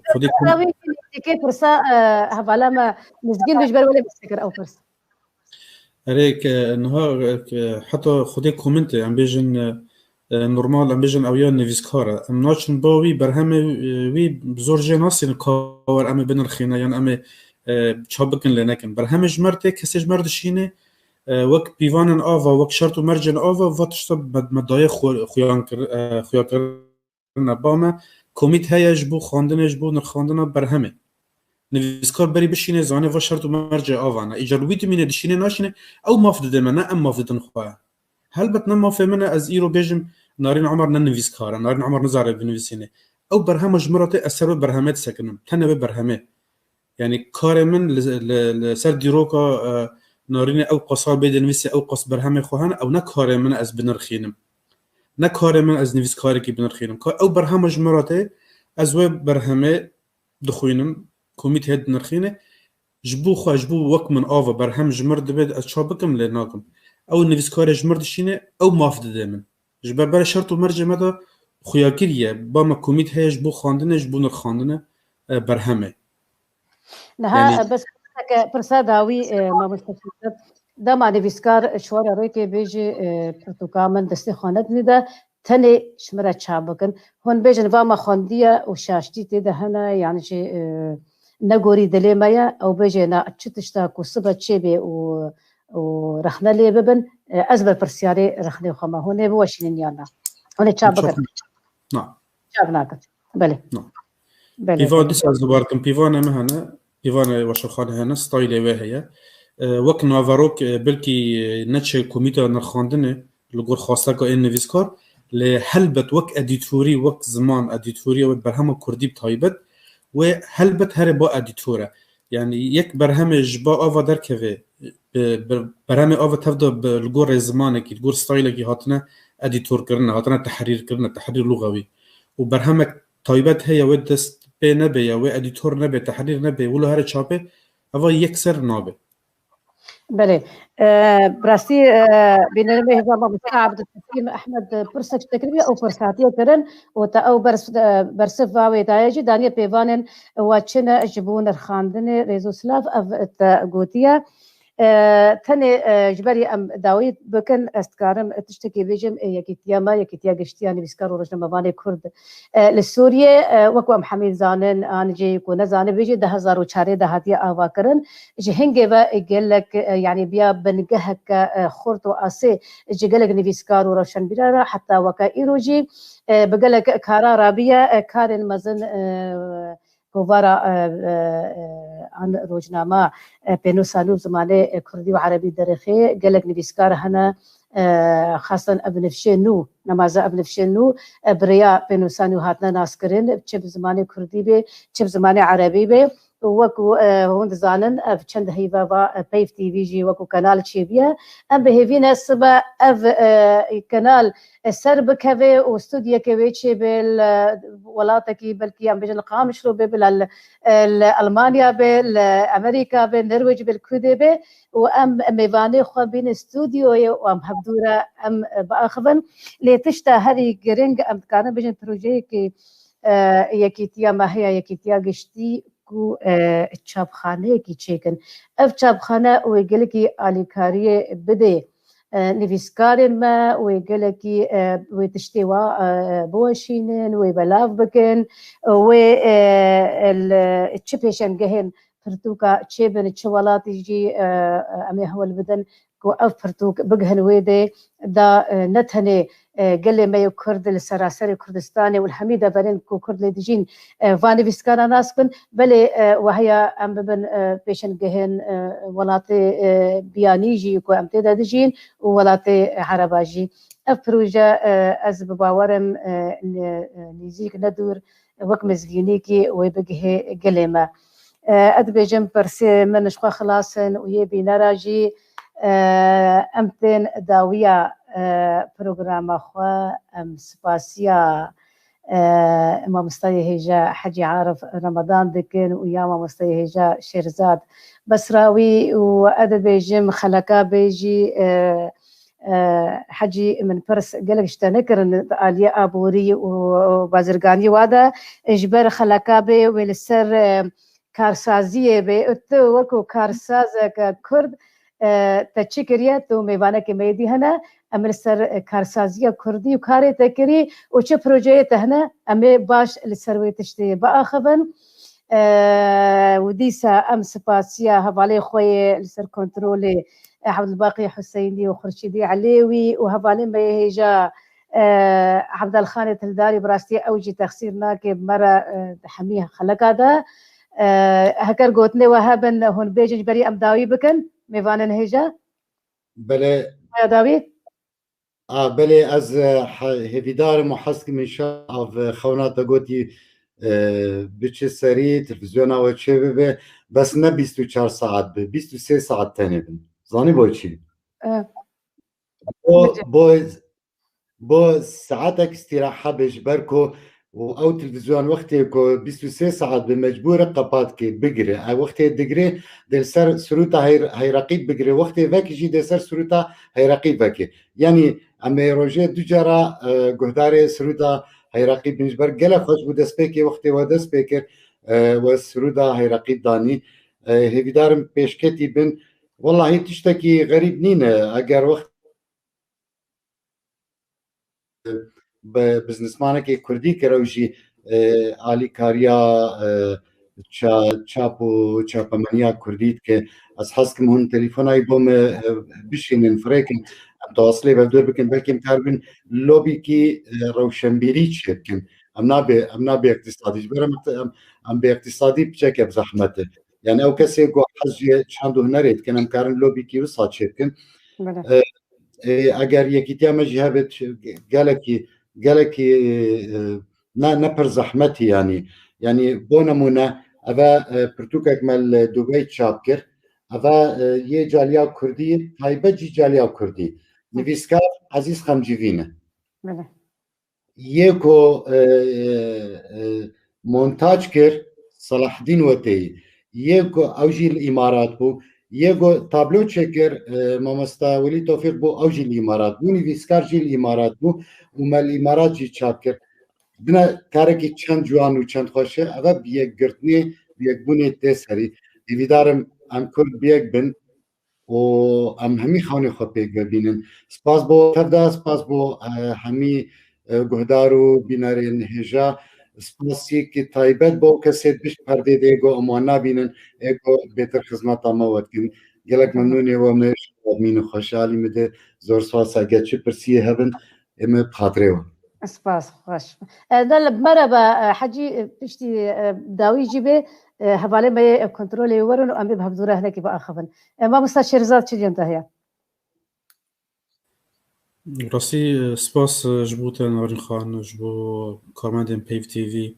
xwedî kom- Wî nêzîkê pirsa, e, hevala me Mizgîn dû ji ber welê pirs kir ew pirs. Erê ke niha, e, ke heta xwedê komintê, em bêjin, e, e, normal, em bêjin ew ya nivîskar e. Em naçin ba wî berhemê, e, wî bi zor jê nasînin ka wer em ê binirxîne yan em ê, e, çap bikin lê nekin. Berhemê ji me re tê, kesê ji me re dişîne, e, wek pîvanên ava, wek şert û mercên ava, va tişta me, me daye xwe-, xuyan kir-, e, xuya kirine ba me. Komît heye ji bo xwendinê, ji bo nirxandina berhemê. Nivîskar berî bişîne, zane va şert û mercê ava ne. Îcar wî dimîne dişîne naşîne, ew maf dide me, ne em maf didin xwe. Helbet ne mafê min e, ez îro bêjim, Narîn Omer ne nivîskar e, Narîn Omer nizare binivîsîne. Ew berhema ji min re tê, ez ser wê berhemê disekinim. Tenê wê berhemê. Yani karê min li, li, li ser dîroka, e, Narînê ew qasa bê dinivîsî, ew qas berhemê xwe hene, ew ne karê min e ez binirxînim. Ne karê min e ez nivîskarekî binirxînim. Ka ew berhema ji min re tê, ez wê berhemê dixwînim, komît hê dinirxîne. Ji bo xwe, ji bo wek min ava berhem ji mir dibe ez çap bikim lê nakim. Ew nivîskarê ji mir dişîne, ew maf dide min. Ji ber bere şert û mercê me de xuya kiriye, ba me komît heye ji bo xwendinê, ji bo nirxandinê, e, berhemê. Niha, Yani e, bes pirseke, pirsa dawî, e, mamoste Şevket, dema nivîskar ji we re rêkê bêjê, e, pirtûka min destê xwe nedinî de, tenê ji min re çap bikin. Hûn bêjin, va me xwendiye û şaştî tê de hene, yan jî, e, negorî dilê me ye, ew bêjê, na, çi tişta ku sibe çêbê û, û rexne lê bibin, e, ez berpirsyarê rexnê xwe me. Hûn ê biweşînin yan na? Hûn ê çap bikin? Na. Çap nakin. Belê. Na. Belê, Pîvan belê. Dîsa ez dibar kim, pîvanê me hene, pîvanê Weşanxanê hene, staylê wê heye. E, wek naverok, e, belkî, e, neçe komîta nirxandinê li gor xwasteka ên nivîskar, lê helbet wek edîtorî, wek ziman edîtoriya wê berhema kurdî bi taybet, wê helbet herê ba edîtor e. Yani yek berhemê ji ba ava derkeve, bi, bi, berhemê ava tev de bi, li gor rêzimanekî, li gor staylekî hatine edîtor kirine, hatine tehrîr kirine, tehrîr luxewî. Û berhemek taybet heye, wê dest pê nebe ya, wê edîtor nebe, tehrîr nebe, wilo here çapê, eva yekser nabe. Belê. E, bi rastî, e, bînerê me hêja mamoste Abdulhekîm Ehmed, e, pirsek ji te kiriye, ew pirs hatiye kirin û te ew bers-, e, bersiv va wê daye jî, daniye pêvanên wa çi ne ji bo nirxandinê, rêz û silav, ev te gotiye. E, tenê, e, ji ber em dawî bikin, ez dikarim tiştekî bêjim, e, yekîtiya me, yekîtiya giştiya nivîskar û rojnamevanê Kurd, e, li Sûriyê, e, wek em hemî zanin, an jî ku nezane bêjî, du hezar û çardeh de hatiye avakirin. Ji hingê ve gelek, e, yanî biya bingeheke, e, xurt û asê ji gelek nivîskar û rewşenbîran re heta weke îro jî, e, bi gelek kara rabiye, e, karên mezin, e, kovara, e, e, e, an rojnama, e, pênûsa nû zimanê, e, kurdî û erebî derêxê. Gelek nivîskar hene, e, xasan ev nifşê nû, nemaze ev nifşê nû, e, bi rêya pênûsa nû hatine naskirin, çi bi zimanê kurdî bê, çi bi zimanê erebî bê. Û wekû, e, hûn dizanin, ev çend heyva va, e, Peyv T V jî wekû kanal çêbûye. Em bi hêvî ne sibe ev, e, kanal, e, ser bikeve û stûdyeke wê çêbe li welatekî, belkî em bêjin li Qamişlo be, bila li, e, li Elmanya be, li Amerîka be, Norwêc be, li kudê be û em mêvanê xwe bînin stûdyoyê û em hevdû re em, e, biaxivin. Lê tişta herî giring em dikarin bêjin projeyekî e, yekîtiya me heye, yekîtiya giştî ku, e, çapxaneyekî çêkin. Ev çapxane wê gelekî alîkariyê bidê, e, nivîskarên me, wê gelekî, e, wê tiştê wa, e, biweşînin, wê belav bikin, wê, e, li çi pêşengehên pirtûka çêbin, çi welatî jî, e, em ê hewl bidin ku ev pirtûk bigihin wê dê da, e, ne tenê, e, gelê me yê Kurd li seraserê Kurdistanê û li hemî deverên ku Kurd lê dijîn, e, van nivîskara nas bin, belê, e, we heya em bibin, e, pêşengehên, e, welatê, e, biyanî jî ku em tê de dijîn û welatê Ereba jî. Ev proje, e, ez bi bawer im, e, li, e, nêzîk ne dûr wek mizgînîkî wê bigihê gelê me. E, ez dibêjim pirsê min ji xwe xilas in û yê bînera jî, e, em tên dawiya, e, programa xwe, em spasiya, e, mamostayê hêja Hecî Arif Remadan dikin û ya mamostayê hêja Şêrzad Besrawî û ez dibêjim Xeleka Bê jî, e, e, Hecî, min pirs gelek ji te nekirin di aliyê aborî û bazirganiyê wa de, ji ber Xeleka Bê wê li ser, e, karsaziyê bê, tu wekû karsazeke Kurd, e, te çi kiriye, tu mêvanekê me yê dî hene, em li ser, e, karsaziya Kurdî û karê te kirî û çi projeyê te hene, em ê baş li ser wê tiştê biaxivin. E, û dîsa em spasiya hevalê xwe yê li ser kontrolê, e, Evdilbaqî Huseynî û Xurşîdî Elêwî û hevalê me yê hêja, e, Evdalxanê Tildarî, bi rastî ew jî texsîr nake bi me re, e, di hemî xeleka de. E, heker gotinê we hebin, hûn bêjin ji berî em dawî bikin, mêvanên hêja. Belê. Ya dawî? A, belê, ez, e, he-, hêvîdar im û hez dikim înşallah, e, xewna te gotî, e, biçe serî, televîzyona we çê bibe, bes ne bîst û çar saet be, bîst û sê saet tenê bin. Zanî bo çi? E, Bo, biçe. bo, bo saetek îstîraha be ji ber ku û ew televîzyon wextê ku bîst û sê saet be mecbûr e qepat ke bigire. Ew wextê digire, dê li ser sirûta Heyr-, Heyreqî bigire. Wextê vekî jî dê ser sirûta Heyreqî veke. Yanî em ê rojê du cara, e, guhdarê sirûta Heyreqî bin ji ber gelek xweş bû destpêkê wextê we dest pê kir, e, we sirûta Heyreqî danî. E, hêvîdar im pêşketî bin. Wellahî tiştekî xerîb nîne. Eger wext bi biznesmanekê kurdî kir, ew jî, e, alîkariya, e, ça-, çap û çapemeniya kurdî dike. Ez hez kim hûn telefona wî bo me, e, bişînin, firêkin, em tewasilê ve dûr bikin, belkî em karibin lobîkî, e, rewşenbîrî çêbikin. Em nabê, em nabê iqtîsadî. Ji ber em, em, em bê iqtîsadî piçeke bi zehmet e. Yani ew kesê ku hez ji çand û hunerê dikin, em karin lobîkî wisa çêbikin. Belê. E, e, eger yekîtiya me jî hebe, ç-, ge-, gelekî, gelekî, e, ne, ne pir zehmetî yanî. Yanî bo nemûne, eve, e, pirtûkek me li Dubey çap kir. Eve, e, yê caliya kurdî, taybet jî caliya kurdî. Nivîskar Ezîz Xemcîvî ne. Belê. Yê ku, e, e, e, montaj kir, Selahdîn Weteyî. Yê ku ew jî li Îmarat bû. Yê ku tablo çêkir, e, mamosta Welî Tofîq bû, ew jî li Îmarat bû. Nivîskar jî li Îmarat bû û me li Îmarat jî çap kir. Dine karekî çend ciwan û çend xweş e. Eve bi yekgirtinê, bi yekbûnê tê serî. Hêvîdar im em Kurd bi yek bin û em hemî xewnê xwe pêk ve bînin. Spas bo tev de, spas bo, e, hemî, e, guhdar û bînerên hêja. Spasîkî taybet bo kesê pişt perdê de êgo em wan nabînin, êgo bêtir xizmeta me we dikin. Gelek memnûnê we me, şad mîn û xweşalî min de. Zor spas, eger çi pirsiyê hebin, ê me bi xatirê we. Spas, xweş. E, de li merhaba, e, Hecî, e, piştî, e, dawî jî bê, e, hevalê me yê, e, kontrolê werin û em ê bi hevdû re hinekî biaxivin. E, mamosta Şêrzad, çi diyên te heye? Rastî, e, spas, e, ji bo te Narîn Xan, ji bo karmendên Peyv T V,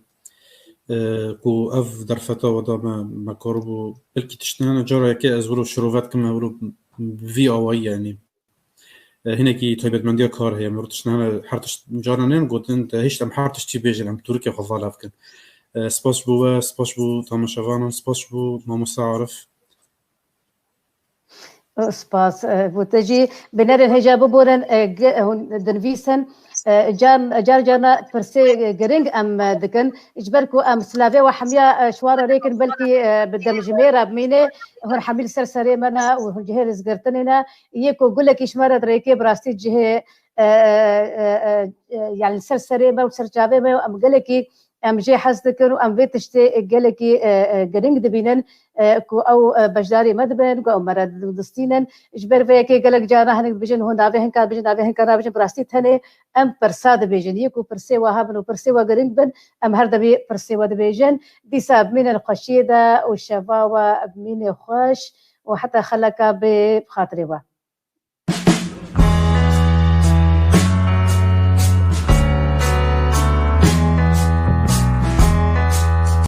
e, ku ev derfeta we da me, me karibû, belkî tiştine hene cara yekê ez wilo şirove dikim, me wilo bi vî awayî, yanî. E, hinekî taybetmendiya kar heye. Mirov tişt nehene, her tişt carna nên gotin, te hişt em her tişt çî bêjin, em tûrikê xwe vala bikin. E, spas ji bo we, spas ji bo tamaşevanan, spas ji bo mamosta Arif. Spas, e, bo te jî. Bînerên hêja biborin, e, ge-, hûn dinivîsin, E, car, car carna pirsê giring em, e, dikin. Ji ber ku em silavê we hemiya, e, şwara rêkin, belkî, e, bi demjimêra bimîne, hûn hemî li ser serê me ne û hûn cihê lizgirtinê ne. Yê ku gulekî ji me re dirêkê, bi rastî cihê, e, e, e, e, yani li ser serê me û ser çavê me, em gelekî, em jê hez dikin û em vê tiştê gelekî, e, e, giring dibînin, e, ku ew, e, beşdarî me dibin, ku ew me re distînin. Ji ber vê yekê gelek cara hinek dibêjin, hûn navê hinka dibêjin, navê hinka nabêjin, bi rastî tenê em pirsa dibêjin. Yê ku pirsê we hebin û pirsê we giring bin, em her demê pirsê we dibêjin. Dîsa bimînin xweşiyê de û şeva we bimînê xweş û heta xeleka bê bi xatirê we.